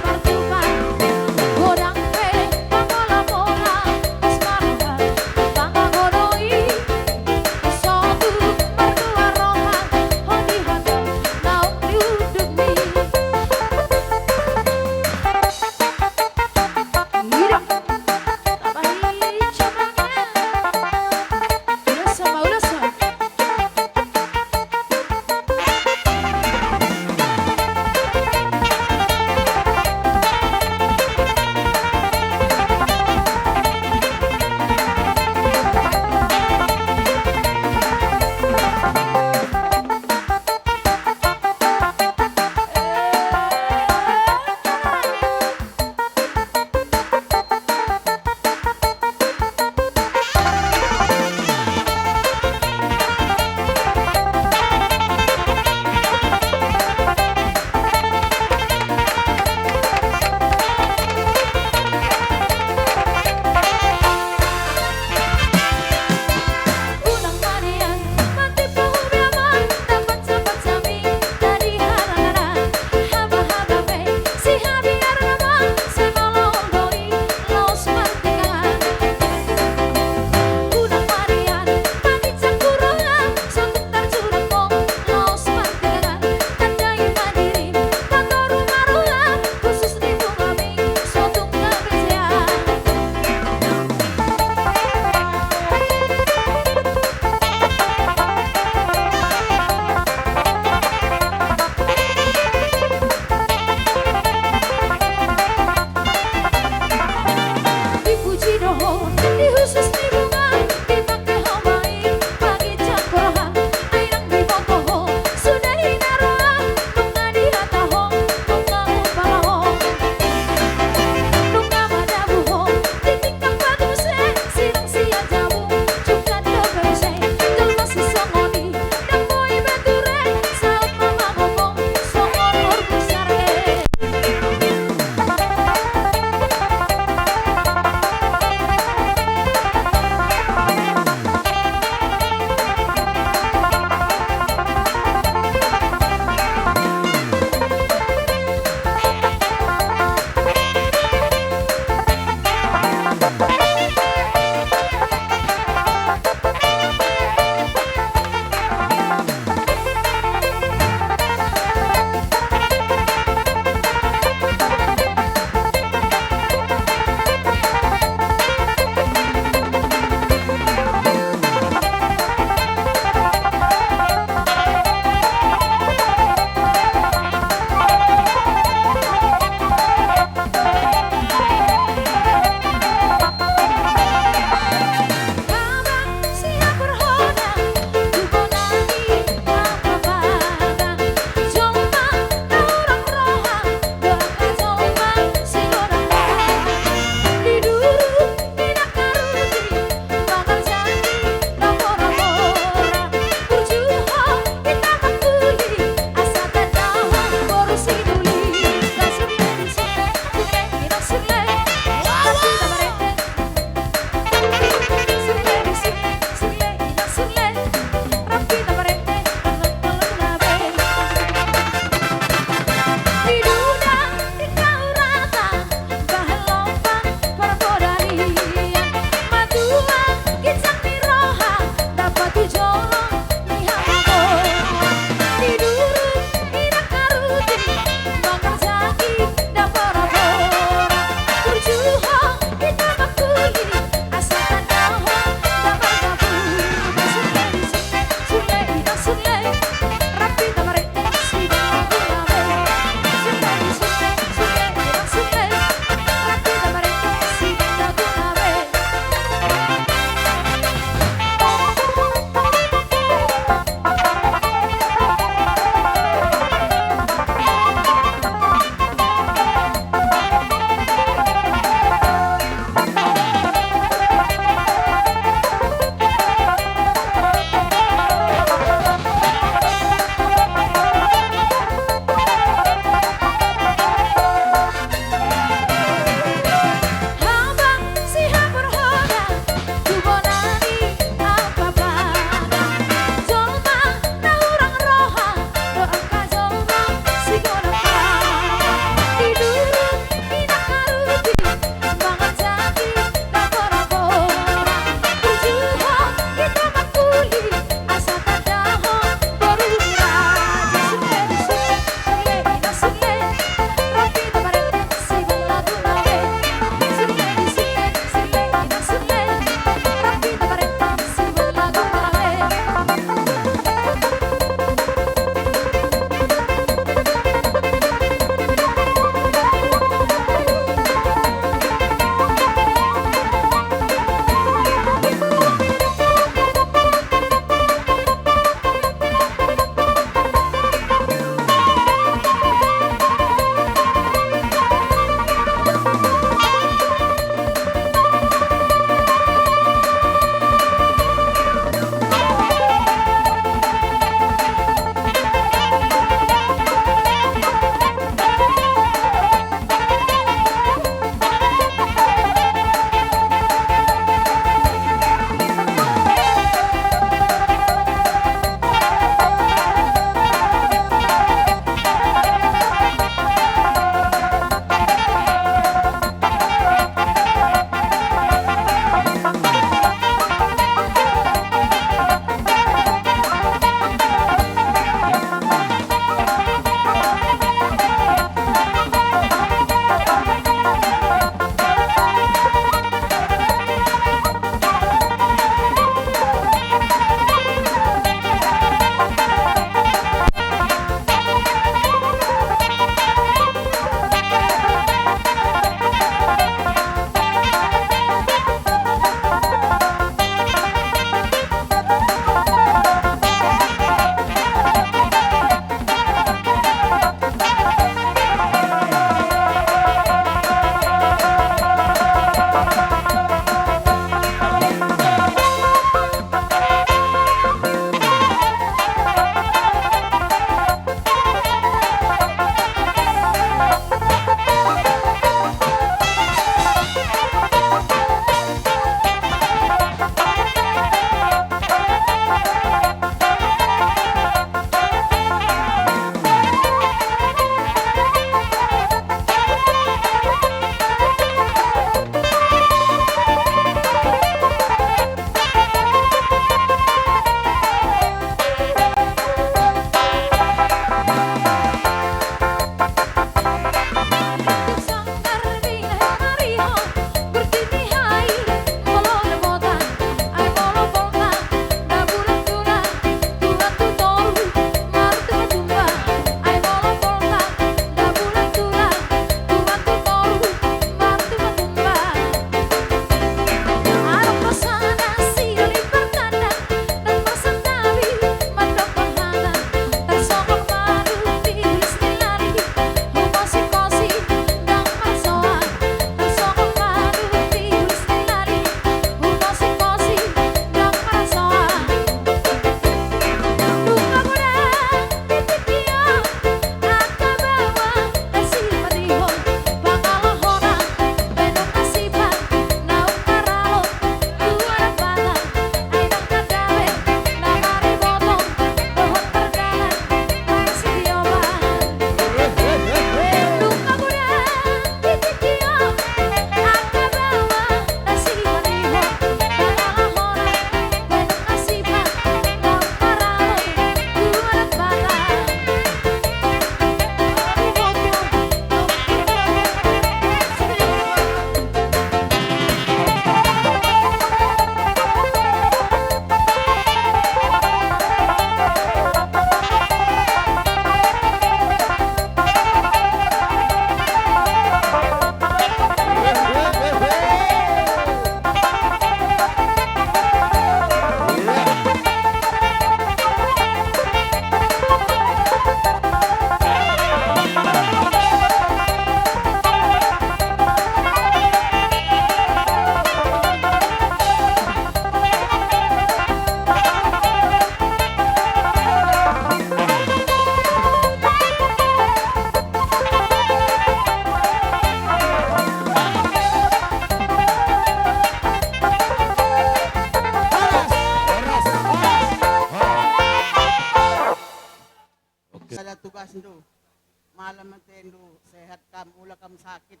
Kam ula kam sakit.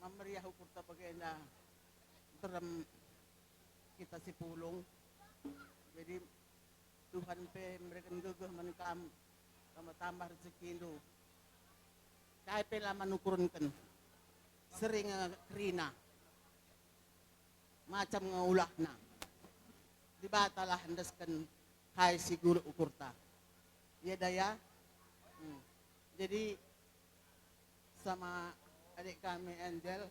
Mameriah ukurta bagenda, terem kita sipulung. Jadi Tuhan pe memberikan gegeh man kam, tambah-tambah rezeki do. Sai pe la manukurkan sering, eh, kerina. Macam nga ulahna. Debata lah endaskan hai siguru ukurta. Iya da ya. Hmm. Jadi sama adik kami Angel,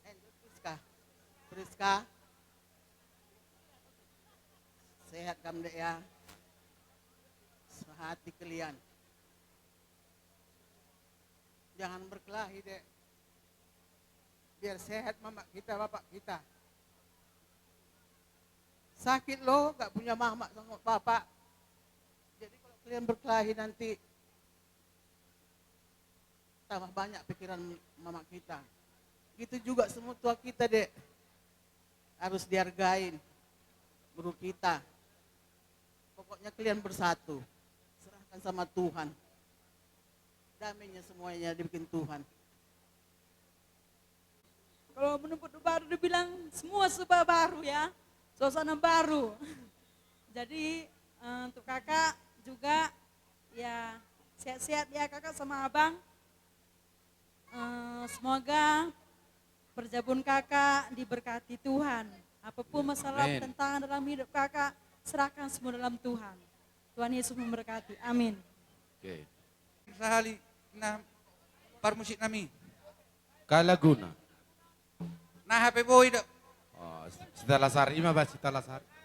Angel Priska, Priska, sehat kam dek ya. Sehati kalian. Jangan berkelahi dek. Biar sehat mamak kita, bapak kita. Sakit lo, gak punya mamak sama bapak. Jadi kalau kalian berkelahi nanti tambah banyak pikiran mamak kita. Gitu juga semua tua kita dek. Harus dihargain guru kita. Pokoknya kalian bersatu. Serahkan sama Tuhan. Damainya semuanya dibikin Tuhan. Kalau menurut baru dibilang semua serba baru ya, suasana baru. Jadi, eh, untuk kakak juga ya sehat-sehat ya kakak sama abang. Eh, semoga perjabuan kakak diberkati Tuhan. Apapun masalah tantangan dalam hidup kakak, serahkan semua dalam Tuhan. Tuhan Yesus memberkati. Amin. Oke. Sahali na parmusik nami. Kalaguna. Na hape boi do. Oh, Sitalasari, ima ba Sitalasari.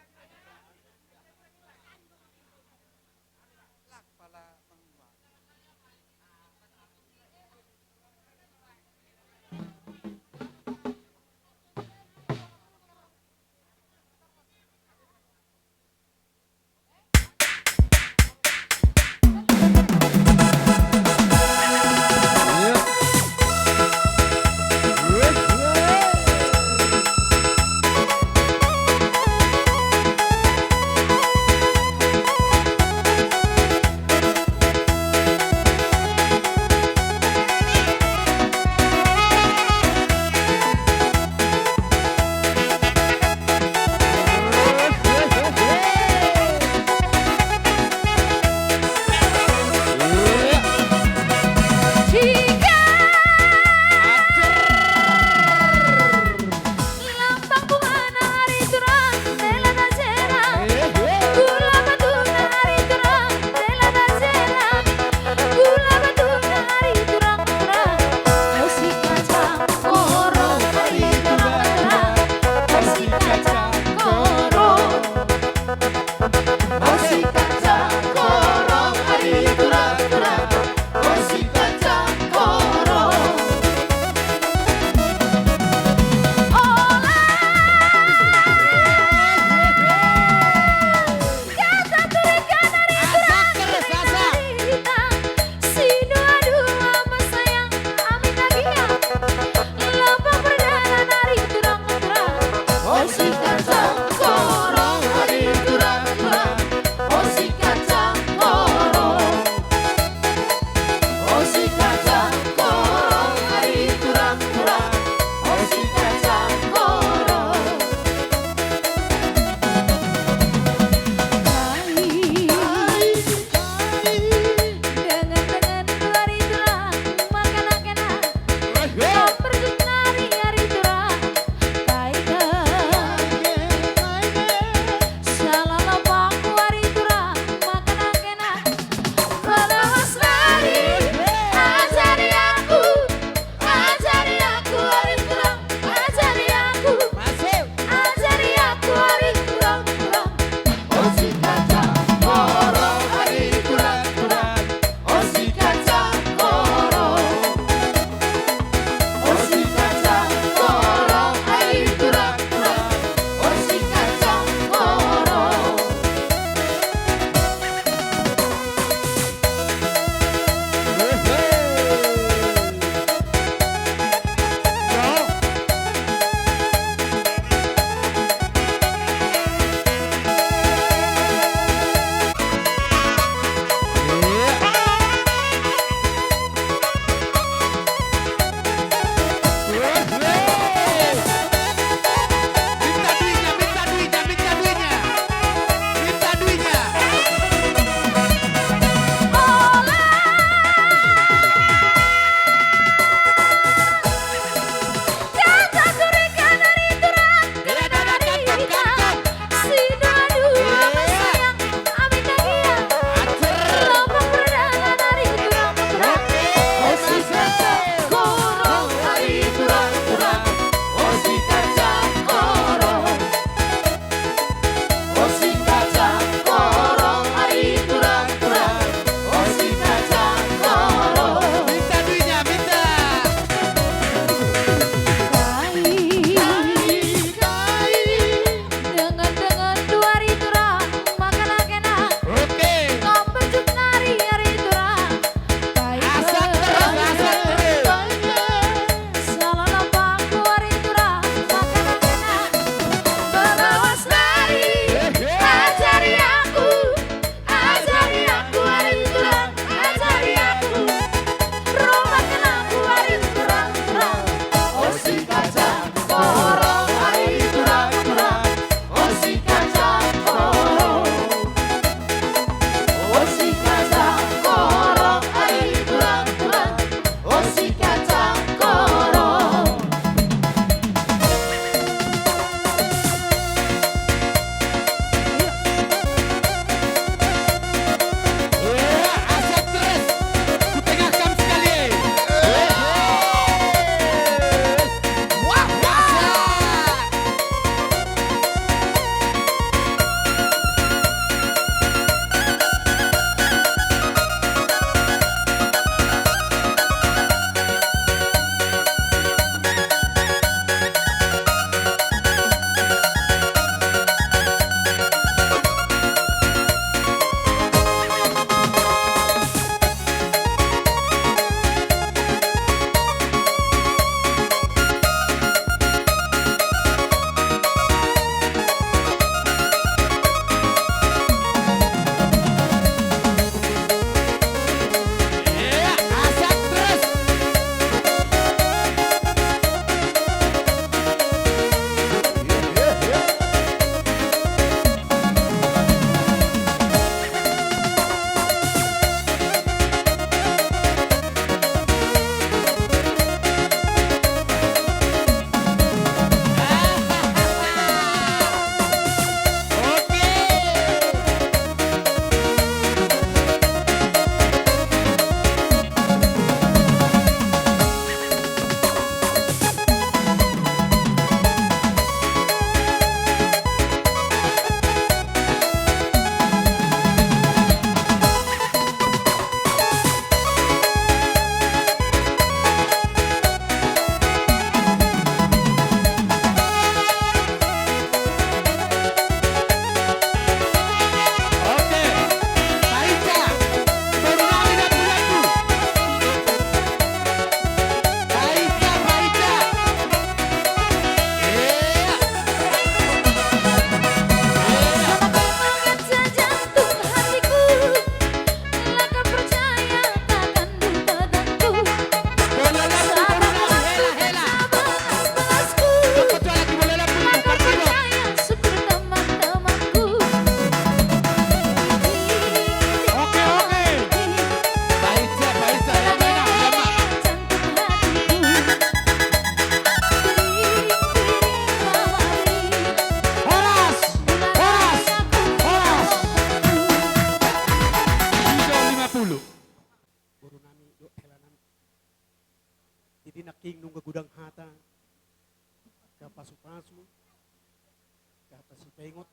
Di nangkin nunga godang hata, angka pasupasu, angka hata sipaingot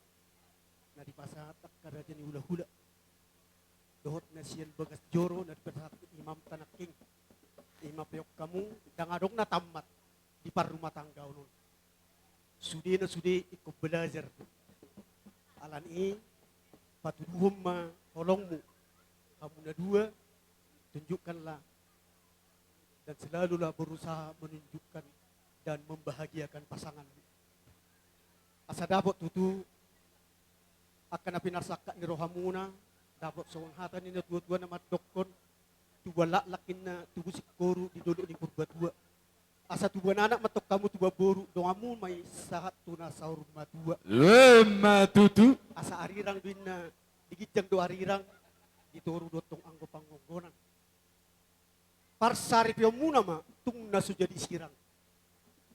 na dipasahat angka raja ni hulahula dohot na sian bagas joro na dipasahat imamta nangkin. Ima pe on hamu, ndang adong na tammat di parrumatanggaon on. Sude na sude ingkon belajar. Alani i, patuduhon ma holongmu, hamu na dua, tunjukkanlah dan selalulah berusaha menunjukkan dan membahagiakan pasanganmu. Asa dapot tutu angka na pinarsangkap ni rohamuna, dapot songon hata ni na tua-tua na mandokkon, tubuan laklak inna tubu singkoru di dolok ni Purbatua. Asa tubuan anak ma tong hamu tubuan boru, donganmu ma i sahat tu na saur matua. Ima tutu. Asa arirang do inna, di ginjang do arirang, di toru do tong anggo panggonggonan. Parsaripeonmuna ma tung na so jadi sirang,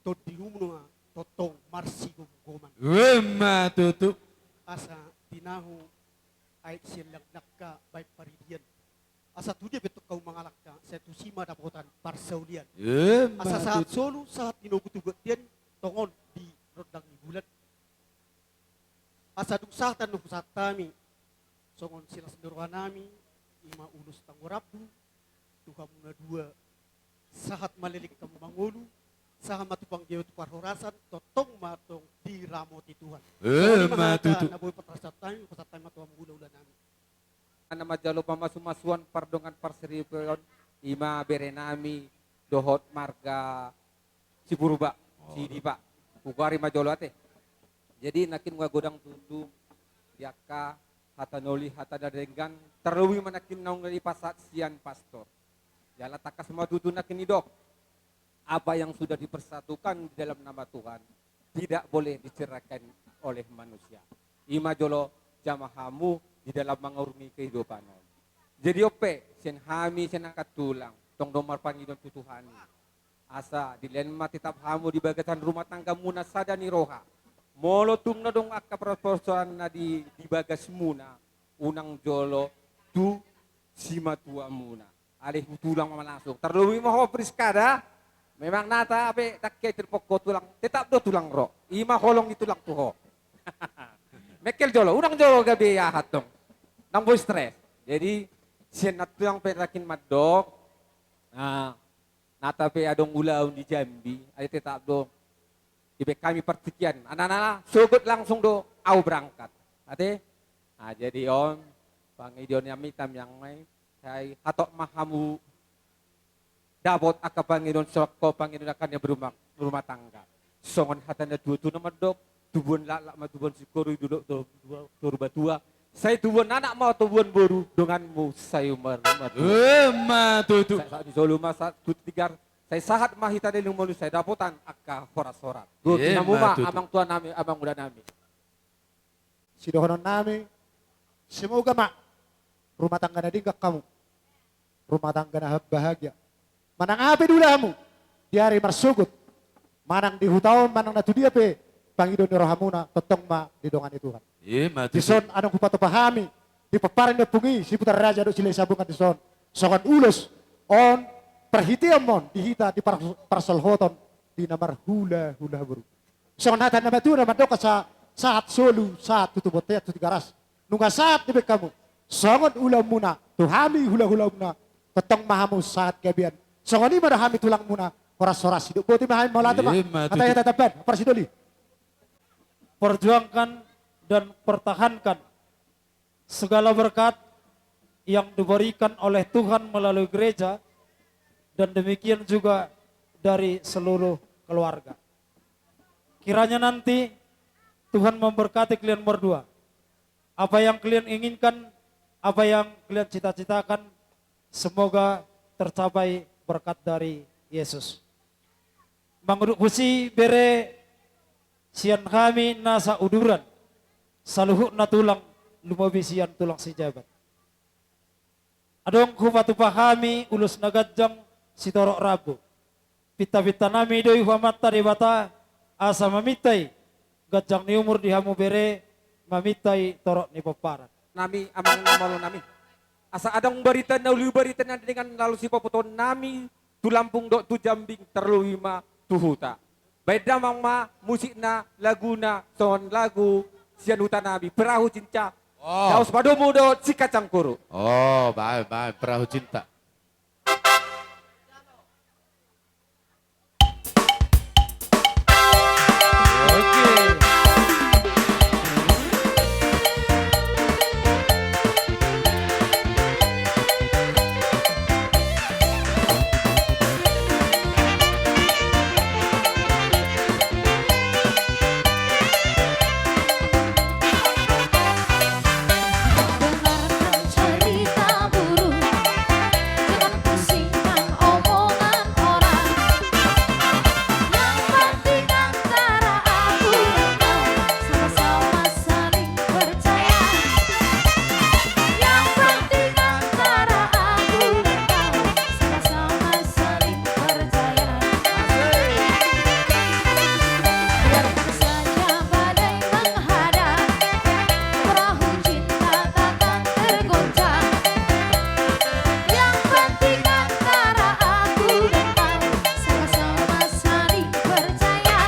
tondimuna ma tongtong marsigomgoman. Ima tutu. Asa tinahu aek sian langka baen paridian. Asa tu dia pe tong hamu mangalangka, sai tusi ma dapotan parsaulian. Ima tutu. Asa sahat solu, sahat ni nogu tu bontean, tongon di rondang ni bulan. Asa dung sahat annon husahat hami songon silas ni rohanami, ima ulos tanggo rambu, tu hamu na dua, sahat ma leleng hamu mangolu, sahat ma tu panggabean tu parhorasan, tongtong ma tong diramoti Tuhan. Songon i ma hata na boi patarsahat hami, hupasahat hami ma tu hamu hulahulanami. Na manjalo pamasumasuon pardongan parsaripeon, ima berenami dohot marga Sipurba, Sidipa. Hugari ma jolo ate. Jadi nangkin nunga godang tutu di angka hata na uli, hata na denggan, tarlobi ma nangkin naung dipasahat sian pastor. Jala tangkas ma tutu nangkin didok, apa yang sudah dipersatukan di dalam nama Tuhan tidak boleh diceraikan oleh manusia. Ima jolo jamah hamu di dalam mangarungi kehidupan on. Jadi on pe, sian hami, sian angka tulang, tong do marpangidoan tu Tuhan i. Asa dilehon ma tetap hamu di bagasan rumah tanggamuna sada ni roha. Molo tung na adong angka persoalan na di, di bagasmuna, unang jolo tu simatuamuna. Alai hu tulang ma langsung. Tarlobi ma ho Priska da. Memang nata pe dang hea telepon ho tulang, tetap do tulang ro. Ima holong ni tulang tu ho. Mengkel jolo, unang jolo gabe aha tong. Ndang boi stres. Jadi sian na tulang pe nangkin mandok. Nah, nata pe adong ulaon di Jambi, alai tetap do dibaen hami partingkian. Anakna sogot langsung do au berangkat. Ate? Nah, jadi on pangidoannami, tamiang nami, sai hatop ma hamu dapot angka pangidoan, sokko pangidoan angka na berumah, berumah tangga. Songon hata na tuatua na mandok, tubuan laklak ma tubuan singkoru di dolok to-, to-, toru batua. Sai tubuan anak ma tubuan boru, donganmu sai umur matua. Ima tutu. Sai sahat ni solu ma sahat tu tigar, sai sahat ma hita leleng mangolu, sai dapotan angka horashoras. Dohot hamu ma amang tuanami, amang udanami. Sidohononnami, semoga ma rumah tangga na denggan hamu, rumah tangga na bahagia. Manang aha pe diula hamu di ari marsogot, manang di huta on, manang na tu dia pe pangidoan ni rohamuna, tongtong ma didongani Tuhan. Ima tutu. Dison adong hupatupa hami di pomparan ni ompung i Sibutar Raja dohot Silahisabungan dison songon ulos on, parhitean ma on di hita di par-, parsolhoton di na marhulahula boru. Songon hata ni na matua na mandok, asa sahat solu, sahat tu bontean, tu Tigaras. Nunga sahat dibaen hamu songon ulaonmuna tu hami hulahulamuna, tongtong ma hamu sahat gabean. Songon i ma do hami tulangmuna, horashoras, sidok boti ma hami, mauliate ma. Ima tutu. Hata hata taban parsidoli. Perjuangkan dan pertahankan segala berkat yang diberikan oleh Tuhan melalui gereja, dan demikian juga dari seluruh keluarga. Kiranya nanti Tuhan memberkati kalian berdua. Apa yang kalian inginkan, apa yang kalian cita-citakan, semoga tercapai berkat dari Yesus. Mangudukusi bere sian hami na sauduran, saluhutna tulang, lumobi sian tulang sijabat. Adong hupatupa hami ulos na ganjang sitorop rambu. Pintapintanami do i hu Amanta Debata, asa maminta i ganjang ni umur di hamu bere, maminta i torop ni pomparan. Nami, amang na malo nami. Asa adong barita na uli, barita na denggan laho sipabotoonnami tu Lampung dohot tu Jambi, tarlobi ma tu huta. Baen damang ma musikna, laguna, songon lagu sian huta nami, Perahu Cinta. Oh. Laos padomu dohot si Kacang Kuru. Oh, baen, baen, Perahu Cinta. Dengarkan cerita burung, jangan pusingkan omongan orang. Yang penting antara aku dan kau sama-sama saling percaya. Yang penting antara aku dan kau sama-sama saling percaya. Biarkan saja badai menghadang, perahu cinta takkan tergoncang. Yang penting antara aku dan kau sama-sama saling percaya.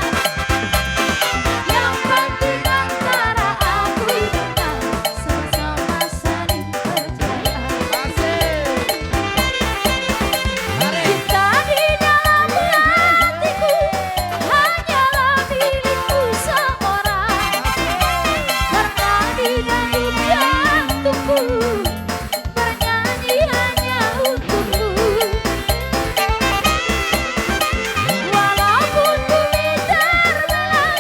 Yang penting antara aku dan kau sama-sama saling percaya. Cinta di dalam hatiku hanyalah milikku seorang. Karena di dalam jantungku bernyanyi hanya untukmu. Walaupun bumi terbelah,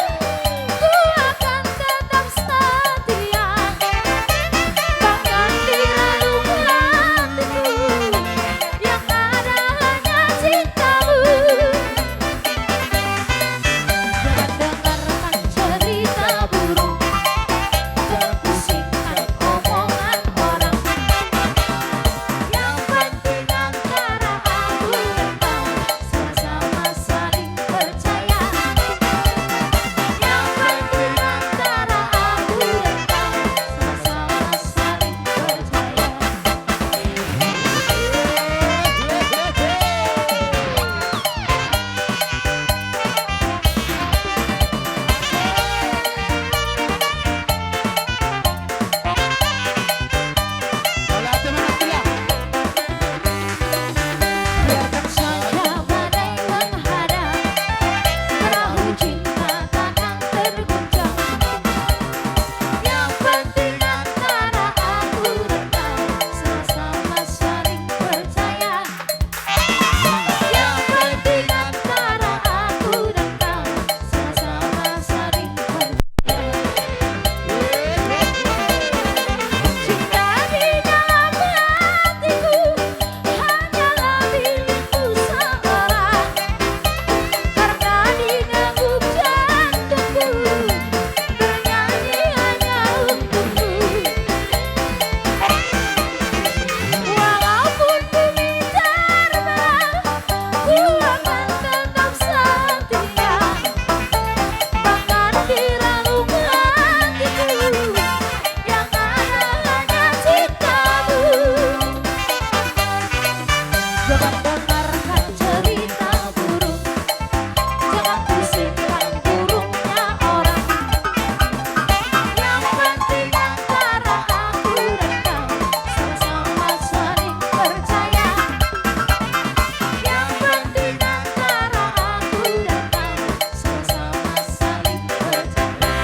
ku akan tetap setia. Bahkan di relung hatiku yang ada hanya cintamu. Jangan dengarkan cerita burung, jangan pusingkan omongan orang. Yang penting antara aku dan kau sama-sama saling percaya. Yang penting antara aku dan kau sama-sama saling percaya. Biarkan saja badai menghadang, perahu cinta takkan tergoncang. Yang penting antara aku dan kau sama-sama saling percaya. Yang penting antara aku dan kau sama-sama saling percaya. Cinta di dalam hatiku hanyalah milikku seorang. Karena di dalam jantungku bernyanyi hanya untukmu. Walaupun bumi terbelah, ku akan tetap setia. Bahkan di relung hatiku yang ada hanya cintamu. Jangan dengarkan cerita burung, jangan pusingkan burungnya orang. Yang penting antara aku dan kau sama-sama saling percaya. Yang penting antara aku dan kau sama-sama saling percaya.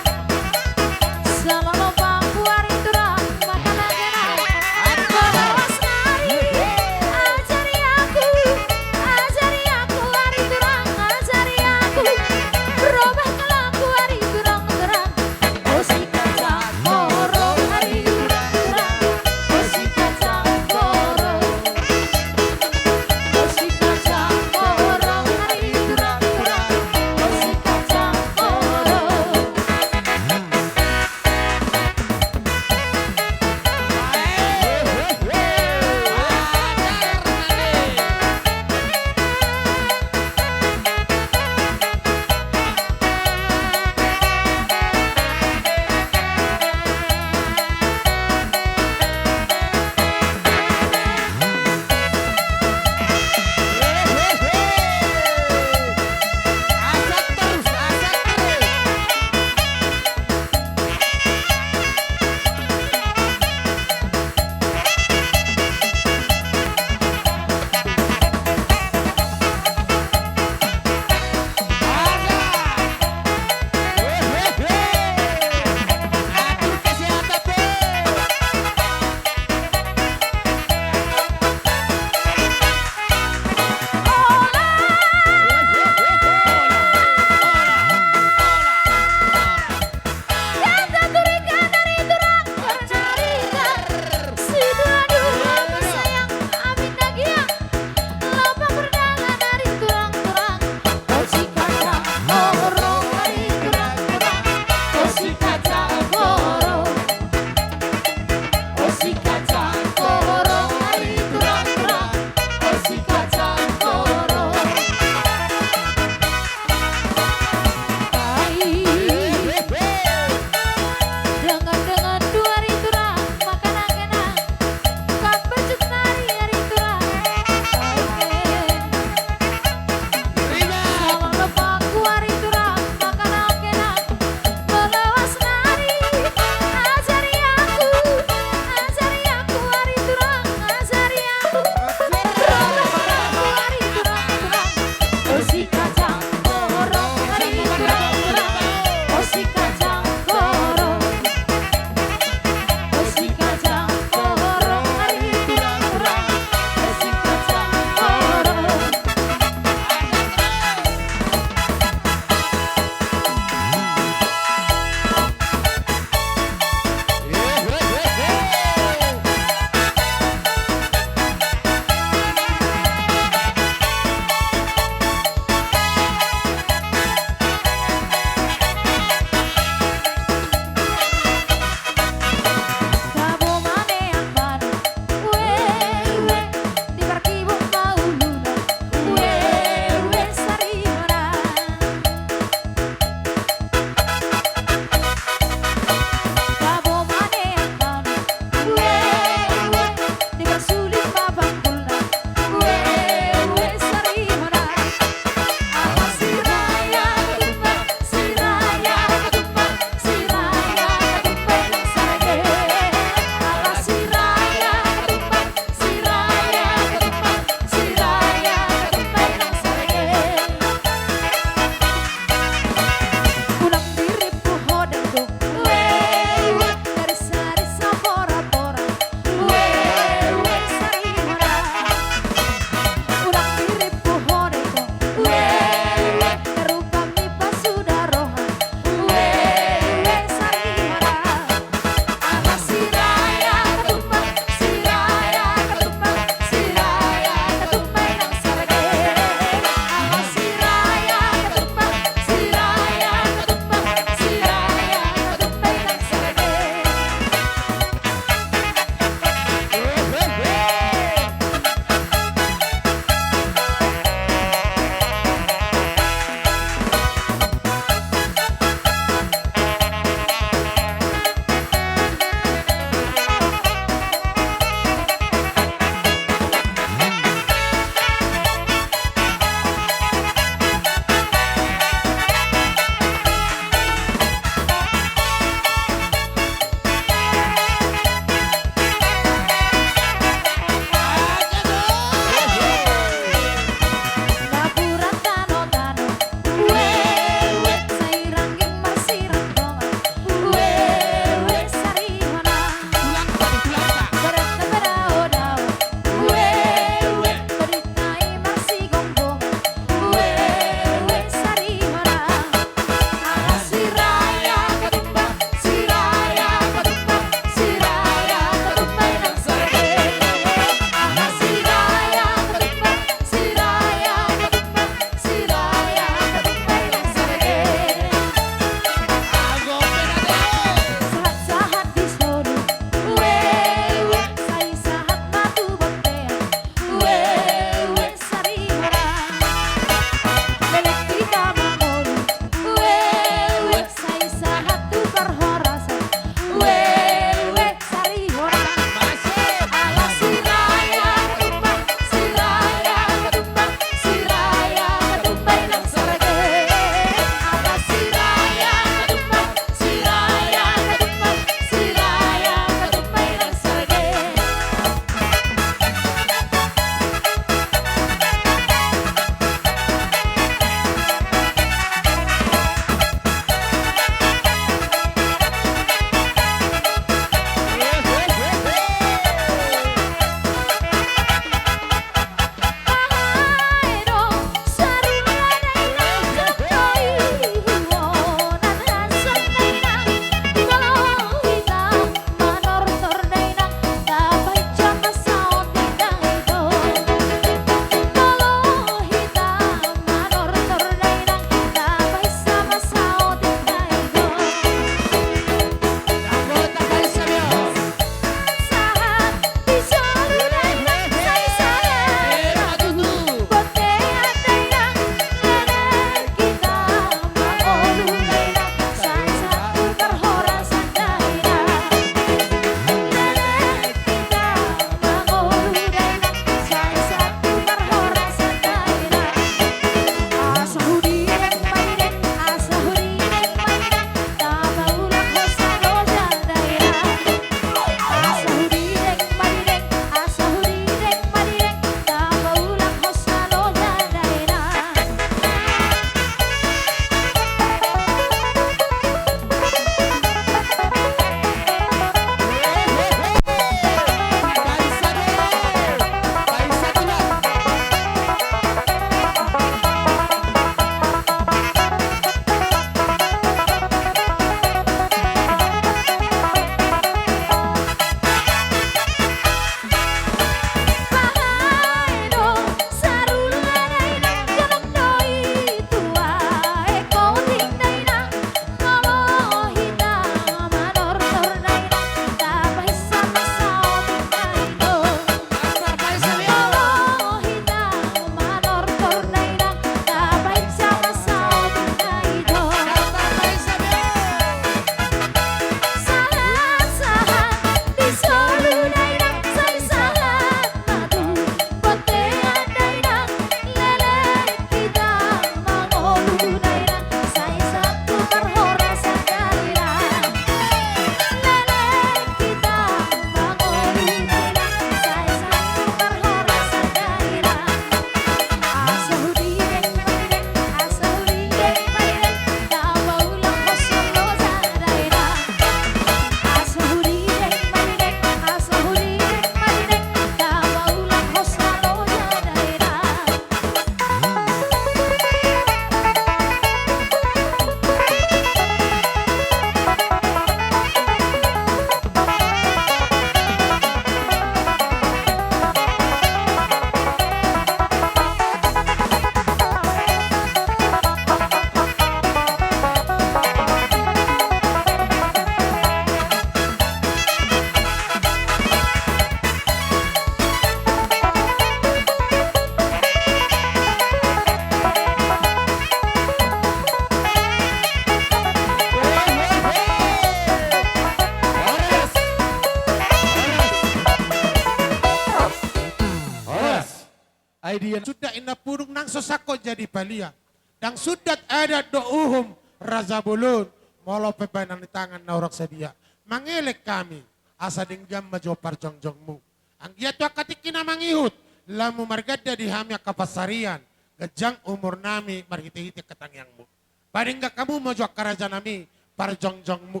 Na pudung nang so sangkot jadi palia. Ndang sundat adat dohot uhum raja bolon. Molo pe bahenon ni tangan na hurang sadia. Mangelek hami asa denggan ma jo parjongjongmu. Anggiat tu angka tingki na mangihut, lamu marganda di hami angka pansarian, ganjang umurnami marhitehite angka tangiangmu. Padenggan hamu ma jo angka rajanami parjongjongmu.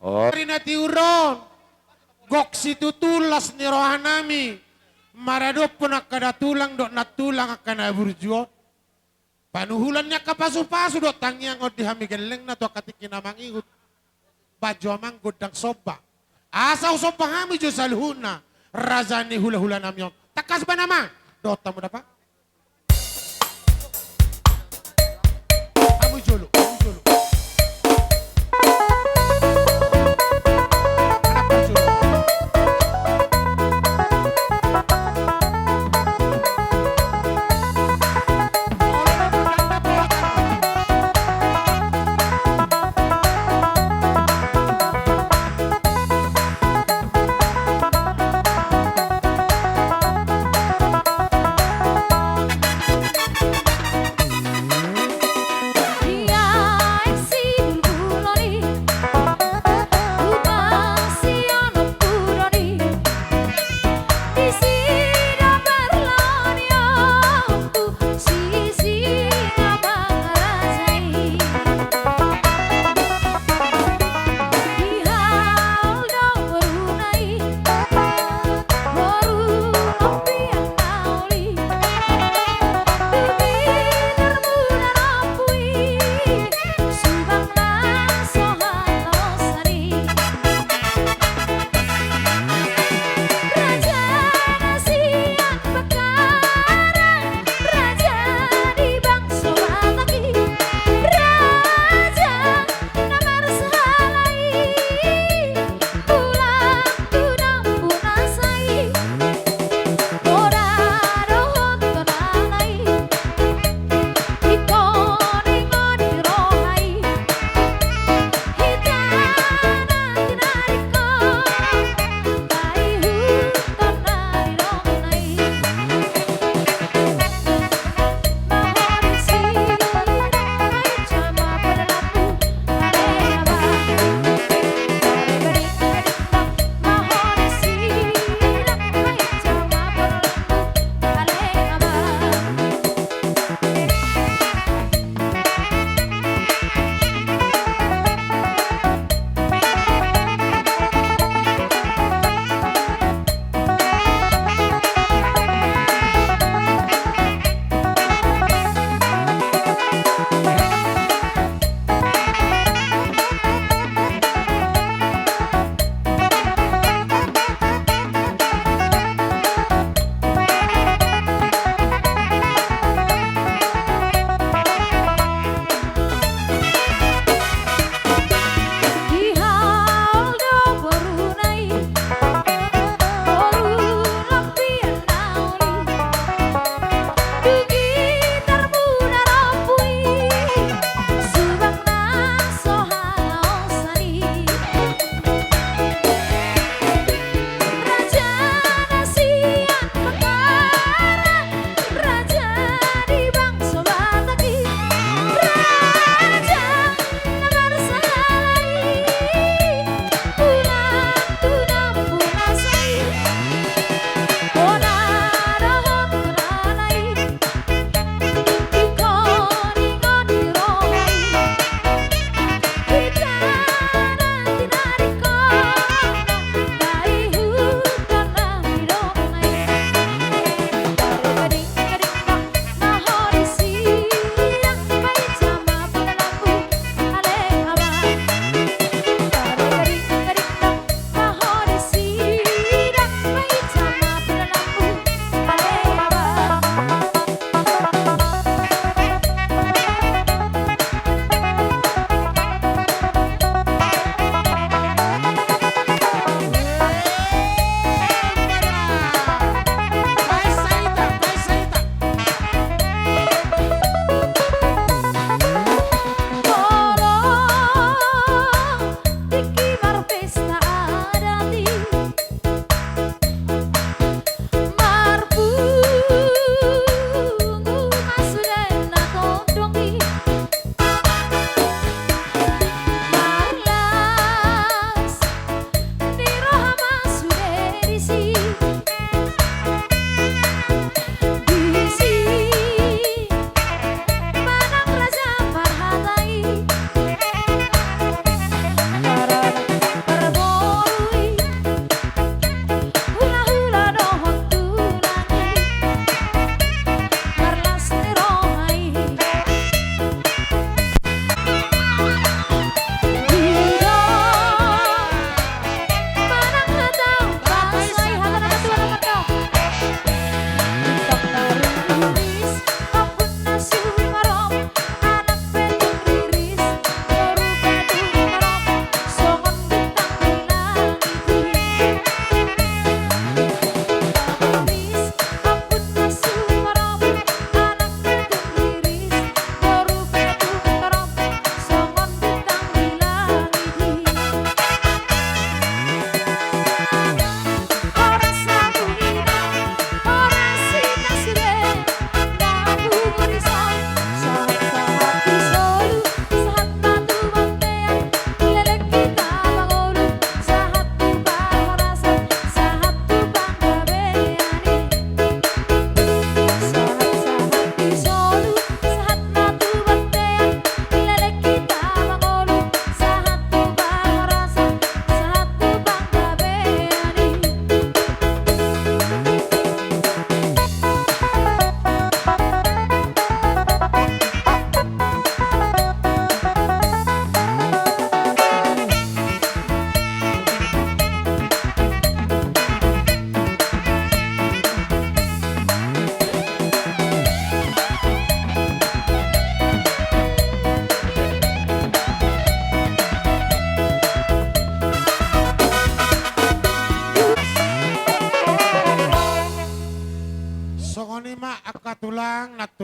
Ot. Ari na tiur on, gok situtu las ni rohanami maradophon angka datulang dohot nantulang angka na burju on. Panuhulan ni angka pasupasu dohot tangiang on di hami gellengna tu angka tingki na mangihut. Bahen jo amang gondang somba asa husomba hami jo saluhutna raja ni hulahulanami on. Tangkas bahen amang. Dohot hamu da, Pak. Hamu jolo, hamu jolo. Anak parjolo.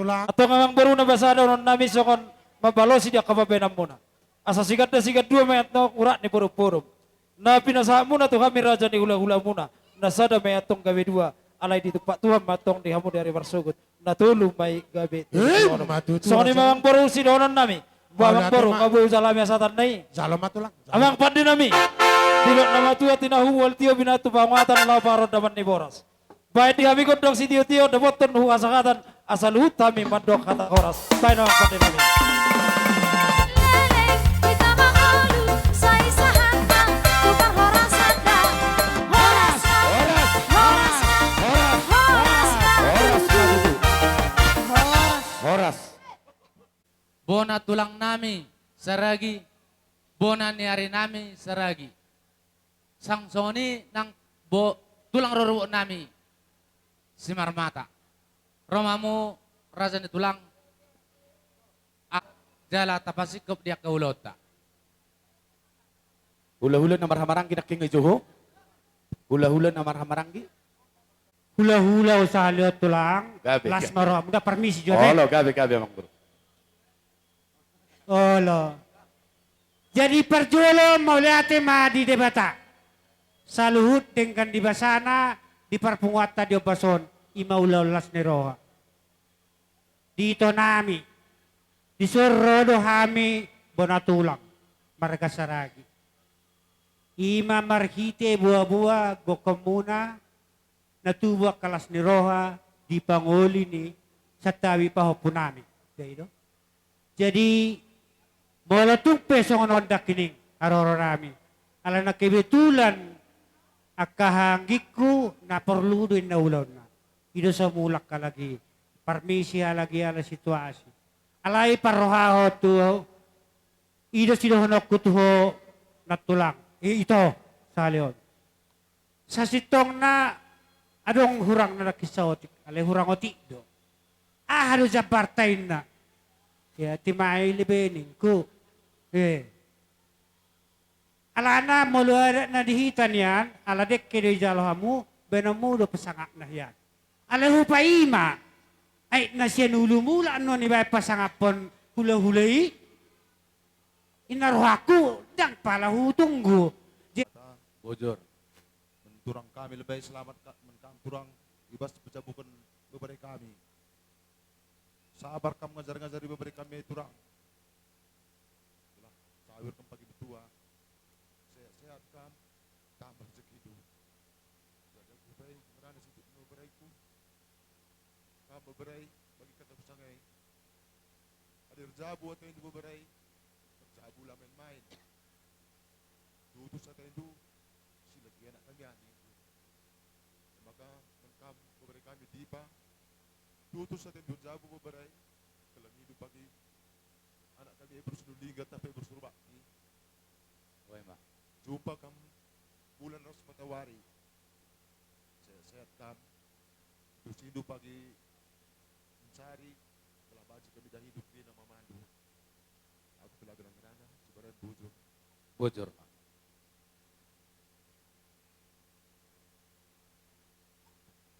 Antong amang boru, na basa dohonon nami songon mambalosi di angka pambahenanmuna. Asa siganda sigandua ma i antong urat ni poruporum. Na pinasahatmuna tu hami raja ni hulahulamuna, na sada ma i antong gabe dua, alai ditumpak Tuhan ma antong di hamu di ari marsogot, na tolu ma i gabe tolu. Songon i ma amang boru sidohonon nami. Ba amang boru, nga boi hujalo hami hasahatan na i. Jalo ma tulang. Amang pande nami, didok na matua tinahu, mual tio binatu panguatan laho parondaman ni boras. Baen di hami gondang sitiotio, dapothon hu hasahatan, asa luhut hami mandok hata horas. Baen amang pande nami. Leleng hita mangolu, sai sahat ma tu parhorasan da. Horas, horas, horas, horas, horas, horas, horas. Bona tulang nami Saragi, bona ni ari nami Saragi. Sang songon i nang bo-, tulang rorobot nami Simarmata. Ro ma hamu raja ni tulang, a-, jala tapasingkop di angka ulaonta. Hulahula na marhahamaranggi nangkin nga i jo ho. Hulahula na marhahamaranggi. Hulahula, usaha liot tulang. Gabe, las gabe. Maroam, udah permisi jo, eh. Olo, gabe, gabe, amang boru. Olo. Jadi parjolo mauliate ma di Debata. Saluhut denggan di basana di parpunguanta di ombas on, i ma ulaon las ni roha. Di ito nami, dison ro do hami bona tulang, marga Saragi. I ma marhite boaboa gokhonmuna, na tubu angka las ni roha di pangoli ni santabi pahompu nami. Jadi do. Jadi, molo tung pe songon on nangkining haroro nami. Alana kebetulan angka hahaanggingku na porlu do inna ulaonna. I do so mulak halak i, parmisi halak i ala situasi. Alai parrohahon tu, i do sidohononku tu ho nang tulang. I, ito, sahali on. Sasintongna adong hurangna nangkin saotik, alai hurang otik do. Aha do jambarta inna? Ya, ti ma i lebe ningku. Eh. Alana molo adat na di hita nian, ala dengke do ijalo hamu, baenonmu do pasangapna hian. Alai hupaima, aek na sian ulu mulak annon ibaen pasangaphon hulahula i. Inna rohangku, ndang pala hutunggu. Je- Bojor. Menturang kami, lebih selamat ka-, men kam turang, ibas pecabukon bebere kami. Sabar kam ngajar-ngajari bebere kami turang. Lah, sabar kam pagi betua. Sehat-sehat kam, tambah rezeki do. Jaga ku bae, ngerana situ no beberaiku. Kam beberai, bagi kata pesangai. Hadir jabu atau ini beberai, jabu lah main-main. Tutu sate indu, silagi anak kami ani. Maka men kam bebere kami dipa, tutu sate indu jabu bebere, kelam hidup bagi anak kami Ebrus Nulinga tapi Ebrus Rubaki. Oe ma. Jumpa kam bulan ros matawari. Sehat-sehat kam. Tusi indu bagi mencari, telah baji kami dah hidup di nama mandu. Aku telah bilang ngerana, sebarang bujur. Bojor ma.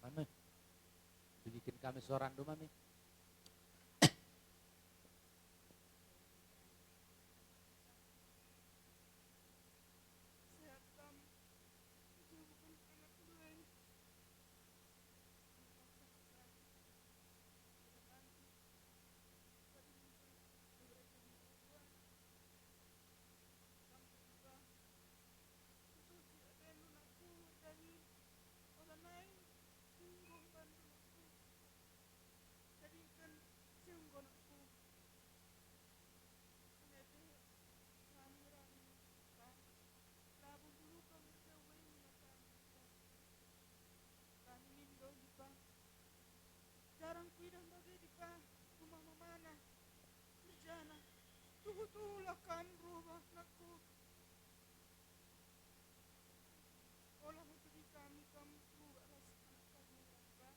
Anu, dibikin kami sorandu mami. Sehat kam, jauhkan anak dua. Jarang kuidah bage dipa rumah mamana, kerjana, tuhu tuhu lah kam roba nakku. Olah hutubi kami kam tu bagas anak kami ramba.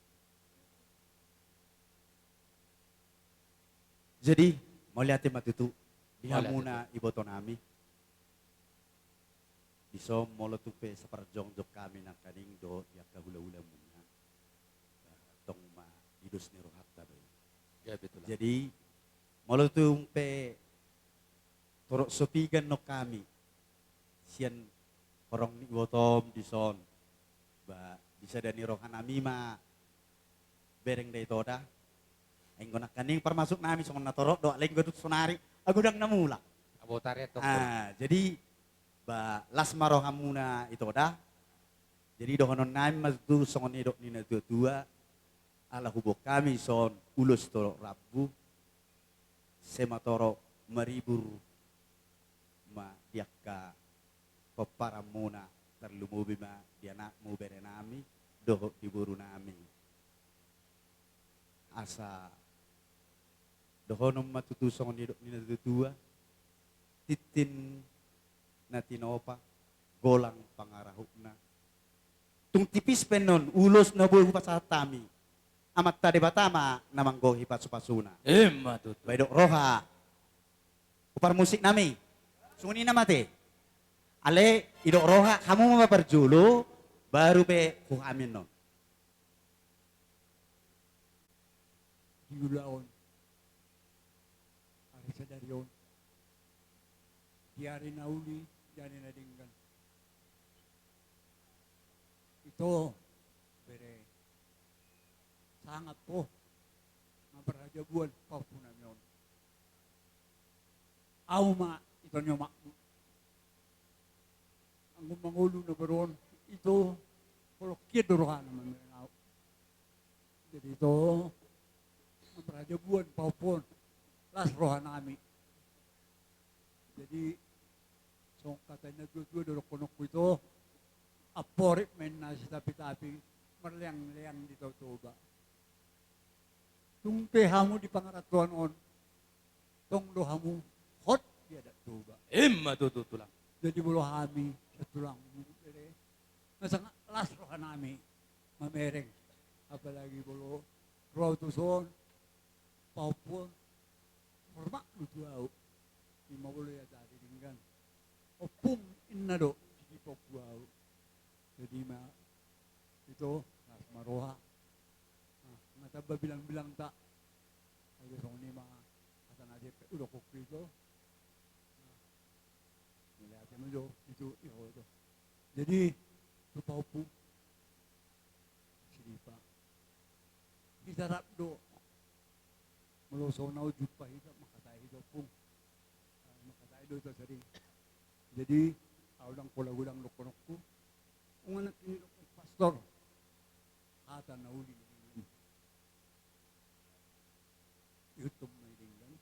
Jadi, mauliate ma tutu di hamuna iboto nami. Dison molo tung pe saparjongjong hami nangkaning dohot di angka hulahulamuna. Tong ma idos ni rohanta do i. Ya, betul. Jadi, molo tung pe torop so piga annon hami sian horong ni uotom dison, ba, di sada ni rohanami ma bereng da ito da. Anggo nangkaning parmasuk nami songon na torop do, alai anggo dung sonari, agodang na mulak. Abotar ya, Dokter. Ah, jadi, ba, las ma rohamuna ito da. Jadi, dohonon nami ma tutu songon nidok ni na tua-tua, ala huboan hami son ulos torop rambu, sai ma torop maribur ma di angka pomparanmuna, tarlumobi ma di anakmu, berenami, dohot di borunami. Asa dohonon ma tutu songon nidok ni na tua-tua, tintin na tinopa, golang pangarahutna. Tung tipis pe annon ulos na boi hupasahat hami, Amanta Debata ma na manggohi pasu-pasuna. Ima tutu. Ba didok roha, huparmusik nami. Songon i nama te. Alai didok roha, hamu ma parjolo, baru pe hu hami annon. Di ulaon ari sadari on, di ari na uli, di ari na denggan, ito bere sangap ho mamparhajabuan pahompu nami on. Au ma ito ni omakmu. Anggo mangolu na baru on, ito holong hian do rohana mamereng au. Jadi ito mamparhajabuan pahompu on, las rohanami. Jadi songon hata ni na tua-tua do dohononku, ito amporik ma inna sitapi-tapi, marleang-leang di Tao Toba. Tung pe hamu di pangarantoan on, tong do hamu hot di adat Toba. Ima tutu, Tulang. Jadi molo hami sian tulangmu, bere, na sangat las rohanami mamereng. Apalagi molo ro au tuson, pahompu on hormat do tu au. Ima molo ia tadi denggan, ompung inna do di pahompu au. Jadi ima ito, las ma roha. Nah, nga tamba bilang-bilangta. Ai songon i ma hata na jempek udokkon ito. Nah, melihat ma jo itu, ito. Jadi tu pahompu, siripa, hita rap do. Molo songon na jumpa hita, mangkatai hita, ompung. Ah, mangkatai do hita sering. Jadi au ndang pola godang dohononku. Unang nangkin didok pastor hata na uli, ihuthon ma i denggan.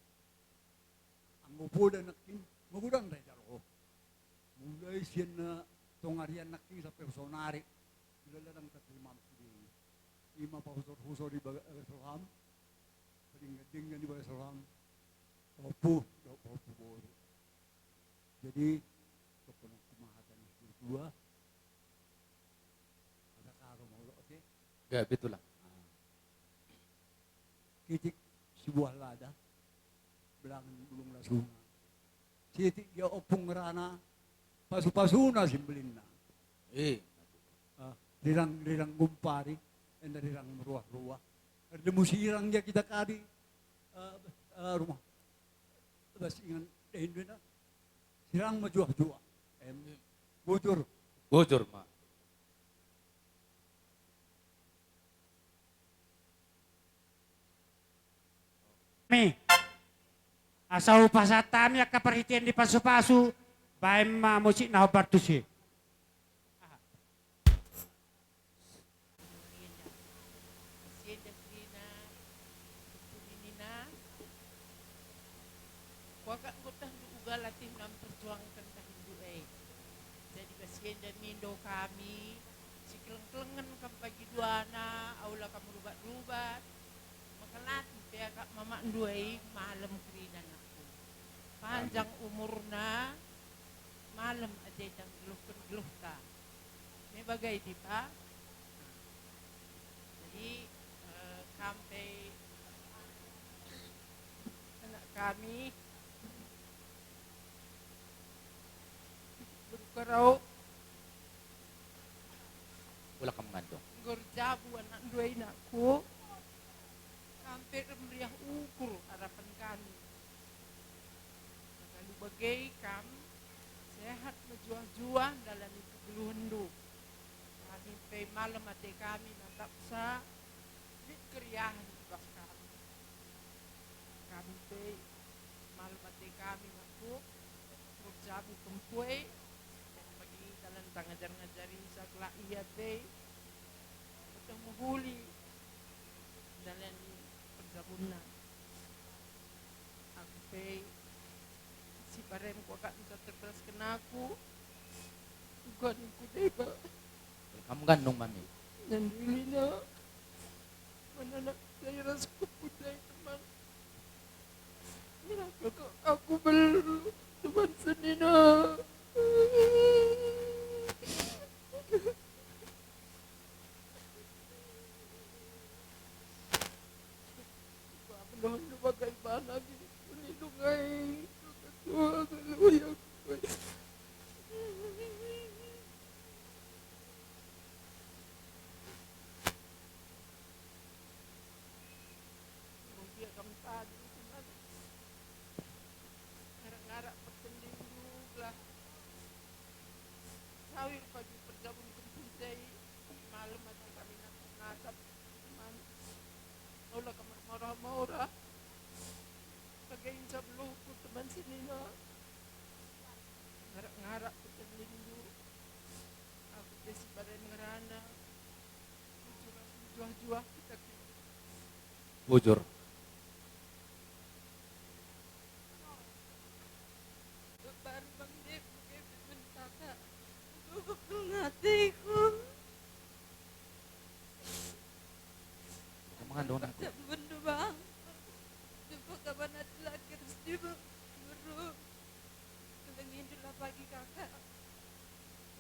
Anggo poda nangkin, magodang do hita ro. Mulai sian na tonga ari an nangkin sampe sonari, jala ndang tarima hami sude i. Ima pahusor-husor di bagas roham, padenggan-denggan di bagas roham, pahompu dohot pahompu boru. Jadi dohononku ma hata ni na tua-tua. Hata karo ma olo, oke? Ya, betul lah. Ah. Kitik sibuah lada, belangen bulung lasuna. Sitik gia ompung ngerana, pasu-pasuna simbelinna. Eh. Ah, rirang, rirang gumpari, enda rirang ruah-ruah. Erde musirang gia hita kadi, eh, eh, rumah. Bas ingan dahin do na. Sirang ma juah-juah. Em, bujur. Bujur ma. Mi. Asa hupasahat hami angka parhitean ni pasu-pasu, baen ma musik na hombar tusi. Sian da kerina, tu kerina. Kuagak gotah du ugal atim na memperjuangkan tahindu ai. Jadi basian da mindo kami, sikeleng-kelengen kam pagi duana, aula kam rubat-rubat. Mangkalatih pe agak mamak ndua i malem kerina anakku. Panjang umurna, malem aja i tanggeluhken geluhta. Mebagai dipa. Jadi, eh, kam pe anak kami. Berkarau. Ulang kam ngandung. Gorjabu anak dua inakku. Kam pe remriah Bagi kam sehat ma juah-juah dalan ni kegeluhan do. Hami pe malo ma ate kami na tapsa lit keriahan di bas kami. Kami pe malo ma ate kami na tu Raja Bukun Kue. Bagi dalan tangajar-ngajar i saklak ia pe. Beteng muhuli dalan ni perjabunna. Aku pe sibarem ku agak bisa terbelaskan aku. Tuhan ku deba. Kamu gandong mami. Nandulina. Mana nak saya rasa kepudai teman. Aku belum teman senina. Bagaimana gitu, ini dungai. Tuhan, haleluya. Dia kam tadi, cuman ngarak-ngarak pertending dulu lah. Sawir pagi perjabun kempun tei, malam aja kami natap-natap, cuman ola kamar mora-mora. Pagai insya Allah ku teman senina. Ngarak-ngarak pertending dulu. Aku pe sibarem ngerana. Juah-juah kita kini. Bujur. Baru Bang Dep, Bang Dep, minta kak. Aduh, bekel ngatiku. Mangandung nangku. Jambon do Bang. Jumpa kaban adi laki terus di Bang. Guru. Kelengi dula pagi kakak.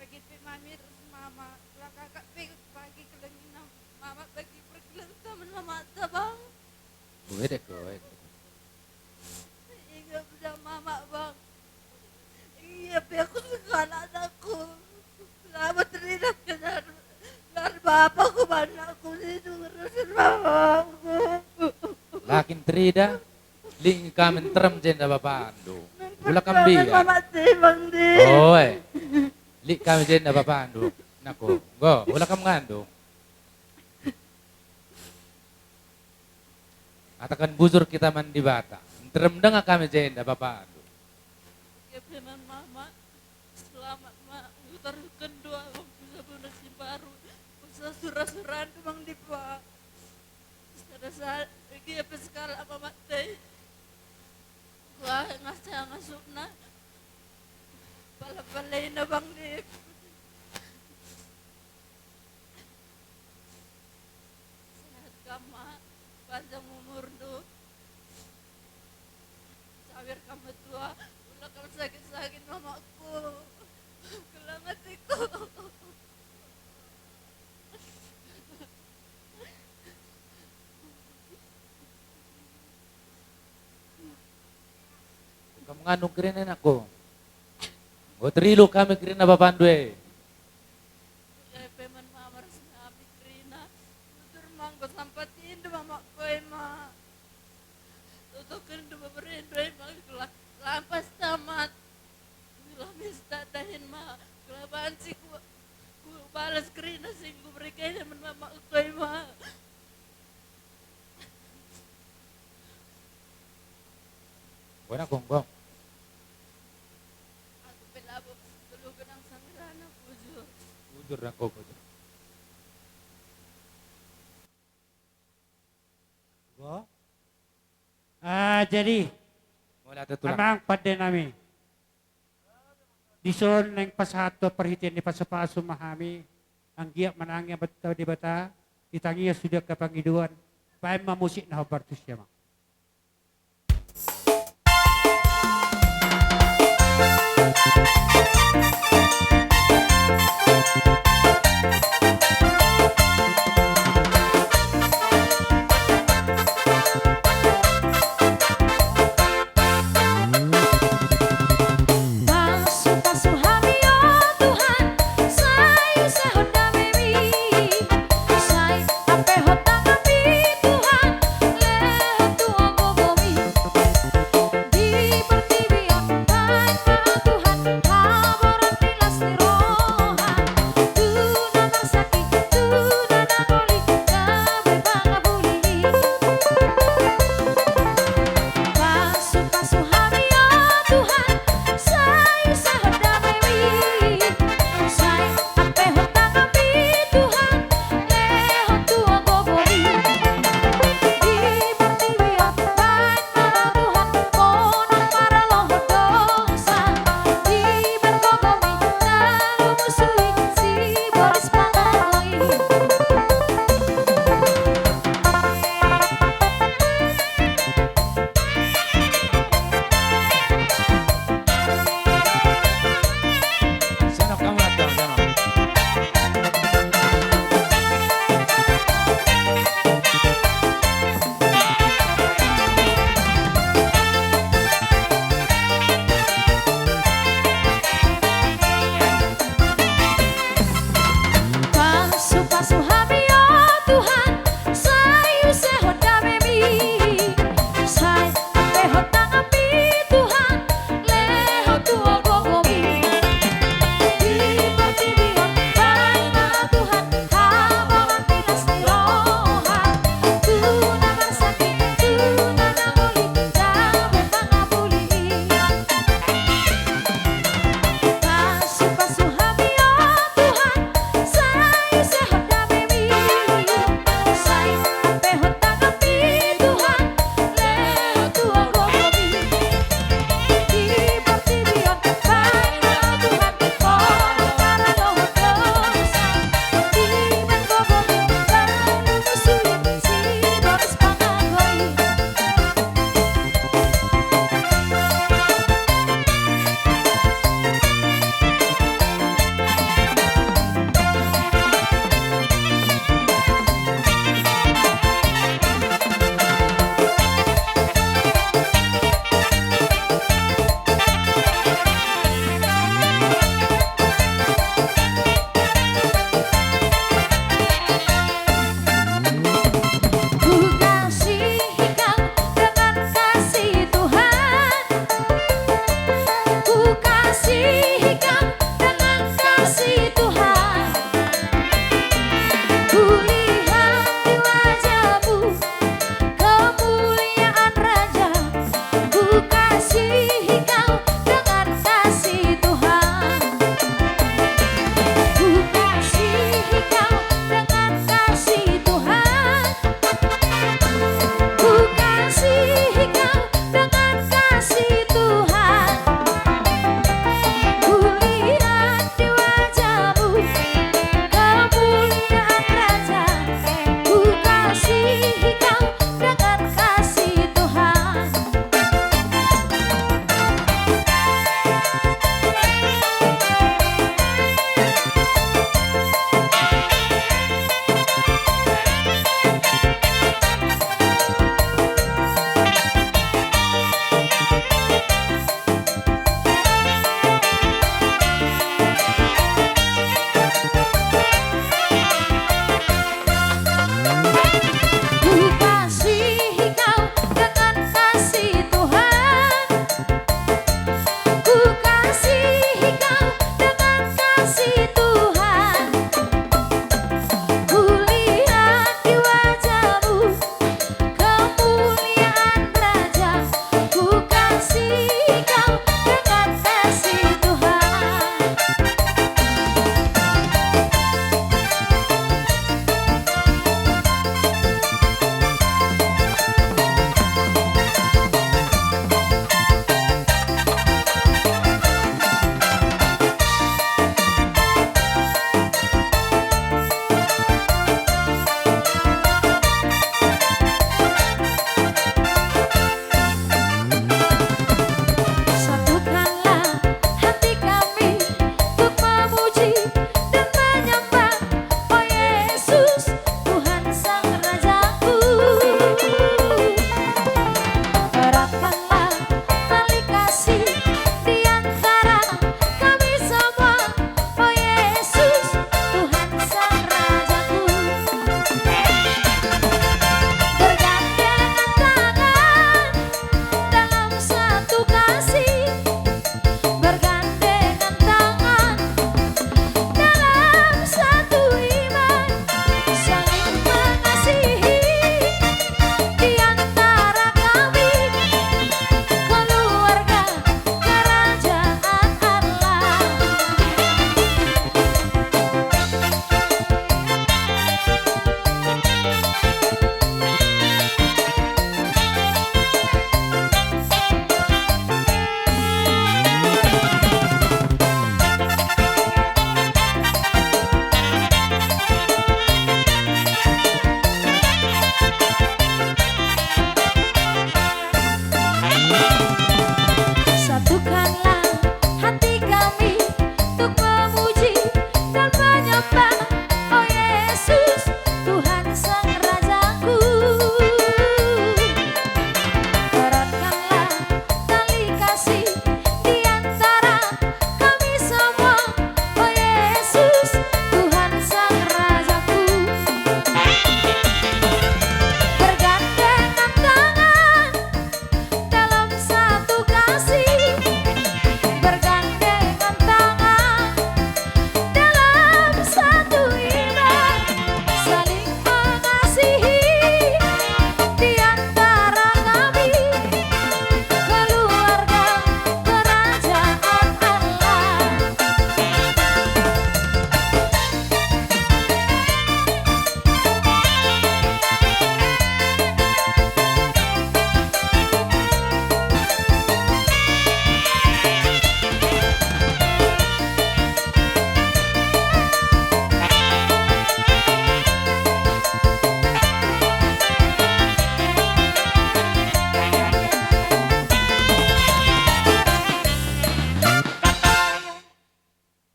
Pagi pe mami terus mama. Lah kakak pe pagi kelengi na mama pagi pergelan taman mama ta Bang. Gue dek gue. Ingat udah mama Bang. Iya pe aku sekolah anakku. Selamat Rina kenar. Lar bapakku anakku itu ngerusin mamaku. Lakin Rida. Ling kami nterem jenda bapa andu. Ula kambia. Oe. Ling kami jenda bapa andu. Nako. Go, ula kam ngandung. Atakan bujur kita man Debata. Nterem danga kami jenda bapa andu. Kepenan mama. Selamat ma. Utar kendua. Bisa bona simbaru. Usa sura-suran tu Bang Dipa. Sada sa, ege pe sekala mama tei. Gua ngasih ngasukna. Pala-pala ina Bang Dip. Sehat kama, panjang umur do. Sawer kama tua, ula kama sakit-sakit mamaku. Kelangat iku. Kam ngandung kerina nangku. Go trilu kami kerina bapa andu e. Ia pe man mama ras nami kerina. Utur manggo sampat indu mama koi ma. Tutukin do beberin do ima gelah lampas tamat. Gelah mista dahin ma gelah bansi ku, ku balas kerina singgu berikene men mama koi ma. Bona gonggong. Aku pelabo dulu benang sangerana bujur. Bujur dan kau bujur. Go. Ah, jadi, amang pande nami. Dison naeng pasahat tu parhitean ni pasupasu ma hami, anggiat manang ia Debata, di tangiang sude angka pangidoan, baen ma musik na hombar tusi amang. Pasu-pasu hami o Tuhan, sai sehon damemi, sai ampehon tanganmi Tuhan, lehon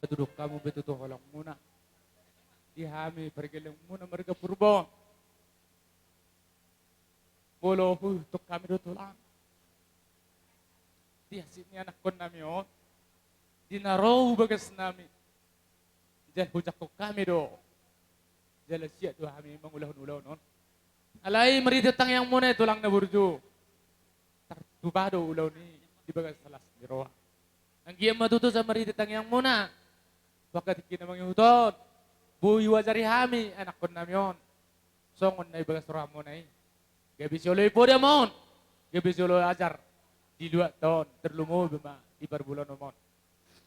Patuduk hamu be tutu holongmuna di hami pargelengmuna marga Purba on. Molo huihuthon hami do tulang di hansit ni anakkonnami on, di na ro hu bagasnami, jala hujangkon hami do, jala siap do hami mangulahon ulaon on. Alai marhite tangiangmuna i tulang na burju, tartupa do ulaon i di bagas las ni roha. Anggiat ma tutu sai marhite tangiangmuna, angka tingki na mangihut on, boi huajari hami anakkonnami on songon na di bagas rohamuna i. Gabe sioloi poda ma on, gabe sioloi ajar di luatta on, tarlumobi ma di parbulanonmuna on.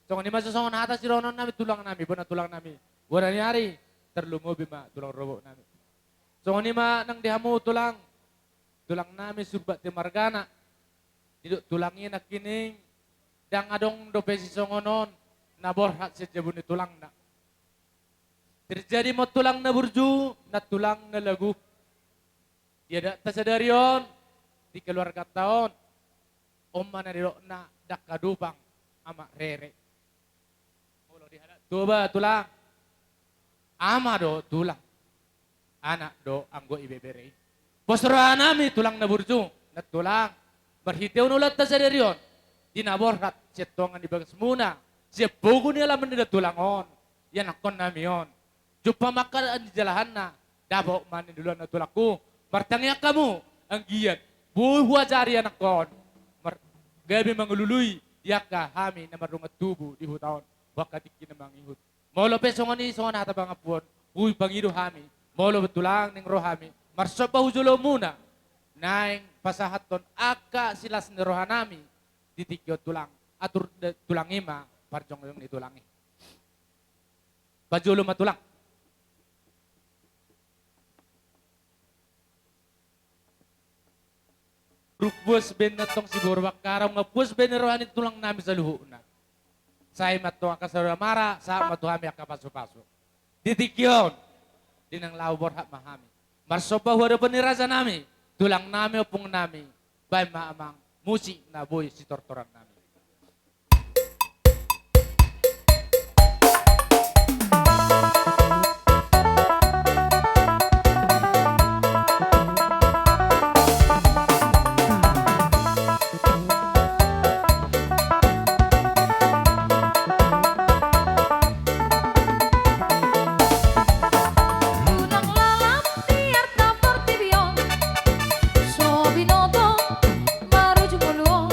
Songon i ma songon hata sidohononnami tulangnami, bona tulangnami, bona ni ari, tarlumobi ma tulang rorobotnami. Songon i ma nang di hamu tulang, tulangnami Surbakti margana. Didok tulang i nangkining, ndang adong dope sisongon on na borhat sian jabu ni tulangna. Terjadi ma on tulang na burju, na tulang na lagu. Di adatta sadari on, di keluargata on, on ma na didokna dangka dupang amak rere. Molo di halak Toba tulang, ama do tulang, anak do anggo ibebere i. Pos rohanami tulang na burju, na tulang, marhitehon ulaonta sadari on, di na borhat sian tonga ni bagasmuna, sian pogu ni alaman ni da tulang on, ianakkonnami on. Jumpa ma angka ni jalahanna, dapot ma niula na tulangku. Martangiang hamu, anggiat boi huajari anakkon, mar-, gabe mangalului di angka hami na mardongan tubu di huta on, angka tingki na mangihut. Molo pe songon i, songon hata pangampuon, hupangido hami, molo tulang naeng ro hami marsomba hu jolomuna, naeng pasahathon angka silas ni rohanami di tingki on tulang, atur da-, tulang i ma parjongjong ni tulang i. Pajolo ma tulang. Dung puas baen antong siboru Bakkara, nunga puas baen roha ni tulangnami saluhutna. Sai ma antong angka saudara mara, sahat ma tu hami angka pasupasu. Di tingki on, di na laho borhat ma hami marsomba hu adopan ni rajanami, tulangnami, ompungnami, baen ma amang musik na boi sitortorannami. Unang lalap di arta portibi on, so binoto maruju ngolu on.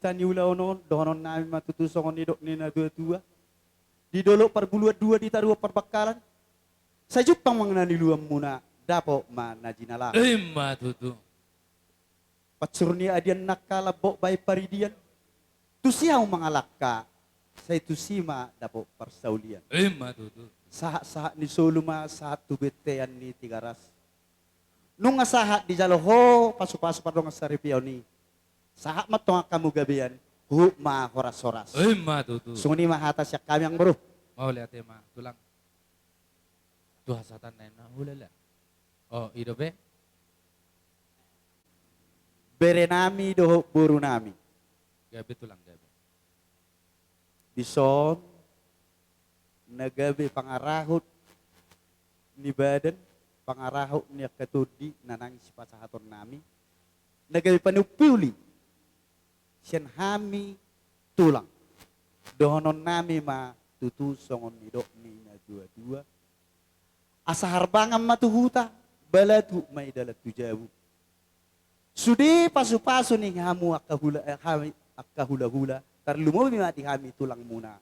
Ni ulaon on, dohonon nami ma tutu songon nidok ni na tua-tua. Di dolok parbuluan dua, di taruan parbangkalan. Sai jumpang ma na niuluan muna, dapot ma na jinalahan. Ima tutu. Pansur ni adian nangka lambok baen paridian. Tusi hamu mangalangka, sai tusi ma dapot parsaulian. Ima tutu. Sahat-sahat ni solu ma sahat tu bontean ni Tigaras. Nunga sahat dijalo ho pasu-pasu pardongan saripeon i. Sahat ma tongtong hamu gabean, huhut ma horas-horas. Ima tutu. Songon i ma hata sian hami, amang boru. Mauliate ma, tulang. Tu hasahatan na hulala. O, i dope. Bere nami dohot boru nami. Gabe, tulang, gabe. Dison na gabe pangarahut ni badan, pangarahut ni angka tondi na naeng sipasahaton nami, na gabe panumuli sian hami tulang. Dohonon nami ma tutu songon nidok ni na tua-tua. Asa harbangan ma tu huta, balatuk ma i dalan tu jabu. Sude pasu-pasu ni hamu angka hula, eh, hami angka hula-hula, tarlumobi ma di hami tulangmuna.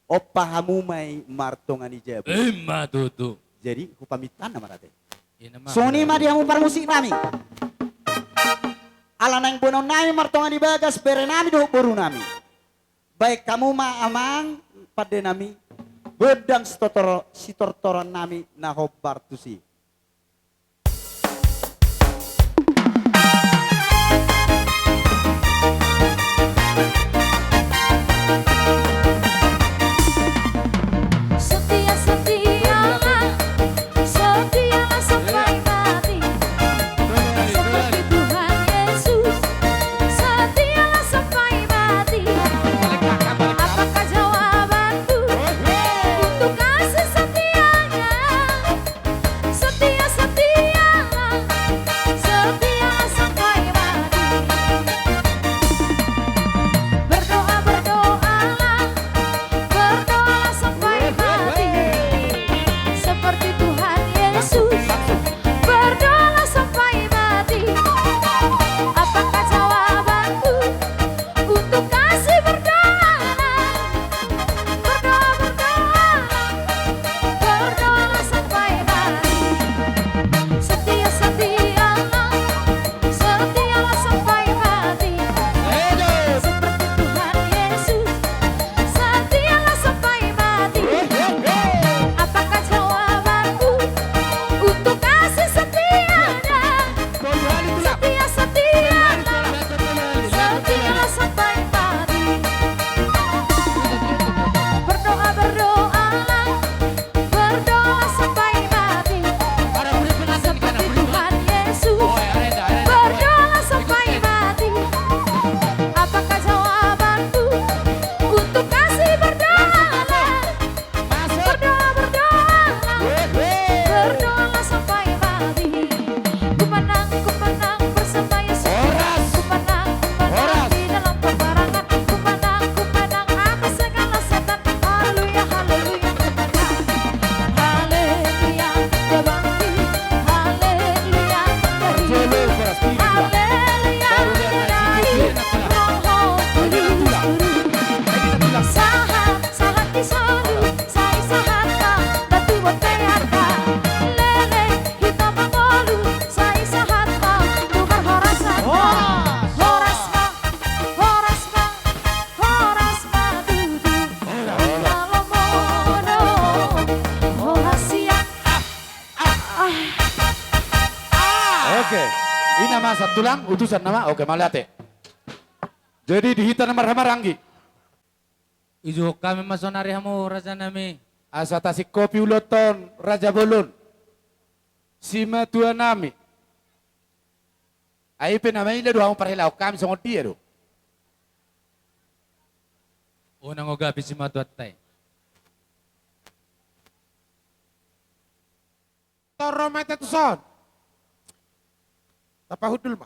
Ompa hamu ma i martonga ni jabu. Ima tutu. Jadi, hupaminta na ma rade. Songon i ma di hamu parmusik nami. Ala naeng boanon nami martonga ni bagas, bere nami dohot boru nami. Baen hamu ma, amang pande nami, gondang sitortor-, sitortoran nami na hombar tusi. Setia, setia, setialah sampai mati. Seperti Tuhan Yesus, setialah sampai mati. Apakah jawabanku untuk kasih setianya? Setia, setia, setia sampai mati. Berdoa, berdoalah, berdoalah sampai mati. Seperti Tuhan Yesus, berdoalah sampai mati. Apakah jawabanku untuk kasih berdoa? Berdoa, berdoalah, berdoalah sampai mati. Setia, setialah, setialah sampai mati. Seperti Tuhan Yesus, setialah sampai mati. Apakah jawabanku untuk kasih setianya? Setia, setia, setialah sampai mati. Berdoa, berdoalah, berdoalah sampai mati. Seperti Tuhan Yesus, berdoalah sampai mati. Apakah jawabanku untuk kasih berdoa? Berdoa, berdoalah, berdoalah sampai mati. Ku menang, ku menang bersama Yesus. Ku menang, ku menang di dalam peperangan. Ku menang, ku menang atas segala setan. Haleluya, haleluya, ku menang. Haleluya, dia bangkit. Haleluya, dia hidup. Haleluya, dia hidup. Roh Kudus turun. Sahat, sahat di solu, sai sahat ma, datu bontean ma. Leleng hita mangolu, sai sahat ma, tu parhorasan ma. Horas ma, horas ma, horas ma tutu. Horas. Horas sian. Oke. I nama satulang, utusan nama. Oke, mauliate. Jadi di hita na marhahamaranggi. Ijuhon hami ma sonari hamu, raja nami. Asa tasingkopi ulaonta on, raja bolon. Simatua nami. Ai pe na maila do hamu parhelahon hami songon dia do. Unang ogapi simatuanta i. Tor ro ma hita tuson. Tapahundul ma.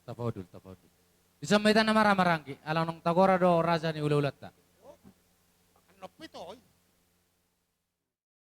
Tapahundul, tapahundul. Dison ma hita na marhahamaranggi, ala naung tagora do raja ni hulahulamuna. Annon pe to i.